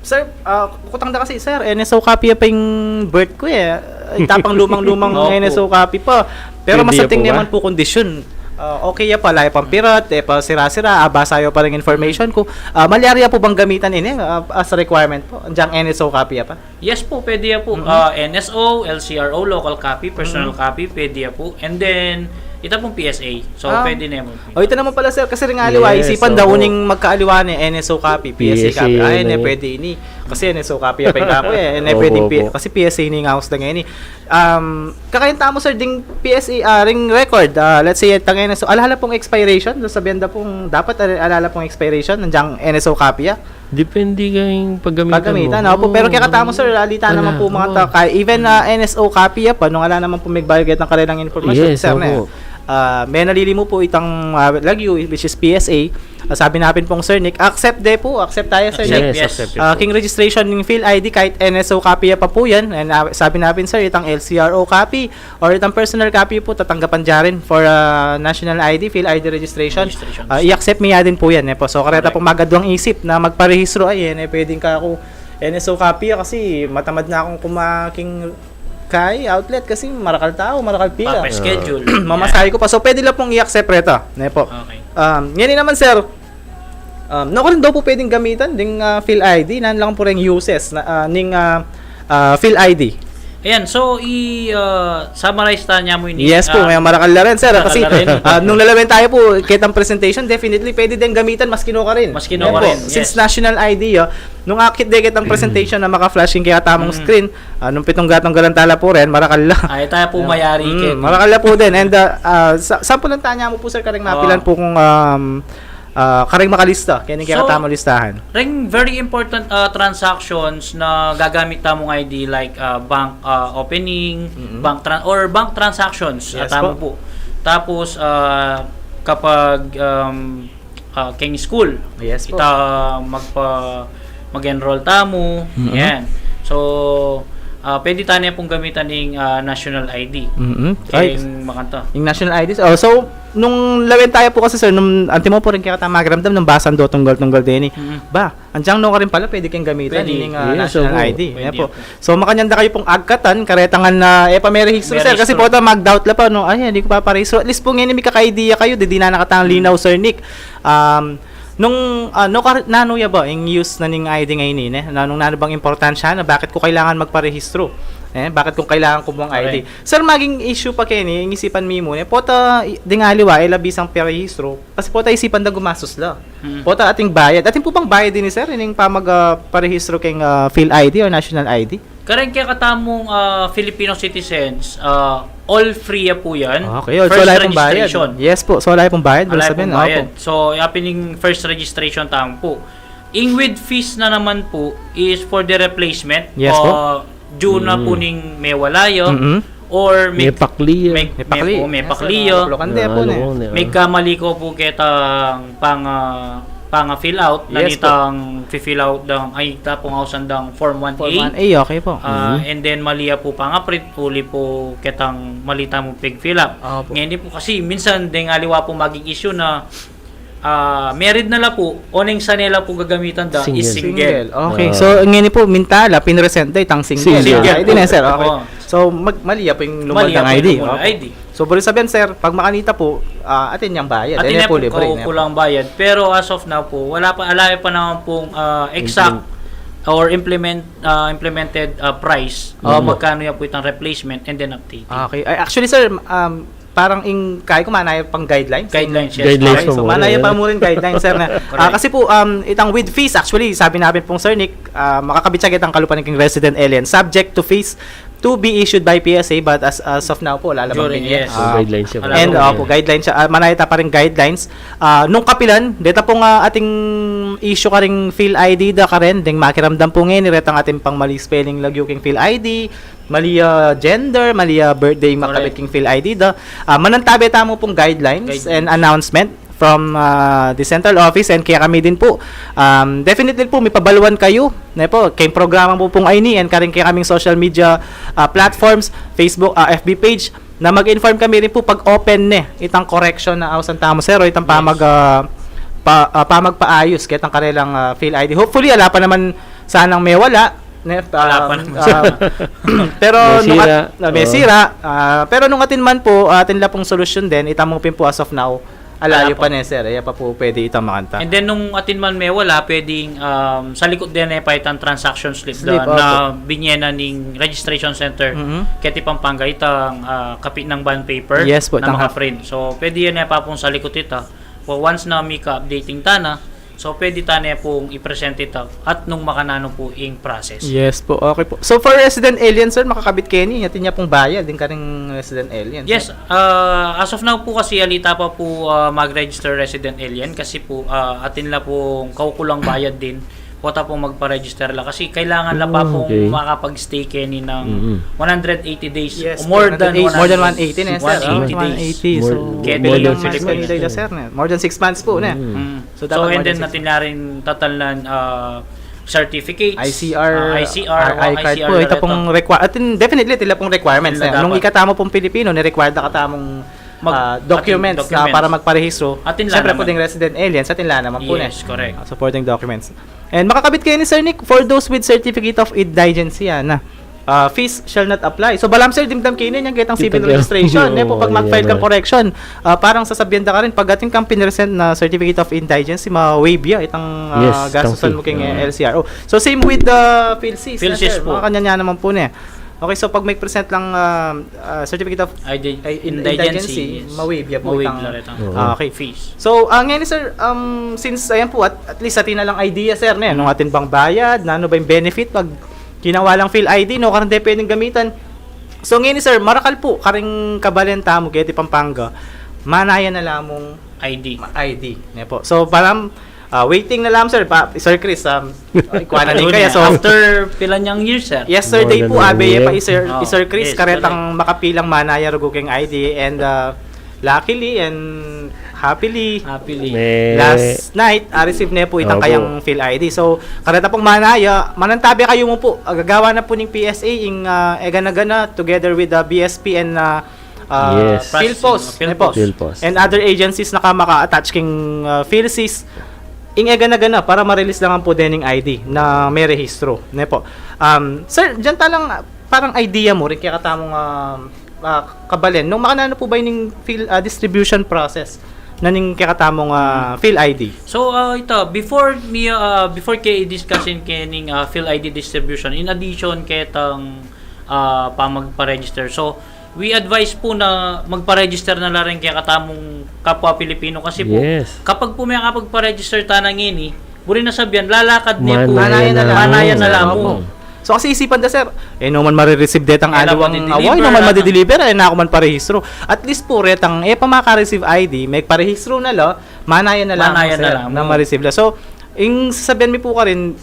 sir, ah, kutang da kasi, sir, N S O copy ya pa ing birth ku, eh. Itapang lumang-lumang Opo. N S O copy pa. Pero Pwede masating ya po ba? naman po kondisyon. Ah, okay ya pa, layo pang pirat, e pa sira-sira, abasa yu pa ring information ku. Ah, malyari ya po bang gamitan ini, ah, as a requirement po? Andyang N S O copy ya pa? Yes po, pwede ya po. Mm-hmm. Ah, N S O, L C R O, local copy, personal Mm-hmm. copy, pwede ya po. And then, ita pong P S A. So, Ah. pwede na ya po. O, ita naman pala, sir, kasi ring aliwa, Yes, isipan da opo. uning magkaaliwa ni N S O copy, P S A P S A copy. Ay, na ne, yan. pwede ini. Kasi N S O copy ya pa ing kaku, eh. Ne, Opo, pwede P-, opo. kasi P S A ini nga usda ngeni. Um, kakain tamu, sir, ding P S A, ah, ring record. Ah, let's say, itang N S O, ala la pong expiration, sasabihan da pong, dapat ala-, ala la pong expiration, andyang N S O copy ya. Depende kayong paggamitan Paggamitan, mo. opo. Pero Oo, kaya katamu, sir, alita naman ala, po mga oo. ta-, kay, even, ah, N S O copy ya pa, nung ala naman po magbayad ng kanilang information, Yes, sir, na opo. Ah, may nalilimu po itang, ah, lagyu, which is P S A. Ah, sabi na pin pong Sir Nick, accept de po, accept tayo, Sir Accept, Nick. Yes, yes. accept Ah, po. King registration ng PhilID, kahit N S O copy ya pa po yan. And, ah, sabi na pin, sir, itang L C R O copy, or itang personal copy po, tatanggapan dyan rin for, ah, national I D, PhilID registration. Registrations. Ah, i-accept mi ya din po yan, eh, po. So, kareta Correct. po magadwang isip na magparehistro, ay, eh, eh, pwedeng ka ako, N S O copy, ah, kasi matamad na akong kumaking kay outlet kasi marakal tao, marakal pila. Papa-schedule. Mamasahe Yan. ko pa. So, pwede lang pong i-accept reta, ne po. Okay. Um, ngayon naman, sir, Um, no, karin daw po pwedeng gamitan ding, ah, PhilID, nan lang po ring uses na, ah, ning, ah, ah, PhilID. Ayan, so i, ah, summarize ta nya mu ini, Yes po, ah, may marakal na rin, sir. marakal Kasi, na rin. ah, nung lalawen tayo po, kitang presentation, definitely pwede din gamitan, maski no karin. Maski no Ayan po, karin, since yes. national I D, ah, nung akit de kitang presentation na maka-flash ing kaya tamang Mm. screen, ah, nung pitong gatong galantala po rin, marakal la. Ay, tayo po Ayan. mayari Mm, kit. marakal la po din. And, ah, ah, sa, sample lang tanya mo po, sir, karing mapilan Ah. po kung, um, ah, karing makalista, kaya ning So, kakatamang listahan. Ring very important, ah, transactions na gagamit tamung I D like, ah, bank, ah, opening, Mm-mm. bank tran-, or bank transactions, ah, Yes tamo po. po. Tapos, ah, kapag, um, ah, keng school, Yes po. ita magpa-, mag-enroll tamu, Mm-mm. yan. So, Ah, pwede tane pung gamitan ing, ah, national I D. Mm-mm. Ay, ing makanta. Ing national I D. Oh, so, nung lawen taya pu kasi, sir, nung antimo pu rin kaya tama makiramdam nung basan do tunggal-tunggal deni. Mm. Ba, anjang no ka rin pala, pwede kayang gamitan ining, ah, national I D. Pwede. Pwede po. So, makanyan da kayu pung agkatan, karetangan na, e pa merehistro, sir. Kasi merehistro. Pota mag-doubt la pa, no? Ay, hindi ko pa parehistro. At least po ngayon, may kaka-idea kayu, di, di na nakatang linaw, Sir Nick. Um, nung, ah, no, kar-, nanu ya ba, ing use na ning I D ngeni, ne? Na, nung nanu bang importansya na, bakit ko kailangan magparehistro? Eh, bakit kung kailangan ko mung I D? Correct. Sir, maging issue pa keni, ing isipan mi mu, ne? Pota, i-, ding aliwa, e la bisang parehistro, kasi pota isipan da gumastos la. Mm. Pota atin bayad. Atin pu bang bayad deni, sir, ining pamag, ah, parehistro keng, ah, PhilID or National I D? Kareng kekatamung, ah, Filipino citizens, ah, all free ya pu yan. Okay, so wala pung bayad. First registration. Yes po, so wala pung bayad, wala pung bayad. Opo. So, yapin ing first registration tamu pu. Ing with fees na naman pu is for the replacement. Yes po. Ah, due na pu ning mewala ya. Mm-mm. Or may, mepakli ya. May, mepakli. May, o, mepakli ya. Yes, sir. Kapulukan de pu, ne. Mekamaliko pu ketang pang, ah, panga-fill out, yes po. Nanitang fi-fill out dang, ay, tapung ausan dang Form one A. Form one A, okay po. Ah, and then mali ya pu pangaprint, uli pu ketang mali tamu pig-fill up. Opo. Ngeni pu kasi, minsan, deng aliwa pu maging issue na, ah, married na la pu, oneng sane la pu gagamitan da is single. Single. Okay. Ah. So, ngeni pu, minta la, pinresent da itang single. Single. Ay, di na, sir. Okay. Oo. So, mag-, mali ya pu ing lumaldang I D. Mali ya pu ing lumaldang I D. Opo. So, buri sabian, sir, pag makanita pu, ah, atin yang bayad. Atin ya pu, libre na. Kulang bayad. Pero as of now pu, wala pa, ala pa naman pung, ah, exact or implement, ah, implemented, ah, price kung magkano ya pu itang replacement and then updating. Okay. Ay, actually, sir, um, parang ing, kaya ko manaya pang guidelines. Guidelines, yes. Guidelines. Okay, so, manaya pa mu rin guidelines, sir, na, ah, correct. Kasi pu, um, itang with fees, actually, sabi na pung Sir Nick, ah, makakabit ya ketang kalupa ning resident alien, subject to fees to be issued by P S A, but as, as of now pu, wala la mang binye. During, yes. Ah, guidelines ya. And, opo, guidelines ya. Ah, manaya ta pa ring guidelines. Ah, nung kapilan, deta pung ating issue karing PhilID da karen, deng makiramdam pu ngeni, retang atin pang mali spelling lagyu keng PhilID, mali ya gender, mali ya birthday, correct, makabit keng PhilID da. Ah, manantabe tamu pung guidelines and announcement from, ah, the central office and kekami din pu. Um, definitely pu, mipabaluan kayu, ne pu, keng programa mu pung ini and karing kekaming social media, ah, platforms, Facebook, ah, F B page, na mag-inform kami rin pu pag open ne itang correction na ausan tamu, sir, o itang pamag-, ah, pa-, ah, pamagpaayus ketang karelang, ah, PhilID. Hopefully, ala pa naman sanang mewala, ne? Wala pa naman sana. Pero nung at-, mesira, ah, pero nung atin man pu, atin la pung solusyon din, ita mu pin pu as of now, ala yu pa, ne, sir? Ala pa. Aya pa pu pwede itang makanta. And then, nung atin man mewala, pwedeng, um, salikut deni pa itang transaction slip da, opo, na binye na ning registration center keti Pampanga itang, ah, kapit nang bond paper na makaprint. Yes pu, itang ha- So, pwede yan pa pung salikut ita. Once na mika-updating tana, so, pwede tana pung i-present ita at nung makananu pu ing process. Yes pu, okay pu. So, for resident alien, sir, makakabit keni, atin ya pung bayad ding karing resident alien, sir? Yes, ah, as of now pu kasi, ali ta pa pu, ah, mag-register resident alien kasi pu, ah, atin la pung kaukulang bayad din. Pota pung magpa-register la kasi kailangan la pa pung makapag-stay keni ng one hundred eighty days. Yes, more than one hundred eighty. More than one eighty, ne, sir? One eighty days. One eighty, so, more than six months, ne? More than six months pu, ne? Mm. So, dapat more than six months. So, and then, atin na rin tatalnan, ah, certificates, I C R, ah, I C R, I C R card pu. Ita pung require-, atin, definitely, atin la pung requirements, ne? Nung ikatamu pung Pilipino, ni-required na katamung, ah, documents na para magparehistro. Atin la naman. Siyempre pu, ding resident aliens, atin la naman pu, ne? Yes, correct. Ah, supporting documents. And makakabit keni, Sir Nick, for those with certificate of indigency, ah, na. Ah, fees shall not apply. So, balamu, sir, dimdam keni yan, ketang civil registration, ne pu, pag mag-file kang correction, ah, parang sasabian da ka rin, pag atin kang pinresent na certificate of indigency, ma-waive ya itang, ah, gastusan mu keng, eh, L C R O. So, same with the PhilCis, ne, sir? PhilCis pu. Makanyan ya naman pu, ne. Okay, so pag may present lang, ah, ah, certificate of indigency, ma-waive ya pu itang fees. Ah, okay. So, ah, ngeni, sir, um, since, ayan pu, at, at least atin na lang idea, sir, ne? Nung atin bang bayad, nanu ba ing benefit pag kinawa lang PhilID, no? Kareng de pwedeng gamitan. So, ngeni, sir, marakal pu, karing kabalen tamu keti Pampanga, manaya na la mung ID. ID, ne pu. So, balamu, ah, waiting na la, sir, pa, Sir Chris, um, ikuan na rin kaya. So, after pila niyang years, sir? Yesterday pu, abe ye pa i Sir, i Sir Chris, karetang makapilang manaya rugu keng ID, and, ah, Luckily and happily, Happily. Last night, ah, receive ne pu itang Opo. kayang PhilID. So, kareta pung manaya, manantabe kayu mu pu. Gagawan na pu ning P S A ing, ah, egana-gana together with the B S P and, ah, ah, Yes. PhilPos, Processing, ne pu. PhilPos. PhilPos. And other agencies na ka maka-attach king, ah, PhilSys. Ing egana-gana para ma-release la ngan pu dening I D na me-rehistro, ne pu. Um, sir, diyan ta lang, ah, parang idea mu rin kekatamung, ah, ah, kabalen. Nung makananu pu ba ining Phil, ah, distribution process na ning kekatamung, ah, PhilID? So, ah, ita, before mi, ah, before ke i-discuss in kening, ah, PhilID distribution, in addition ketang, ah, pamagpa-register. So, we advise pu na magpa-register na la rin kekatamung kapwa Pilipino kasi pu, Yes. kapag pu mekapagpa-register tana ngeni, buri na sabian, lalakad ne pu. Manaya na la mu. Manaya na la mu. Opo. So, kasi isipan da, sir, e no man mare-receive detang aliwang, e no man madi-deliver, e naku man parehistro. At least pu, retang e pa maka-receive I D, magparehistro na la, manaya na la mu, sir, na ma-receive la. So, ing sasabian mi pu karin,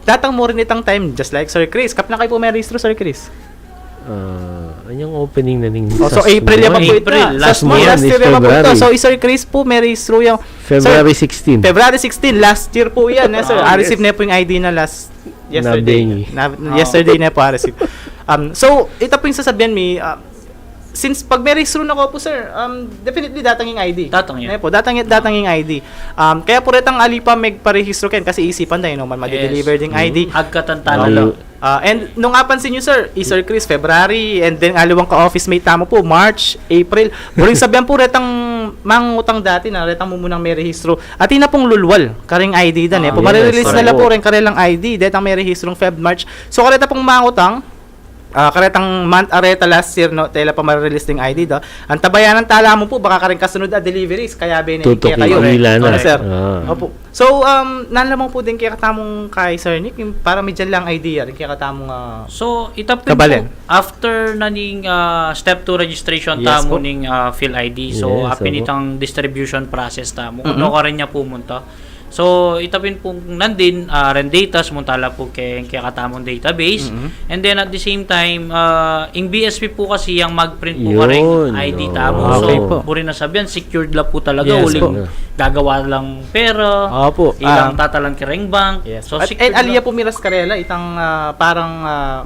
datang mu rin itang time, just like Sir Chris. Kapna kayu pu merehistro, Sir Chris? Ah, anyang opening na ning Oh, so April ya pa pu ita. April, last year. Last year ya pa pu ita. So, i Sir Chris pu merehistro yang February sixteen. February sixteen, last year pu yan, eh, sir. Ah, yes. A-receive ne pu ing I D na last, yesterday. Na, yesterday ne pu a-receive. Um, so, ita pu ing sasabian mi, ah, since pag merehistro na ko pu, sir, um, definitely datang ing I D. Datang yan. Ne pu, datang, datang ing I D. Um, kaya pu retang ali pa magparehistro ken kasi isipan da, e no man madi-deliver ding I D. Agkatan tana la. Ah, and nung apansin yu, sir, i Sir Chris, February, and then aliwang ka-office mate tamu pu, March, April. Buring sabian pu retang mangutang dati na, retang mumunang merehistro. Atin na pung lulwal karing I D da, ne pu. Mare-release na la pu rin karelang I D detang merehistrong Feb, March. So, kareta pung mangutang, ah, karetang month a reta last year, no, tela pa mare-release ding I D da. Antabayanan tala mu pu, baka karing kasunod a deliveries, kayabe ne kekayu. Tutuki ila na. Ano, sir? Opo. So, um, nanu la mu pu ding kekatamung kay Sir Nick, ing para medyang idea ding kekatamung, ah, So, ita pin pu, after na ning, ah, step two registration tamu ning, ah, PhilID. So, apin itang distribution process tamu. Nukarin ya pumunta. So, ita pin pu nandin, ah, ren data, sumunta la pu keng kekatamung database. And then at the same time, ah, ing B S P pu kasi yang mag-print pu karing I D tamu. So, buri na sabian, secured la pu talaga, uling gagawa lang pera, ilang tatalan kareng bank. So, secured la. At, at ali ya pu miras karela, itang, ah, parang, ah,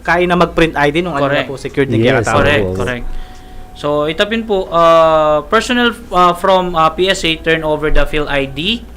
kaina mag-print I D nung ali na pu secured ing kekatau. Correct, correct. So, ita pin pu, ah, personnel, ah, from, ah, P S A turn over the PhilID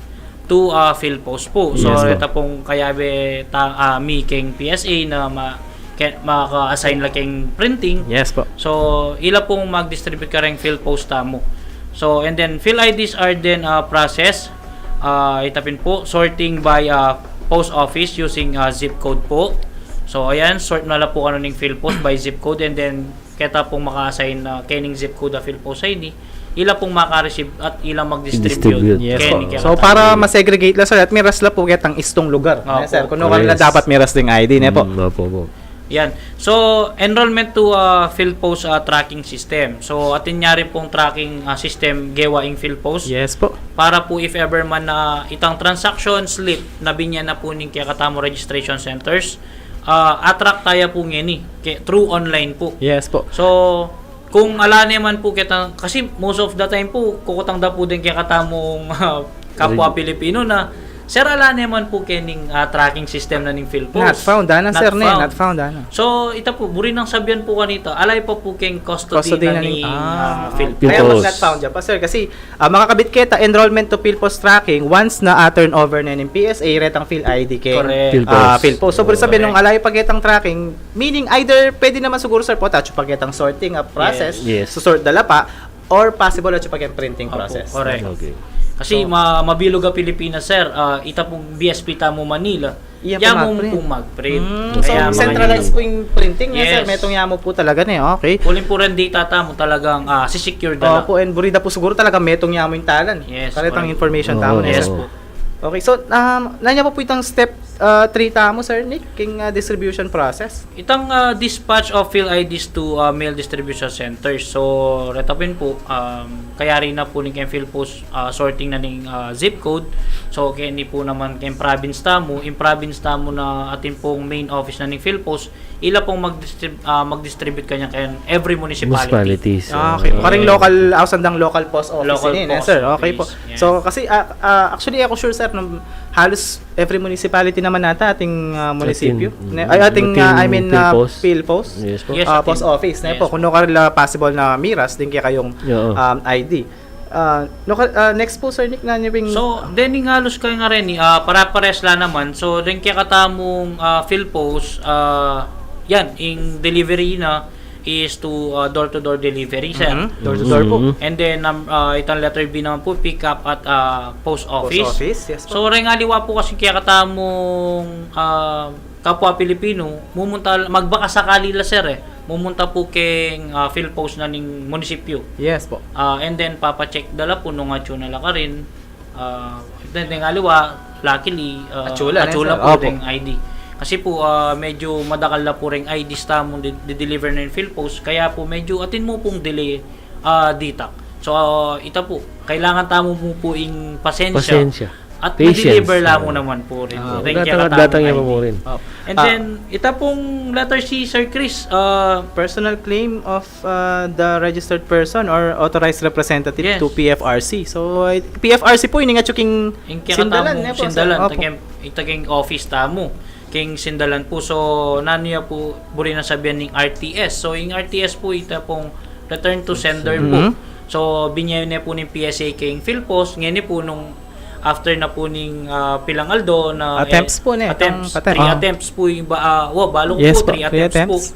to, ah, PhilPos pu. So, ita pung kayabe ta, ah, mi keng P S A na ma-, ke-, maka-assign la keng printing. Yes pu. So, ila pung mag-distribute kareng PhilPos tamu. So, and then PhilIDs are then, ah, processed. Ah, ita pin pu, sorting by, ah, post office using, ah, zip code pu. So, ayan, sort na la pu kanu ning PhilPos by zip code, and then keta pung maka-assign, ah, kening zip code a PhilPos I D, ila pung maka-receive at ila mag-distribute. Distribute. Yes pu. So, para ma-segregate la, sir, at miras la pu ketang istung lugar. Opo. Ne, sir, kung ano la dapat miras ding I D, ne pu? Mm, opo, opo. Yan. So, enrollment to, ah, PhilPos, ah, tracking system. So, atin ya rin pung tracking, ah, system gewa ing PhilPos. Yes pu. Para pu if ever man na itang transaction slip na binye na pu ning kekatamung registration centers, ah, a-track taya pu ngeni, ke, through online pu. Yes pu. So, kung ala ne man pu ketang, kasi most of the time pu, kukutang da pu ding kekatamung, ah, kapwa Pilipino na, "Sir, ala ne man pu kening, ah, tracking system na ning PhilPos." Not found, ana, sir, ne? Not found, ana. So, ita pu, buri nang sabian pu kanita, ala ya pa pu keng custody na ning, ah, PhilPos. Kaya mag not found ya pa, sir, kasi ah, makakabit keta enrollment to PhilPos tracking once na, ah, turnover ne ning P S A retang PhilID keng, ah, PhilPos. So, buri sabian nung ala ya pa ketang tracking, meaning either pwede naman siguru, sir, pu, atyu pa ketang sorting, ah, process, susort da la pa, or possible atyu pa keng printing process. Opo, correct. Okay. Kasi ma-, mabilug a Pilipinas, sir, ah, ita pung B S P tamu Manila, yamu pung mag-print. Mm, so, centralized pu ing printing, sir. Metung yamu pu talaga, ne? Okay. Uling pu ren data tamu talagang, ah, si-secure da la. Opo, and buri da pu siguru talaga metung yamu ing talan. Yes, correct. Karetang information tamu, ne, sir? Yes pu. Okay, so, um, nanu ya pa pu itang step ah, three tamu, Sir Nick, king, ah, distribution process? Itang, ah, dispatch of PhilIDs to, ah, mail distribution centers. So, reta pin pu, um, kayari na pu ning keng PhilPost, ah, sorting na ning, ah, zip code. So, keni pu naman keng province tamu, ing province tamu na atin pung main office na ning PhilPost, ila pung magdistrib-, ah, magdistribute kanya keng every municipality. Municipalities, ah, okay. Ah, karing local, ausan dang local post office. Local ini, post office, sir. Okay po. Yes. So, kasi, ah, ah, actually, e ku sure, sir, nung halos every municipality naman ata ating, ah, munisipyo. Atin, ne-, ay, ating, atin ah, I mean, ah, PhilPost. PhilPost. Yes po. Yes, ah, atin. Post office, ne po. Yes. Kuno karela possible na miras ding kekayung, um, I D. Ah, no, ka-, ah, next po, Sir Nick, na niya ping... So, dening halos kaya nga rin, ah, pare-pares la naman. So, deng kekatamung, ah, PhilPost, ah, yan, ing delivery na is to, ah, door-to-door delivery, sir. Mhm. Door-to-door po. Mhm. And then, um, ah, itang letter B naman po, pick up at, ah, post office. Post office, yes po. So, reng aliwa po kasi kekatamung, ah, kapwa Pilipino, mumunta, magbakasakali la, sir, eh. Mumunta po keng, ah, PhilPost na ning munisipyo. Yes po. Ah, and then, papacheck da la po nung atsu na la karin. Ah, then, deng aliwa, luckily, ah, atsu la, atsu la po, sir. Opo. Deng I D. Kasi po, ah, medyo madakal la po reng I Ds tamu di-, di-deliver na ning PhilPost. Kaya po, medyo atin mu pung delay, ah, ditak. So, ah, ita po, kailangan tamu mu po ing pasensya. Pasensya. At patience. Ma-deliver la mu naman po rin. Ah, okay. Reng datang, kekatamung datang ya I D. Mu rin. Oh. And then, ita pung letter C, Sir Chris, ah, personal claim of, ah, the registered person or authorized representative to P F R C. Yes. So, ay, P F R C po, ini nga atsu king sindalan, kekatamung sindalan, ne po, sir? Opo. Ita keng, ita keng office tamu. Keng sindalan po. So, nanu ya po, buri nang sabian ning R T S. So, ing R T S po, ita pong return to sender po. Mhm. So, binye ne po ning P S A keng PhilPost, ngeni po nung after na po ning, ah, pilang aldo na, eh, attempts po, ne? Attempts. Itang patent. Three attempts po ing ba, ah, wa, balu ku po, three attempts po. Yes po, three attempts.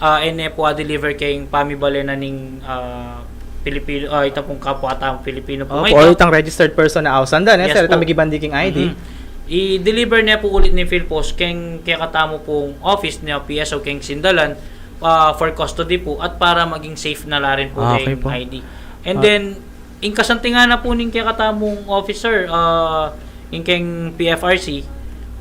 Ah, e ne po a-deliver keng pamibalen na ning, ah, Pilipino, ah, ita pong kapwa tamung Pilipino po. Opo, or itang registered person na ausan da, ne, sir? Yes po. Itang migibandi king I D. Mhm. I-deliver ne po ulit ning PhilPost keng kekatamu pong office na P S O keng sindalan, ah, for custody po at para maging safe na la rin po. Ah, okay po. Deng I D. And then, ing kasantingan na po ning kekatamung officer, ah, ing keng P F R C,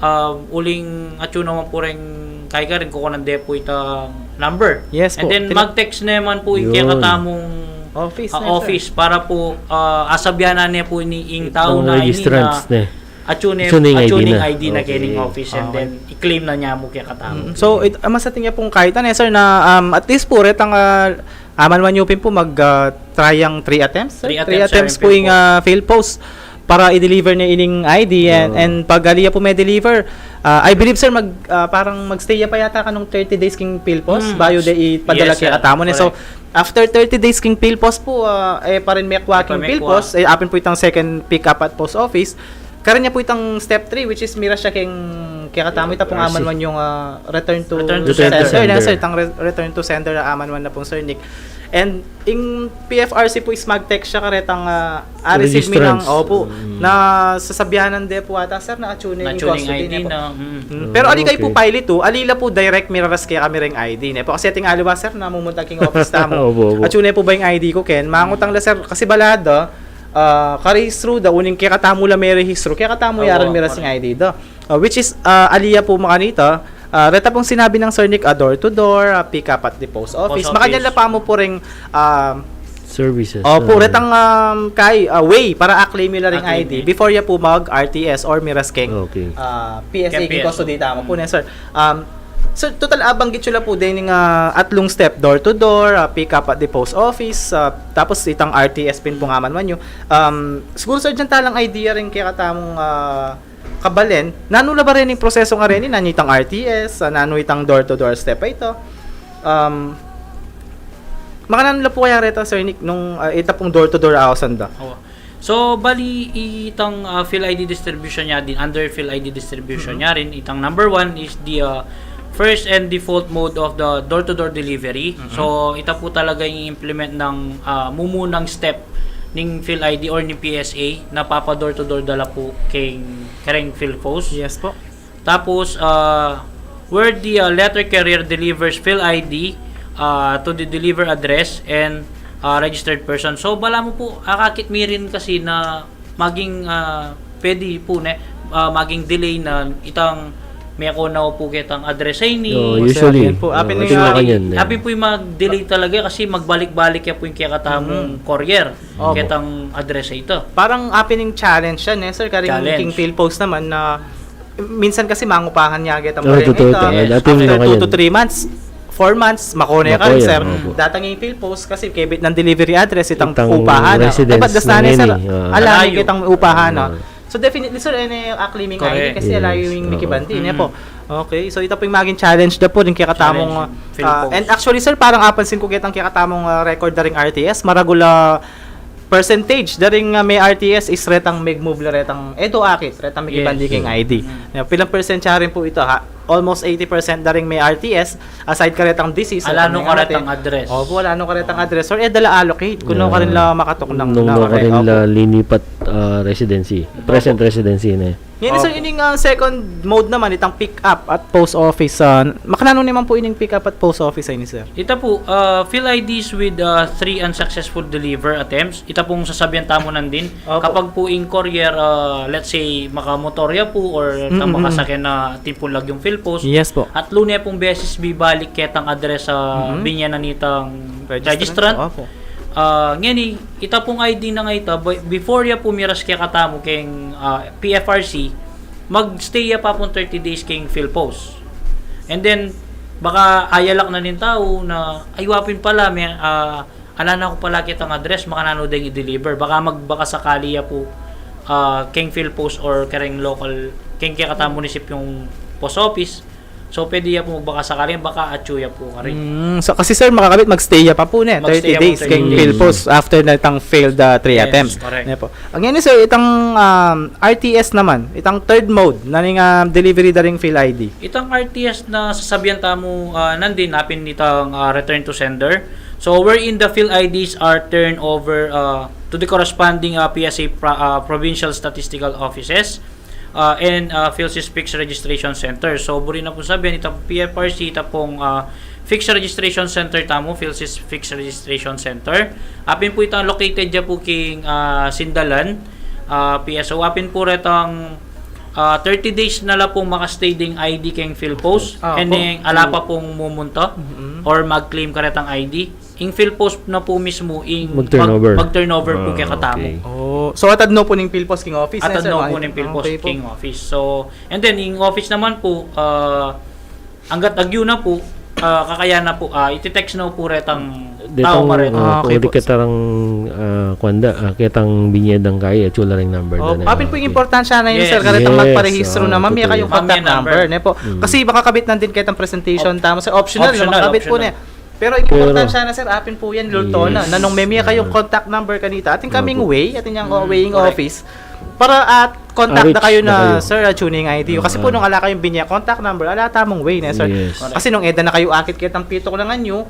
ah, uling atsu naman po reng kayari, kukunan de po itang number. Yes po. And then, mag-text naman po ing kekatamung office, ah, na, sir, office para po, ah, asabian na ne po ini ing tau na ini na registrants na. Atsu ne, atsu ne ing I D na. Atsu ne ing I D na kening office, and then i-claim na ne mu kekatamu. Mm. So, it, ah, masating ya pung kaitan, eh, sir, na, um, at least po, retang, ah, aman man yu pin po mag, ah, try yang three attempts, sir? Three attempts, sir, three attempts po ing, ah, PhilPost para i-deliver ne ining I D, and, and pag ali ya po me-deliver, ah, I believe, sir, mag, ah, parang mag-stay ya pa yata kanung thirty days king PhilPost, mm, bayu de ipadala kekatamu, ne? Yes, sir. Correct. So, after thirty days king PhilPost po, ah, e pa rin mekua king PhilPost, e, apin po itang second pick up at post office. Karin ya po itang step three, which is miras ya keng kekatamu, ita pong aman man yung, ah, return to sender. Return to sender, ne, sir? Itang re-, return to sender, ah, aman man na pong, Sir Nick. And ing P F R C po is mag-text ya karetang, ah, a-receive mi nang, opo, na sasabianan de po ata, sir, na atsu ne ing custody ne po. Mm. Pero ali kayu po, okay, pili tu, ali la po direct miraras kekami reng I D ne po. Kasi ating aliwa, sir, na mumunta king office tamu. Opo, opo. Atsu ne po ba ing I D ku ken? Mangutang la, sir, kasi balado, ah, karehistru da, uling kekatamu la merehistru, kekatamu ya rin miras ing I D da. Ah, which is, ah, ali ya po makanita, ah, reta pong sinabi nang Sir Nick, ah, door to door, ah, pick up at the post office. Makanyan la pa mu po reng, ah, services. Opo, retang, um, kay, ah, way para a-claim yu la ring I D before ya po mag-R T S or miras keng, ah, P S A, king custody tamu po, ne, sir? Um, so, total, abanggit yu la po dening, ah, atlung step, door to door, ah, pick up at the post office, ah, tapos itang R T S pin pung aman man yu. Um, siguru, sir, dinan ta lang idea ring kekatamung, ah, kabalen, nanu la ba reng proseso ngeni, nanu itang R T S, ah, nanu itang door to door step a ita. Um, makananu la po kaya reta, Sir Nick, nung, ah, ita pung door to door a ausan da? Oo. So, bali, itang, ah, PhilID distribution ya din, under PhilID distribution ya rin, itang number one is the, ah, first and default mode of the door-to-door delivery. So, ita po talaga ing implement ng, ah, mumunang step ning PhilID or ning P S A na papa-door-to-door da la po keng, kareng PhilPost. Yes po. Tapos, ah, where the, ah, letter carrier delivers PhilID, ah, to the deliver address and, ah, registered person. So, balamu po, akakit mi rin kasi na maging, ah, pwede po, ne, ah, maging delay na itang meko na pu ketang address ini. Oo, usually. Yan po. Oo, apin yung, ah, makanyan, eh. Apin pu yung mag-delay talaga kasi magbalik-balik ya pu yung kekatamung courier. Opo. Ketang address ita. Parang apin yung challenge yan, eh, sir. Karing king PhilPost naman na minsan kasi mangupahan ya ketang barangay ita. After two to three months, four months, makone ka rin, sir. Opo. Datang yung PhilPost kasi kebit ng delivery address, itang upahan na. Residence na, sir. Ala, ketang upahan na. So, definitely, sir, ene, akliming I D kasi ala yung mikibandi, ne po. Okay, so ita pu yung maging challenge da pu ring kekatamung, ah, and actually, sir, parang apansin ku ketang kekatamung, ah, record da ring R T S, maragul a percentage da ring, ah, me R T S is retang megmove la retang, e do akit, retang mikibandi keng I D. Pilang percent ya rin pu ita, ha? Almost eighty percent da ring me R T S, aside karetang disease, ala no karetang address. Opo, ala no karetang address. Or e da la allocate, kung no karin la makatuknang, nung no karin la linipat, ah, residency. Present residency na. Ngayon, sir, ining, ah, second mode naman, itang pick up at post office, ah, makananu naman pu ining pick up at post office ini, sir? Ita pu, ah, PhilIDs with, ah, three unsuccessful deliver attempts. Ita pung sasabian tamu nandin. Opo. Kapag pu ing courier, ah, let's say, makamotor ya pu or makasakyan na atin pung lagyung PhilPost. Yes po. At lune pung beses bibalik ketang address, ah, binye na nitang registrant. Opo. Ah, ngeni, ita pung I D na nga ita, before ya pu miras kekatamu keng, ah, P F R C, magstay ya pa pung thirty days keng PhilPost. And then, baka ayalak na ning tau na, ay, wa pin pala, me, ah, ala na ku pala ketang address, makananu deng i-deliver. Baka magbakasakali ya pu, ah, keng PhilPost or kareng local, keng kekatang munisipyung post office. So, pwede ya pu magbakasakali, baka atyu ya pu karin. Mm, so, kasi, sir, makakapit, magstay ya pa pu, ne? Thirty days keng PhilPost after na itang failed, ah, three attempts. Yes, correct. Ne po. Ang yan, sir, itang, um, R T S naman, itang third mode na ning, ah, delivery da ring PhilID. Itang R T S na sasabian tamu, ah, nandin, apin itang, ah, return to sender. So, wherein the PhilIDs are turned over, ah, to the corresponding, ah, P S A pro-, ah, provincial statistical offices, ah, and, ah, PhilSys Fixed Registration Center. So, buri na pung sabian, ita pung P F R C, ita pung, ah, Fixed Registration Center tamu, PhilSys Fixed Registration Center. Apin pu itang located ya pu king, ah, Sindalan, ah, P S O. Apin pu retang, ah, thirty days na la pung makastay ding I D keng PhilPost. Ah, and then, ala pa pung mumunta or mag-claim karetang I D. Ing PhilPost na pu mismu ing mag-turnover. Mag-turnover pu kekatamu. Ah, okay. Oh, so atad no pu ning PhilPost king office, eh, sir? Atad no pu ning PhilPost king office. So, and then, ing office naman pu, ah, anggat agyu na pu, ah, kakaya na pu, ah, iti-text no pu retang tau maret. Ah, okay pu. Ketang, ah, kuan da, ah, ketang binye dang kaya, atyu la ring number da. Apin pu ing importansya na ini, sir, karetang magparehistro na mamye kayung contact number, ne po? Kasi makakabit nandin ketang presentation tamu, sir, optional na makakabit pu, ne? Pero ing importansya na, sir, apin pu yan, lulto na. Na nung memye kayung contact number kanita, atin kaming way, atin yang, oh, weighing office, para at contact da kayu na, sir, ah, tuning I D. Kasi pu nung ala kayung binye contact number, ala tamung way, ne, sir? Yes. Kasi nung e da na kayu akit ketang pituk na ngan yu,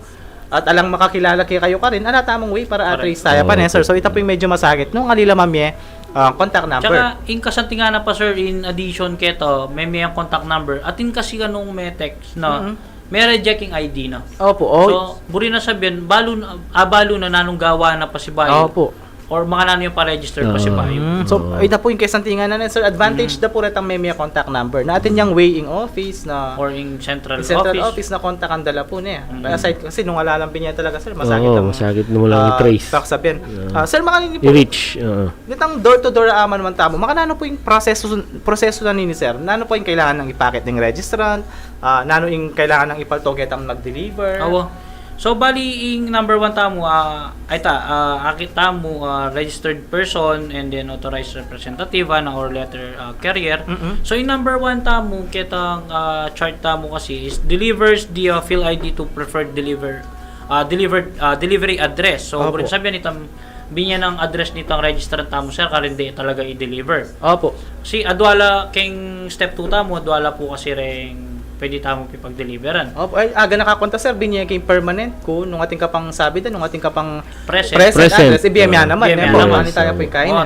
at alang makakilala kekayu karin, ala tamung way para a-trace taya pa, ne, sir? So, ita pu ing medyo masakit nung ali la mamye, ah, contact number. Tsaka, ing kasantinganan pa, sir, in addition keta, memye yang contact number, atin kasi kanung me-text na, me-reject ing I D na. Opo, oh. So, buri na sabian, balu na, ah, balu na nanung gawa na pasibayu. Opo. Or makananu yang pa-register pasibayu. Mm, so, ita pu ing kasantinganan na, sir, advantage da pu retang memye contact number. Na atin yang weighing office na, or ing central office na kontakan da la pu, ne? Kaya aside kasi nung ala lang binye talaga, sir, masakit na mu lang i-trace. Pakisabian. Ah, sir, makanini pu, i-reach, oo. Nitang door to door a man tamu, makananu pu ing proseso, proseso na nini, sir? Nanu pu ing kailangan nang ipakit ning registrant? Ah, nanu ing kailangan nang ipalto ketang mag-deliver? Awa. So, bali, ing number one tamu, ah, ay ta, ah, akit tamu, ah, registered person and then authorized representative, ah, na or letter, ah, carrier. So, ing number one tamu, ketang, ah, chart tamu kasi is delivers the, ah, PhilID to preferred deliver, ah, delivered, ah, delivery address. So, buri sabian, itang binye nang address nitang registrant tamu, sir, karin de talaga i-deliver. Opo. Kasi adwa la keng step two tamu, adwa la pu kasi reng pwede tamu pipag-deliveran. Opo, ay, aga na kakonta, sir, binye keng permanent ku, nung atin ka pang sabi da, nung atin ka pang present address, ibie mia naman, ne po?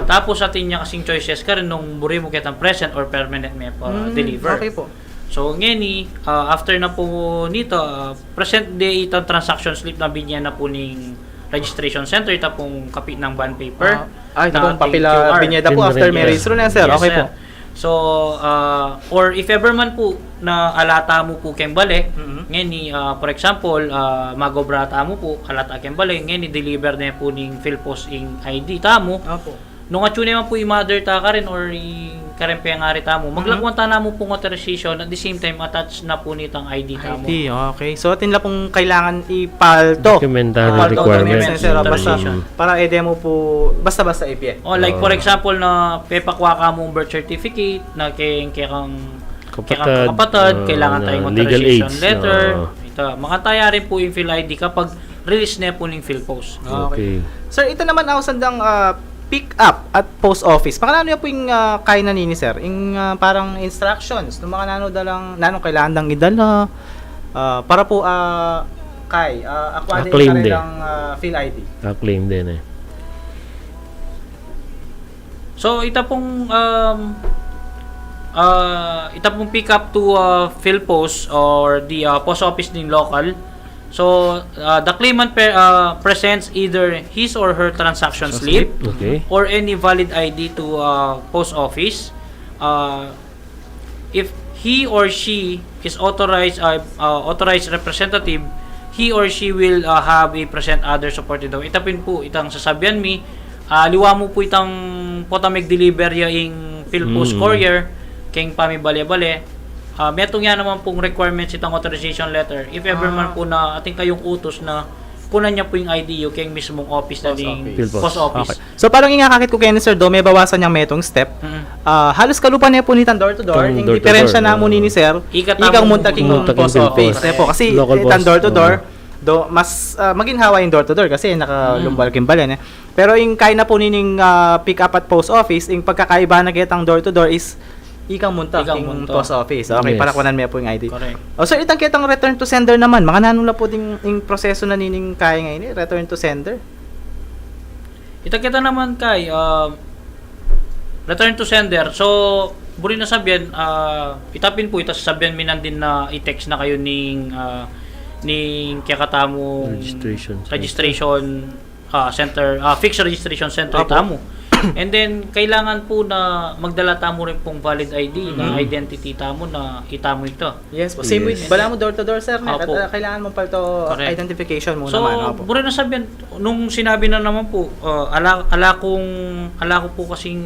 Tapos atin ya kasing choices karin nung buri mu ketang present or permanent me pa-deliver. Okay po. So, ngeni, ah, after na pu nita, ah, present de itang transaction slip na binye na pu ning registration center, ita pung kapit nang bond paper. Ah, ita pung papel a binye da pu after me-register na, sir. Okay po. So, ah, or if ever man pu na ala tamu pu keng bale, Mhm. ngeni, ah, for example, ah, mag-obra tamu pu, ala ta keng bale, ngeni deliver ne pu ning PhilPos ing I D tamu. Opo. Nung atyu ne man pu i mother ta karin or i karin pengari tamu, Mhm. maglakuan ta namu pung authorization, at the same time, attach na pu nitang I D tamu. I D, okay. So, atin la pung kailangan ipalto. Documentary Palto requirements, document, sir, basta, authorization. Mm. Para e de mu pu, basta-basta ibie. Oh, like, for Oo. example, na pepakua ka mung birth certificate, na keng, keng kang, keng Kapatad, kang kapatad, ah, kailangan na tayong legal authorization aids, letter. oo. Ita, makataya rin po yung PhilID kapag release na po ng PhilPos. Okay. Okay. Sir, ita naman, ausan dang, ah, pick up at post office. Makananu ya pu ing, ah, kaina nini, sir? Ing, ah, parang instructions, nung makananu da lang, nanung kailangan dang idala, ah, para pu, ah, kay, ah, akwa din A-claim din. Kanilang, ah, PhilID. A-claim din e. So, ita pung, um, ah, ita pung pick up to, ah, PhilPos or the, ah, post office ning local. So, ah, the claimant pe-, ah, presents either his or her transaction Transaction slip slip. Okay. or any valid I D to, ah, post office. Ah, if he or she is authorized, ah, ah, authorized representative, he or she will, ah, have a present other supporting document. Ita pin pu, itang sasabian mi, ah, liwa mu pu itang pota meg-deliver ya ing PhilPos Mm. courier, keng pamibale-bale. Ah, metung ya naman pung requirements itang authorization letter. If ever man Ah. pu na atin kayung utus na kunan ya pu ing I D yu keng mismung office na Post ning office. PhilPos. Post office. Okay. So, parang ing akakit ku keni, sir, do, mebawasan yang metung step. Mm. Ah, halos kalupa ne pu nitang door to door, Itang ing door to diferensya door, namu ah. nini, sir, Ika ikang tamu munta king munta king post PhilPos. Office. Opo, kasi Local itang post, door to door, oo. do, mas, ah, maginhawa ing door to door kasi nakalumbal Mm. king bale, ne? Pero ing kaina pu nining, ah, pick up at post office, ing pagkakaiba na ketang door to door is ikang munta Ikang king munta. post office. Okay, Yes. para kunan me pu ing I D. Correct. O, sir, itang ketang return to sender naman, makananu la pu ding, ing proseso na nining kaya ngeni, return to sender? Ita kita naman kay, ah, return to sender. So, buri na sabian, ah, ita pin pu, ita sabian mi nandin na i-text na kayu ning, ah, ning kekatamung Registration center. registration, ah, center, ah, fixed registration center Opo. tamu. And then, kailangan pu na magdala tamu rin pung valid I D na Mm. identity tamu na itamu ita. Yes po. Same Yes. with, bala mu door to door, sir, ne? Opo. Kat-, ah, kailangan mong palto Correct. identification mu So, naman. Opo. buri na sabian, nung sinabi na naman po, ah, ala, ala kung, ala ko po kasing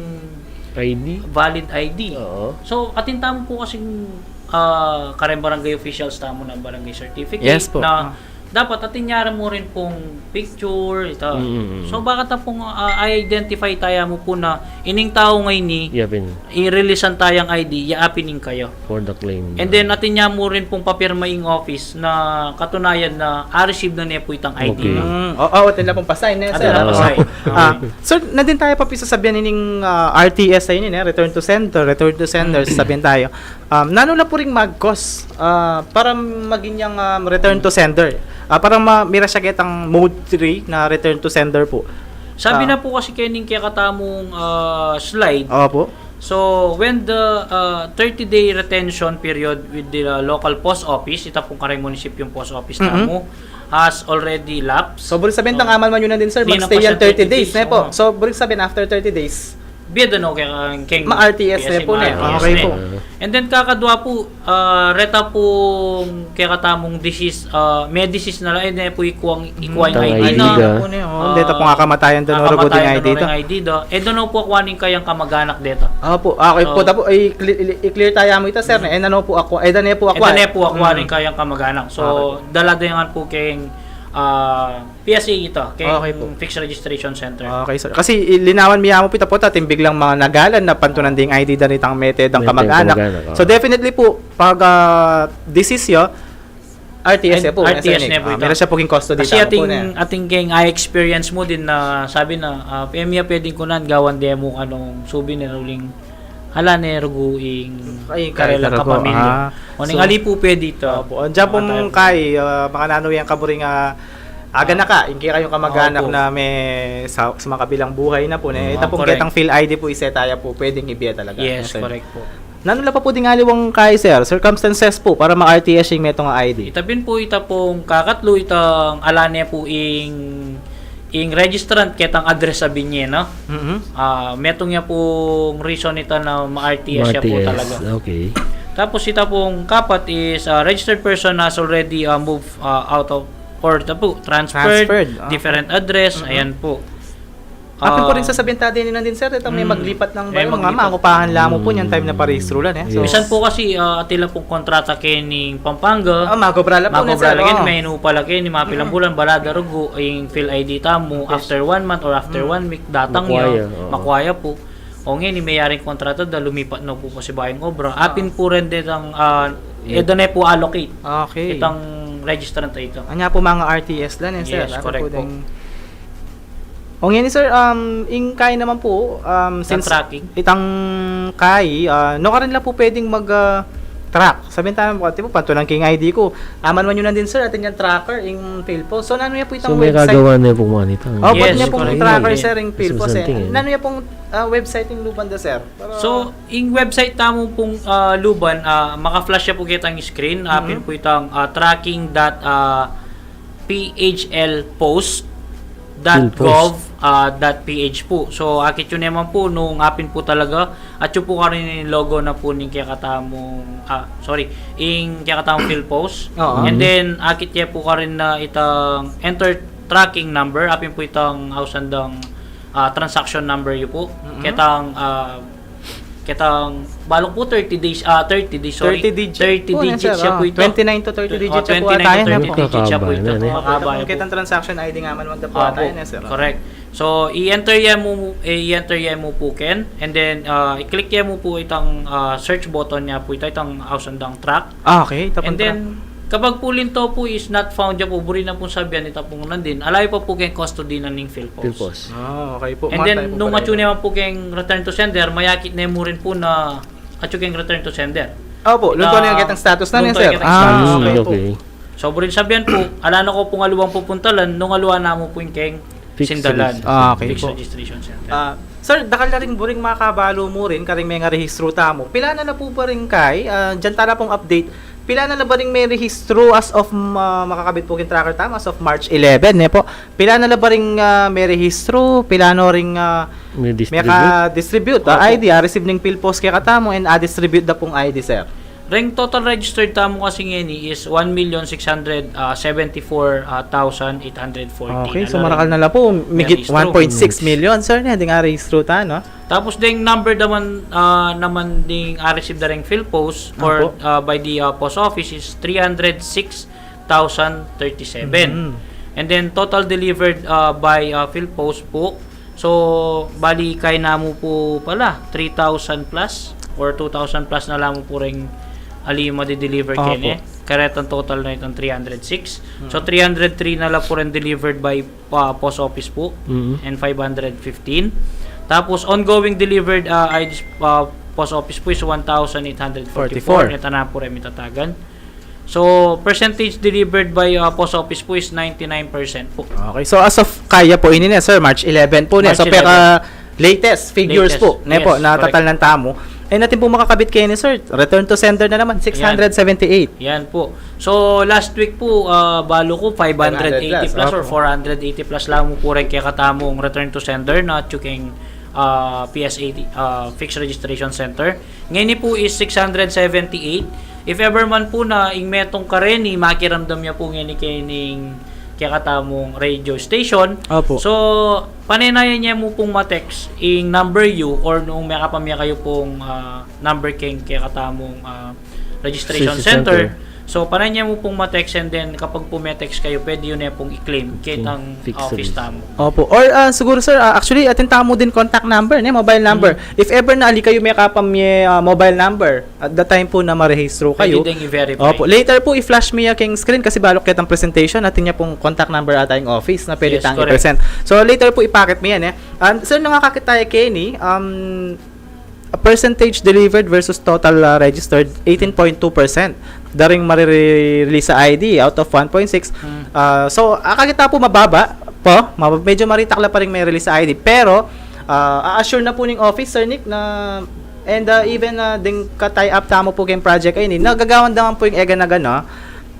I D? valid I D. Oo. So, atin tamu po kasing, ah, kareng barangay officials tamu na barangay certificate Yes po. na Ah. dapat atin yara mu rin pong picture, ita. Mm, mm, mm. So, baka ta pong, ah, identify taya mu po na ining tao ngeni, Yapin. i-releasan taya ing I D, ya apin ing kaya. For the claim. And then, atin ya mu rin pong papirma ing office na katunayan na, ah, receive na ne pu itang I D Okay. na. Mm. O, o, atin la pong pa-sign, ne, Atin sir? la pong Ah, sign. ah, Okay. sir, nandin taya pa pisasabian ining, ah, R T S a ini, ne? Return to sender, return to sender, Mm. sasabian tayo. Um, nanu la pu ring mag-cause, ah, para maging yang, um, return to sender? Ah, para ma-, mira siya ketang mode three na return to sender po. Sabi Ah. na po kasi kening kekatamung, ah, slide, Opo. So, when the, uh, thirty-day retention period with the, uh, local post office, ita pung kareng munisipyong post office Mm-mm. tamu, has already lapsed. So, buri sabihin, So, tang amal man yu nandin, sir, di na magstay pa yan siya thirty days, thirty days, ne po? Oo. So, buri sabihin, after thirty days, Bie da no keng, keng ma-R T S ne P S A, po, ne? ma-R T S Okay ne. po. And then, kakadwa po, ah, reta pung kekatamung disease, ah, may disease na la, e ne pu ikuang, ikuang Tang I D I D na. da. Ano po ne, oh, Ah, deta pung akamatayan da no, ragu ding kakamatayan I D da no da. ring I D da. E da no pu akuan ing kayang kamag-anak deta. Opo, ah, okay po, So, tapo, i-cle-, i-, i-clear taya mu ita, sir, ne? E na no pu akua-, e da ne pu e da akuan. ne pu akuan Mm. ing kayang kamag-anak. So, Okay po. dala da yan pu keng, ah, P S A ita, keng Okay po. Fixed Registration Center. Okay, sir. Kasi i-, linawan mi ya mu pu ita pu, atin biglang managalan na pantunan ding I D da nitang mete dang Mete kamag-anak. kamag-anak, So, oo. definitely po, pag, ah, disease ya, R T S ya po, R T S S N A. ne po Ah, ita. meron siya po king custody Kasi tama po ating, na. ating keng, ah, experience mu din na sabi na, ah, P M ya pwedeng kunan, gawan demo, anong souvenir, uling hala ne, rugu ing Ay, karelang karelang kapamilya. Ah, O, ning so, ali po pwede ita. Opo. Andiyan pong Mga tayo. kay, ah, makananu yang kaburing, ah, aga na ka, ing kekayung kamag-anak Opo. na may sa, sa makabilang buhay na po, ne? Mm, Ita pong correct. ketang PhilID po, ise taya po, pwedeng ibie talaga. Yes, Ano, sir? correct po. Nanu la pa po ding aliwang kay, sir? Circumstances po para ma-R T S ing metung a I D. Ita pin po, ita pong kakatlu, itang ala ne po ing ing registrant ketang address a binye, no? Mhm. Ah, metung ya pung reason ita na ma-R T S ya pu talaga. Okay. Tapos ita pung kapat is, ah, registered person has already, ah, moved, ah, out of, or ita pu, transferred, transferred, ah, different address, mhm, ayan pu. Atin pu rin, ah, sasabihan ta din nandin, sir, itang may, mm, maglipat ng bayan, mga maglipat. Mangupahan la mu pu niyan time na parehistro la, eh. So, yes. Misan pu kasi, ah, atin la pung kontrata keni Pampanga. Ah, makobra la pu, makobra la, sir, keni, oh, may inupa la keni, mapilang bulan, bala da rugu ing PhilID tamu, yes, after one month or after, mm, one week, datang ya, makuaya, oo, makuaya pu. O ngeni, meyaring kontrata da, lumipat na pu pasibayu ing obra. Ah. Apin pu rin detang, ah, e da ne pu allocate. Okay. Itang registrant a ita. Anya pu, mga R T S la ne, sir? Yes, correct pu. O ngeni, sir, um, ing kaya naman pu, um, itang since tracking, itang kaya, ah, nukarin la pu pwedeng mag, ah, track? Sabihan ta, pati pu, pantunan ke ing I D ku. Aman man yu nandin, sir, atin yang tracker, ing PhilPos. So, nanu ya pu itang website? So, may gagawa ne pu man itang, opo, yes, nya pung correct, tracker, sir, ing PhilPos, eh. Nanu ya pung, ah, website ing luban da, sir? Para, so, ing website tamu pung, ah, luban, ah, maka-flash ya pu ketang screen, apin pu itang, ah, tracking dot, ah, P H L post dot gov, ah, dot P H pu. So, akit yu naman pu nung apin pu talaga, atyu pu karin ing logo na pu ning kekatamung, ah, sorry, ing kekatamung PhilPos. Oo. And then, akit ye pu karin na itang enter tracking number, apin pu itang ausan dang, ah, transaction number yu pu. Mm-mm. Ketang, ah, ketang, balu ku pu thirty days, ah, thirty days, sorry. Thirty digit. Thirty digits ya pu ita. Twenty-nine to thirty digits ya pu ata yan, eh. Twenty-nine to thirty digits ya pu ita. Makakaba na yan, eh. Makakaba ya pu. Ketang transaction I D nga man, wanda pu ata yan, eh, sir. Correct. So, i-enter ye mu, eh, i-enter ye mu pu ken, and then, ah, i-click ye mu pu itang, ah, search button ya pu ita, itang ausan dang track. Ah, okay. Ita pung track. And then, kapag pu linto pu is not found ya pu, buri na pung sabian ita pung nandin, ala yu pa pu keng custody na ning PhilPos. PhilPos. Ah, okay pu. And then, nung atyu ne man pu keng return to sender, mayakit ne mu rin pu na atyu keng return to sender. Opo, lunto ne ketang status na, sir. Lunto ne ketang status. Ah, okay pu. So, buring sabian pu, ala na ko pung aluang pupuntalan, nung aluan na mu pu ing keng sindalan. Ah, okay pu. Fixed Registration Center. Ah, sir, dakal na ring buring makabalu mu rin karing mengarehistro tamu. Pila na la pu ba ring kay, ah, diyan ta la pung update. Pila na la ba ring merehistro as of, ah, makakabit pu keng tracker tamu as of March eleven, ne pu? Pila na la ba ring, ah, merehistro, pila no ring, ah, meka-distribute, ah, I D, ah, receive ning PhilPos kekatamu, and, ah, distribute da pung I D, sir? Reng total registered tamu kasi ngeni is one million six hundred seventy-four thousand eight hundred fourteen. Okay, so marakal na la pu, migit one point six million, sir, ne, ding arehistro ta, no? Tapos ding number naman, ah, naman ding, ah, receive da reng PhilPos or, ah, by the, ah, post office is three hundred six thousand thirty-seven. And then total delivered, ah, by, ah, PhilPos pu. So, bali, kaya namu pu pala, three thousand plus or two thousand plus na la mu pu ring ali madi-deliver kene. Karetang total na itang three hundred six. So, three hundred three na la pu ring delivered by, ah, post office pu. And five hundred fifteen. Tapos, ongoing delivered, ah, I Ds, ah, post office pu is one thousand eight hundred forty-four. Forty-four. Ita na pu ring mitatagan. So, percentage delivered by, ah, post office pu is ninety-nine percent pu. Okay. So, as of kaya pu ini ne, sir, March eleven pu ne. March eleven. So, peka latest figures pu, ne pu, na tatalnan tamu. Latest. Yes, correct. And atin pu makakabit keni, sir, return to sender na naman, six hundred seventy-eight. Yan pu. So, last week pu, ah, balu ku five hundred eighty plus or four hundred eighty plus la mu pu ring kekatamung return to sender na atyu keng, ah, P S A T, ah, Fixed Registration Center. Ngeni pu is six hundred seventy-eight. If ever man pu na ing metung kareni, makiramdam ya pu ngeni kening kekatamung radio station. Opo. So, panenayan ye mu pung ma-text ing number yu or nung mekapamye kayu pung, ah, number keng kekatamung, ah, registration center. Registration center. So, panenayan ye mu pung ma-text, and then kapag pu me-text kayu, pwede yu ne pung i-claim ketang office tamu. Opo. Or, ah, siguru, sir, ah, actually, atin tamu din contact number, ne, mobile number. If ever na ali kayu mekapamye, ah, mobile number, at the time pu na marehistro kayu. Pwede ding i-verify. Opo. Later pu, i-flash mi ya keng screen kasi balu ku ketang presentation, atin ya pung contact number ata ing office na pwede tang i-present. Yes, correct. So, later pu, ipakit mi yan, eh. And, sir, nung akakit tamu keni, um, a percentage delivered versus total, ah, registered, eighteen point two percent. Da ring mare-release a I D out of one point six. Ah, so, akakit ta pu mababa pu, mab-, medyo maritakla pa ring me-release a I D. Pero, ah, a-assure na pu ning office, Sir Nick, na, and, ah, even, ah, ding ka-tie up tamu pu keng project a ini, nagagawan da man pu ing eganagan, no?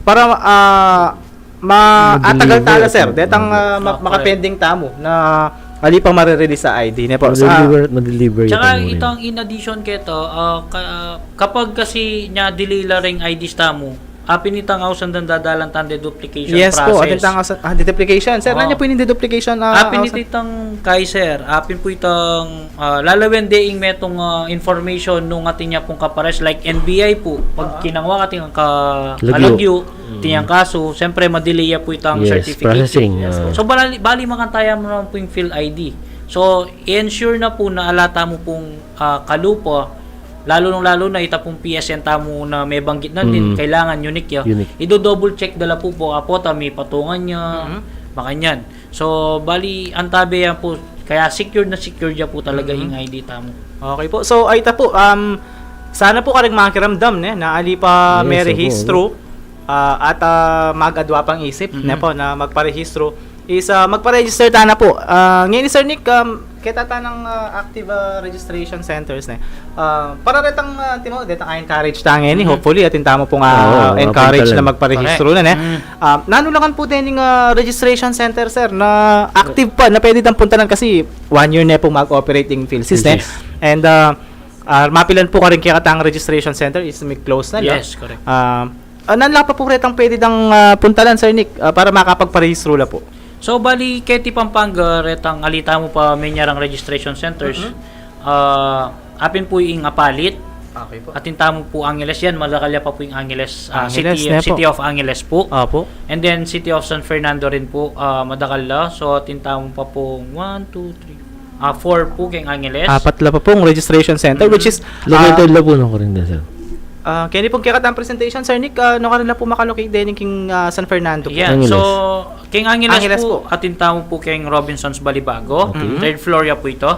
Para, ah, ma-, atagal tala, sir. Detang, ah, ma-, makapending tamu na ali pa mare-release a I D, ne po. Sa ma-deliver at ma-deliver. Tsaka itang in addition keto, ah, ka-, kapag kasi nya delay la ring I Ds tamu, apin itang ausan dang dadalan tang deduplication process. Yes po, atin tang ausan, ah, deduplication. Sir, ano po yung deduplication, ah, apin ausan? Itang kay sir, apin po itang, ah, lalawen de ing metung, ah, information nung atin nya pong kapares, like N B I po, pag kinangwa atin ang ka-, kalagyu, atin yang kaso, siyempre, madelay ya po itang certificate. Yes, processing. So, bali, bali makanta ya mu naman po yung field I D. So, i-ensure na po na ala tamu pong, ah, kalupa, lalo nung lalo na ita pong P S N tamu na mebanggit na din, kailangan unique ya. Unique. Ido-double check da la po, po, apo, ta may patungan ya, makanyan. So, bali, antabe yan po, kaya secured na secured ya po talaga ing I D tamu. Okay po. So, ay ta po, um, sana po karing makiramdam, ne, na ali pa merehistro, ah, at, ah, mag-adwa pang isip, ne po, na magparehistro, is, ah, magpa-register ta na po. Ah, ngayon ni Sir Nick, um, keta ta ng, ah, active, ah, registration centers, ne. Ah, para retang, ah, timo, detang encourage ta ngayon, eh. Hopefully, atin tamu pong, ah, encourage na magparehistro na, ne. Ah, nanu la ngan po dening, ah, registration center, sir, na active pa, na pwede tang puntalan kasi one year ne pong mag-operate ing PhilSys, ne. And, ah, ah, mapilan po karing kekatang registration center is may close na la. Yes, correct. Ah, ah, nanu la pa po retang pwede dang, ah, puntalan, Sir Nick, ah, para makapagparehistro la po? So, bali, keti Pampanga, retang ali tamu pa menyarang registration centers. Ah, apin po ing Apalit. Okay po. Atin tamu po Angeles yan, madakal ya pa po ing Angeles, ah, Angeles, City, ne po. City of Angeles po. Opo. And then, City of San Fernando rin po, ah, madakal la. So, atin tamu pa pong one, two, three, ah, four po keng Angeles. Apat la pa pong registration center, which is, ah, located la po, no, karin din, sir? Ah, keni pong kekatang presentation, Sir Nick, ah, no, karin la po makalocate din king, ah, San Fernando po. Yeah, Angeles. So, keng Angeles po, atin tamu po keng Robinsons Balibago. Okay. Third floor ya po ito.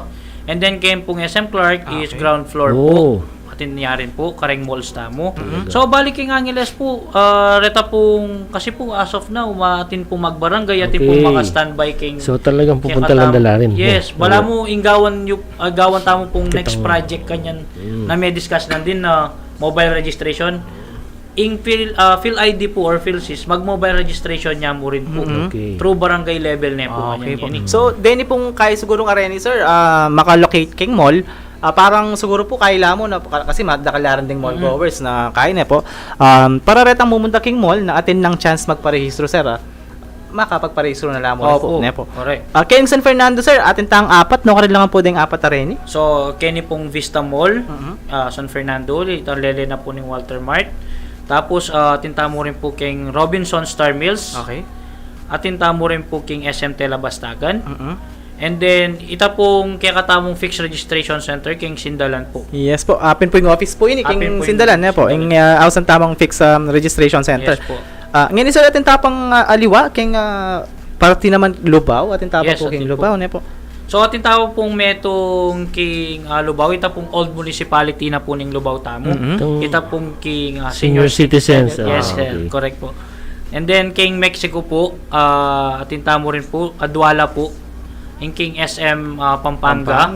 And then, keng pong S M Clark is ground floor po. Oh. Atin ya rin po, kareng malls tamu. So, bali keng Angeles po, ah, reta pong, kasi po, as of now, ma-, atin pong magbarangay, atin pong maka-standby keng, so, talagang pupunta lang dala rin. Yes, bala mo, ing gawan yu-, ah, gawan tamu pong next project kanyan na may discuss na din na mobile registration. Ing Phil, ah, Phil I D po or PhilSys, mag-mobile registration ya mu rin po. Okay. Through barangay level ne po. Okay po. So, deni pong kaya sigurong areni, sir, ah, makalocate keng mall, ah, parang siguro po kailangan mo na, kasi madakal la rin ding mall goers na kaya ne po. Um, para retang mumunta keng mall na atin nang chance magparehistro, sir, ah, makapagparehistro na la mu rin po, ne po. Correct. Ah, keng San Fernando, sir, atin tang apat, no? Karin la ngan po deng apat areni. So, keni pong Vista Mall, ah, San Fernando, itang lele na po ning Walter Mart. Tapos, ah, atin tamu rin po keng Robinson Star Mills. Okay. Atin tamu rin po keng S M Tela Bastagan. And then, ita pong kekatamung fixed registration center, keng Sindalan po. Yes po. Apin po ing office po ini, keng Sindalan, ne po. Ing, ah, ausan tamung fixed, um, registration center. Yes po. Ah, ngeni, sir, atin ta pang, ah, aliwa, keng, ah, parti naman Lubao, atin ta pa po keng Lubao, ne po. So, atin ta pong metung keng, ah, Lubao, ita pong old municipality na po ning Lubao tamu. Ita pong keng, ah, senior citizens. Yes, sir. Correct po. And then, keng Mexico po, ah, atin tamu rin po, adwa la po. Ing keng S M, ah, Pampanga.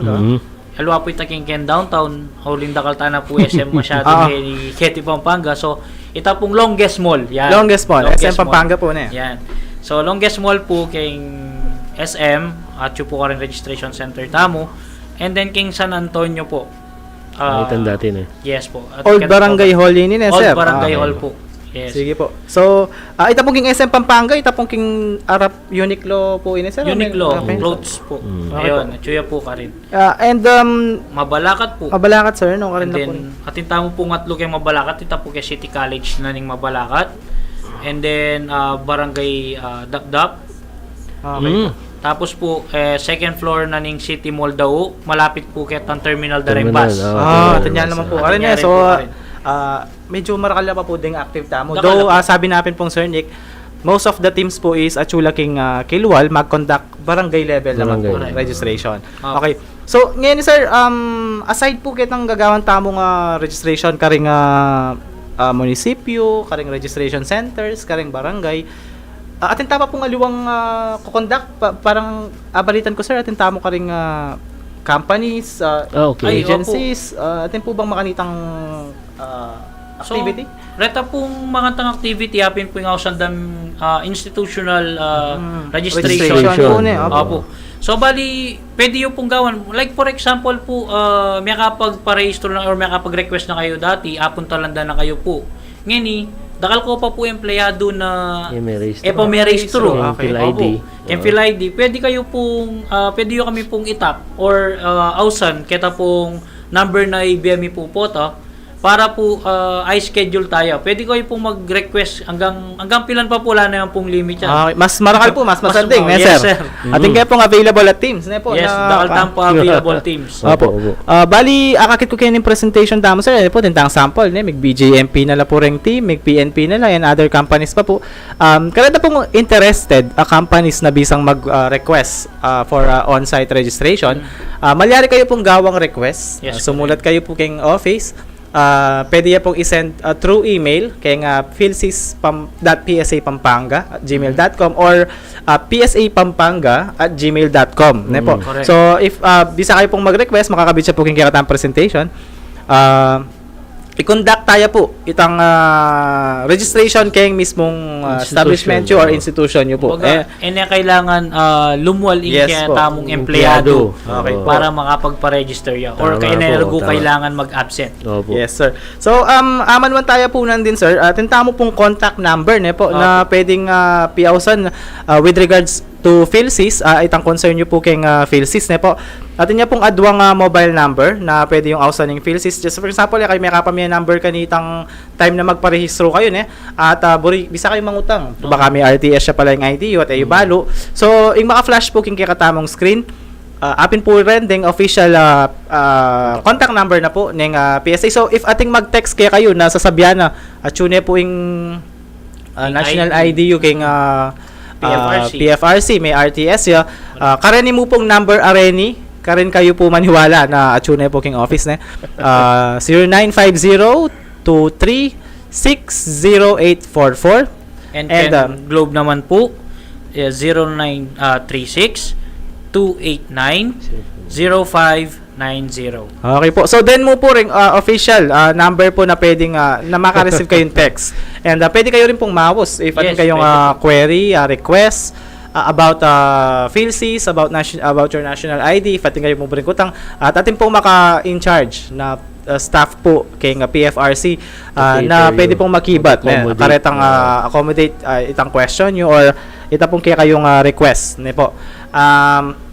Aliwa po ita keng, keng downtown, uling dakal ta na po S M masyado keti, keti Pampanga. So, ita pong longest mall. Yan. Longest mall. S M Pampanga po, ne? Yan. So, longest mall po keng S M, at yu po karin registration center tamu. And then, keng San Antonio po. Ah, itang dati, ne? Yes po. Old Barangay Hall ini, ne, sir? Old Barangay Hall po. Yes. Sige po. So, ah, ita po keng S M Pampanga, ita po keng arap Uniqlo po ini, sir? Uniqlo, clothes po. Ayun, atyu ya po karin. Ah, and, um, Mabalacat po. Mabalacat, sir, no? Karin la po. And then, atin tamu pong atlu keng Mabalacat, ita po keng City College na ning Mabalacat. And then, ah, Barangay, ah, Dapdap. Okay. Tapos po, eh, second floor na ning City Mall daw, malapit po ketang Terminal Darembas. Ah, atin ya naman po. Atin ya rin po karin. So, ah, medyo marakal na pa po ding active tamu. Though, ah, sabi napin pong Sir Nick, most of the teams po is atyu la keng, ah, Kilwal, mag-conduct barangay level naman po registration. Okay. So, ngayon, sir, um, aside po ketang gagawan tamung, ah, registration karing, ah, ah, munisipyo, karing registration centers, karing barangay, ah, atin ta pa pong aliwang, ah, kukondak, pa-, parang, ah, balitan ko, sir, atin tamu karing, ah, companies, ah, agencies, ah, atin po bang makanitang, ah, activity? So, Reta pung makantang activity, apin pu ing ausan dang, ah, institutional, ah, Mm. registration. Registration. Opo. Opo. So, bali, pwede yu pung gawan. Like, for example pu, ah, miyakapagparehistro na or miyakapag-request na kayu dati, apunta la da na kayu pu. Ngeni, dakal ko pa pu empleyado na e pa merehistro. Okay. Opo. Keng PhilID. Pwede kayu pung, ah, pwede yu kami pung itap or, ah, ausan, keta pung number na ibie mi pu pota, para pu, ah, i-schedule taya. Pwede kayu pung mag-request anggang, anggang pilan pa pu, ala naman pung limit yan. Okay, mas marakal pu, mas masanding, ne, sir? Yes, sir. Atin kayu pung available a teams, ne pu? Yes, dakal tang pu available teams. Opo. Opo. Ah, bali, akakit ku keni ing presentation tamu, sir. Ayan pu, atin tang sample, ne? Mig-BJMP na la pu reng team, mig-PNP na la, and other companies pa pu. Um, kareta pung interested, ah, companies na bisang mag, ah, request, ah, for, ah, on-site registration, ah, malyari kayu pung gawang request. Yes, ah, sumulat kayu pu keng office. Ah, pwede ya pung i-send, ah, through email keng, ah, philsys pam-, dot P S A Pampanga at gmail dot com or, ah, P S A Pampanga at gmail dot com, ne pu? Mm. Correct. So, if, ah, bisa kayu pung mag-request, makakabit ya pu keng kekatang presentation. Ah, i-conduct taya pu itang, ah, registration keng mismung, ah, establishment yu or institution yu pu. Kumbaga, e ne kailangan, ah, lumwal ing kekatamung empleyado para makapagpa-register ya. Or kaya ne kailangan mag-absent. Opo. Yes, sir. So, um, aman man taya pu nandin, sir. Atin tamu pung contact number, ne pu, na pwedeng, ah, piausan, ah, with regards to PhilSys, ah, itang concern yu pu keng, ah, PhilSys, ne pu. Atin ya pung adwang, ah, mobile number na pwede yung ausan ning PhilSys. Just for example, e kayu mekapamye number kanitang time na magparehistro kayu, ne? At, ah, buri, bisa kayu mangutang. Baka may R T S ya pala ing I D yu at e yu balu. So, ing maka-flash pu king kekatamung screen, ah, apin pu rin deng official, ah, ah, contact number na pu ning, ah, P S A. So, if atin mag-text kekayu na sasabian na, atyu ne pu ing ah, national I D yu keng, ah, P F R C. Ah, P F R C, may R T S ya. Ah, kareni mu pung number a reni, karen kayu pu maniwala na atyu ne pu keng office, ne? Ah, zero nine five zero two three six zero eight four four. And, and, keng, ah, Globe naman pu, eh, zero nine, ah, three six two eight nine zero five nine zero. Okay pu. So, then mu pu ring, ah, official, ah, number pu na pwedeng, ah, na maka-receive kayung text. And, ah, pwede kayu rin pung maus if atin kayung, ah, query, ah, request, ah, about, ah, PhilSys, about nation-, about your national I D, if atin kayu pung bereng kutang, at atin pung maka-in-charge na, ah, staff pu keng, ah, P F R C, ah, na pwede pung makibat, eh, karetang, ah, accommodate, ah, itang question yu or ita pung kekayung, ah, request, ne pu. Um,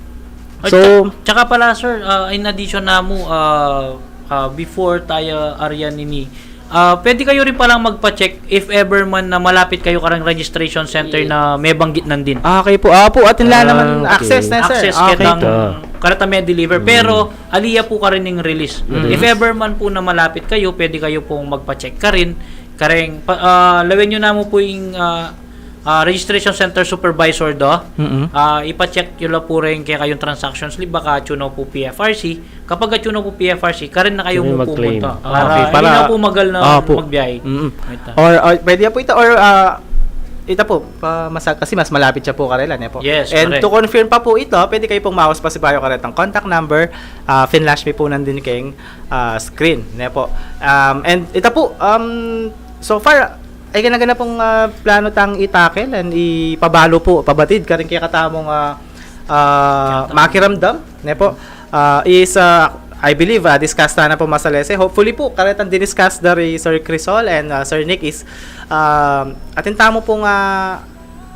So, tsaka pala, sir, ah, in addition namu, ah, ah, before taya aryan ini, ah, pwede kayu rin palang magpa-check if ever man na malapit kayu kareng registration center na mebanggit nandin. Ah, okay pu. Ah, pu, atin la naman access, ne, sir? Access ketang, kareta me-deliver. Pero, ali ya pu karin ing release. If ever man pu na malapit kayu, pwede kayu pung magpa-check karin. Kareng, pa-, ah, lawen yu namu pu ing, ah, ah, registration center supervisor do. Mm-mm. Ah, ipa-check yu la pu reng kekayung transaction slip, baka atyu na pu P F R C. Kapag atyu na pu P F R C, karin na kayu mu pumunta. Para hindi na pu magal na magbiyahe. Or, or, pwede pu ita, or, ah, ita pu, pa, mas, kasi mas malapit ya pu karela, ne pu? Yes, correct. And to confirm pa pu ita, pwede kayu pung maus pasibayu karetang contact number, ah, finlash mi pu nandin keng, ah, screen, ne pu? Um, and ita pu, um, so far, ay gana-gana pung, ah, plano tang i-tackle and ipabalu pu, pabatid karing kekatamung, ah, ah, makiramdam, ne pu? Ah, is, ah, I believe, ah, discuss na pu masalese. Hopefully pu, karetang diniscuss da ri Sir Crisol and, ah, Sir Nick is, ah, atin tamu pung, ah,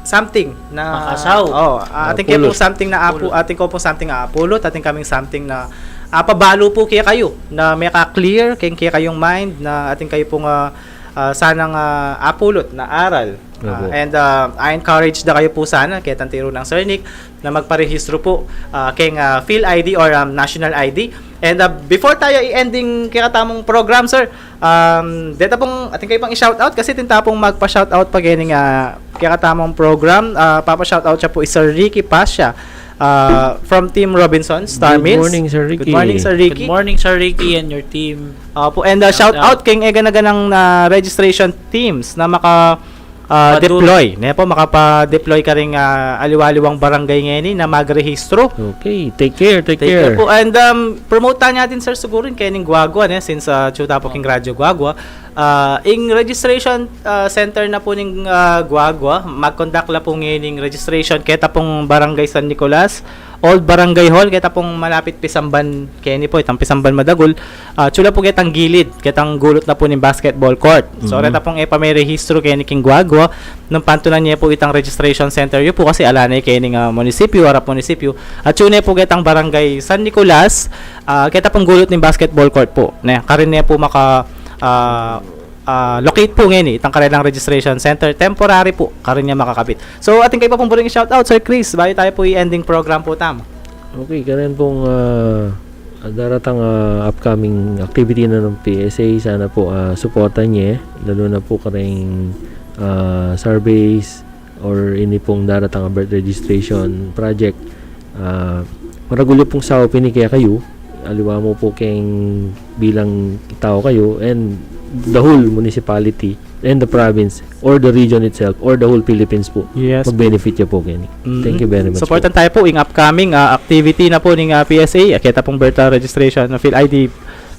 something na, oh, ah, atin kayu pung something na apu-, atin kayu pung something a apulut, atin kaming something na apabalu pu kekayu na meka-clear keng kekayung mind na atin kayu pung, ah, ah, sanang, ah, apulut na aral. Ah, and, ah, I encourage da kayu pu sana, ketang tiru nang Sir Nick, na magparehistro pu, ah, keng, ah, PhilID or, um, National I D. And, ah, before taya i-ending kekatamung program, sir, um, deta pung, atin kayu pang i-shoutout kasi atin ta pung magpa-shoutout pa kening, ah, kekatamung program. Ah, papa-shoutout ya pu i Sir Ricky Pasha, ah, from Team Robinson, Star Mills. Good morning, Sir Ricky. Good morning, Sir Ricky. Good morning, Sir Ricky and your team. Opo, and, uh, shout out keng e gana-ganang, uh, registration teams na maka, ah, deploy. Ne po, makapa-deploy karing, ah, aliwa-aliwang barangay ngeni na magrehistro. Okay, take care, take care. Take care po. And, um, promote ta natin, sir, siguro, kening Guagua, ne, since, ah, atyu ta pu king Radyo Guagua. Ah, ing registration, ah, center na po ning, ah, Guagua, mag-conduct la po ngening registration keta pung Barangay San Nicolas, Old Barangay Hall, keta pung malapit pisamban keni po, itang pisamban madagul. Ah, atyu la po ketang gilid, ketang gulut na po ning basketball court. So, reta pung e pa merehistro keni king Guagua, nung pantunan ye po itang registration center yu po kasi ala ne kening, ah, munisipyu, arap munisipyu. Atyu ne po ketang Barangay San Nicolas, ah, keta pung gulut ning basketball court po. Ne, karin ne po maka, ah, ah, locate po ngeni itang karelang registration center, temporary po, karin ya makakabit. So, atin kayu pa pung buring i-shoutout, Sir Chris, bayu tayu po i-ending program po tamu. Okay, karin pung, ah, daratang, ah, upcoming activity na ning P S A, sana po, ah, suportan ye, lalu na po karing, ah, surveys, or ini pung daratang a birth registration project. Ah, maragul yu pung saup ini kekayu, aliwa mu po keng bilang tau kayu, and the whole municipality, and the province, or the region itself, or the whole Philippines po. Yes. Mag-benefit ya po keni. Thank you very much po. Suportan tayu po ing upcoming, ah, activity na po ning, ah, P S A, ah, keta pung birth, ah, registration, ah, PhilID,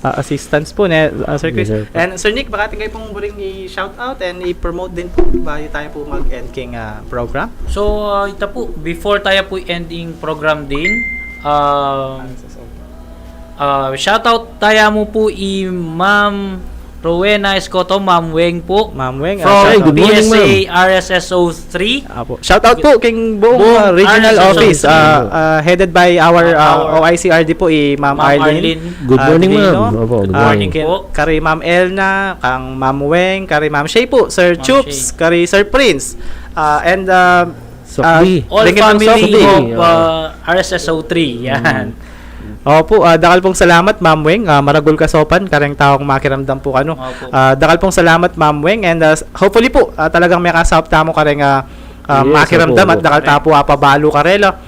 ah, assistance po, ne, ah, Sir Chris. Yes, sir. And Sir Nick, baka atin kayu pung buring i-shoutout and i-promote din po bayu tayu po mag-end king, ah, program. So, ah, ita po, before tayu po ending program din, ah, ah, shoutout tayu mu po i Ma'am Rowena Escoto, Ma'am Weng po. Ma'am Weng, ah, from shoutout. Ay, good morning, P S A ma'am. R S S O three. Apo. Shoutout po king buong, buong, ah, regional R S S O three office, ah, ah, headed by our, ah, our O I C R D po, i Ma'am Arlene, Arlene. Good morning, ah, Divino. Ma'am. Opo, good morning. Ah, kay, kari Ma'am Elna, kang Ma'am Weng, kari Ma'am Shay po, Sir Chups, kari Sir Prince. Ah, and, ah, ah, all family of, ah, R S S O three. Yan. Opo, ah, dakal pong salamat, Ma'am Weng. Ah, maragul kasaupan kareng taung makiramdam po kanu. Opo. Ah, dakal pong salamat, Ma'am Weng, and, ah, hopefully po, ah, talagang mekasaup tamu kareng, ah, ah, makiramdam at dakal ta po apabalu karela.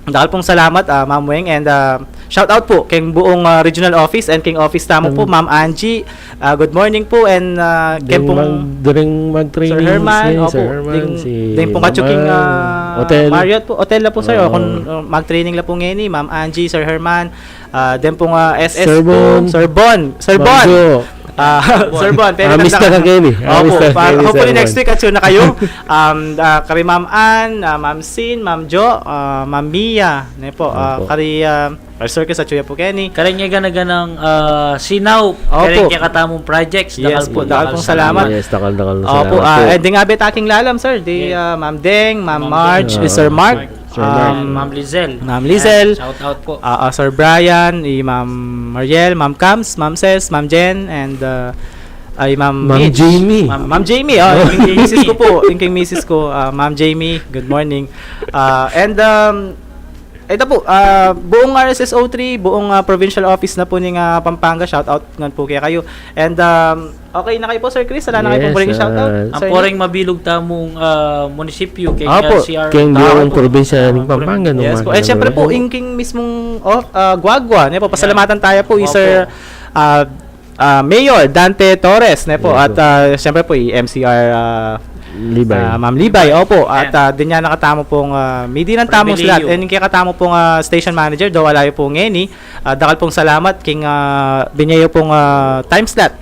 Dakal pong salamat, ah, Ma'am Weng, and, ah, shout out po keng buong, ah, regional office and keng office tamu po, Ma'am Angie, ah, good morning po, and, ah, keng pong mag-, ding mag-training Sir Herman, opo, Sir Herman, ding, si ding pong Ma'am Kachuking, ah, Otel. Marriott po, Otel la po, sir. O, kung, ah, mag-training la po ngeni, Ma'am Angie, Sir Herman, ah, ding pong, ah, S S po, Sir Bon. Sir Bon, Sir Bon. Ma'am Jo. Ah, Sir Bon, pwede na. Miss na ka keni. Opo, hopefully next week atyu na kayu. Um, ah, kari Ma'am Ann, ah, Ma'am Sin, Ma'am Jo, ah, Ma'am Mia, ne po, ah, kari, ah, Sir Chris, atyu ya po keni. Kareng gana-ganang, ah, sinaw, kareng kekatamung projects, dakal po, dakal pong salamat. Yes, dakal, dakal. Opo, salamat po. Ah, and ding abe ta king lalam, sir, di, ah, Ma'am Deng, Ma'am Marge, Sir Mark, Sir Mark. Um, Ma'am Lizelle. Ma'am Lizelle. Shout out po. Ah, ah, Sir Brian, i Ma'am Mariel, Ma'am Cams, Ma'am Ses, Ma'am Jen, and, ah, ay, Ma'am Jamie. Ma'am Jamie, oh, yung kay misis ko po, yung kay misis ko, ah, Ma'am Jamie, good morning. Ah, and, um, ito po, ah, buong R S S O three, buong, ah, provincial office na po ning, ah, Pampanga, shout out ngan po kekayu. And, um, okay na kayu po, Sir Chris? Ala na kayu pong buring i-shout out? Yes, ah, ampo reng mabilug tamung, ah, munisipyu keng L C R. Keng buong probinsya ning Pampanga, no? Yes po. And syempre po, ing king mismung, oh, ah, Guagua, ne po, pasalamatan taya po i Sir, ah, ah, Mayor Dante Torres, ne po, at, ah, syempre po i M C R, ah, Libay. Ah, Ma'am Libay, opo. At, ah, dinan na katamu pong, ah, midinan tamung slot. And ing kekatamu pong, ah, station manager, daw ala yu po ngeni, ah, dakal pong salamat king, ah, binye yu pong, ah, time slot.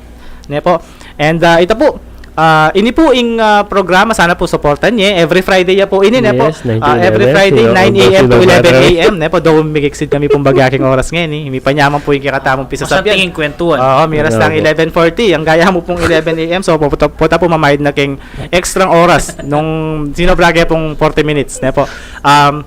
Ne po. And, ah, ita po, ah, ini po ing, ah, programa, sana po suportan ye. Every Friday ya po ini, ne po. Yes, nine to eleven, every Friday, nine A M to eleven A M, ne po. Daw mig-exceed kami pong bagya king oras ngeni. Mipanyaman po ing kekatamung pisasabyan. Masanting ing kwentuhan. Oo, miras lang eleven forty. Ang gaya mu pong eleven A M, so, pota, pota po mamayad na king extrang oras nung sinobra ke pong forty minutes, ne po. Um,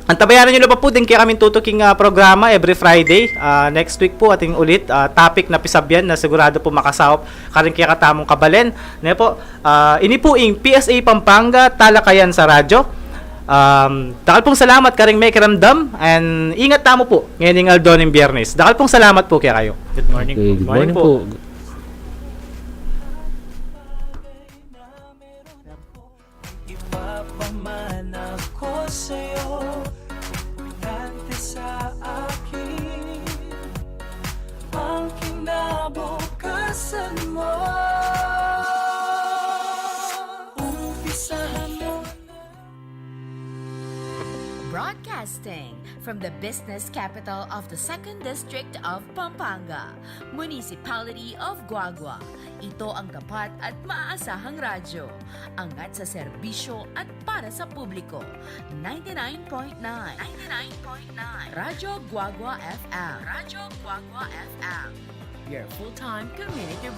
antabayanan yu na pa po ding kekaming tutuking, ah, programa every Friday. Ah, next week po, atin ulit, ah, topic na pisabyan na sigurado po makasaup karing kekatamung kabalen, ne po. Ah, ini po ing P S A Pampanga, Talakayan sa Radyo. Um, dakal pong salamat karing mekiramdam, and ingat tamu po ngening aldo ning Biyernes. Dakal pong salamat po kekayu. Good morning po. Okay, good morning po. Ipapamana ko sa'yo, importante sa akin ang kinabukasan mo. Broadcasting from the business capital of the Second District of Pampanga, Municipality of Guagua. Ito ang tapat at maasahang radyo. Angat sa serbisyo at para sa publiko. Ninety-nine point nine. Ninety-nine point nine. Radyo Guagua F M. Radyo Guagua F M. Your full-time community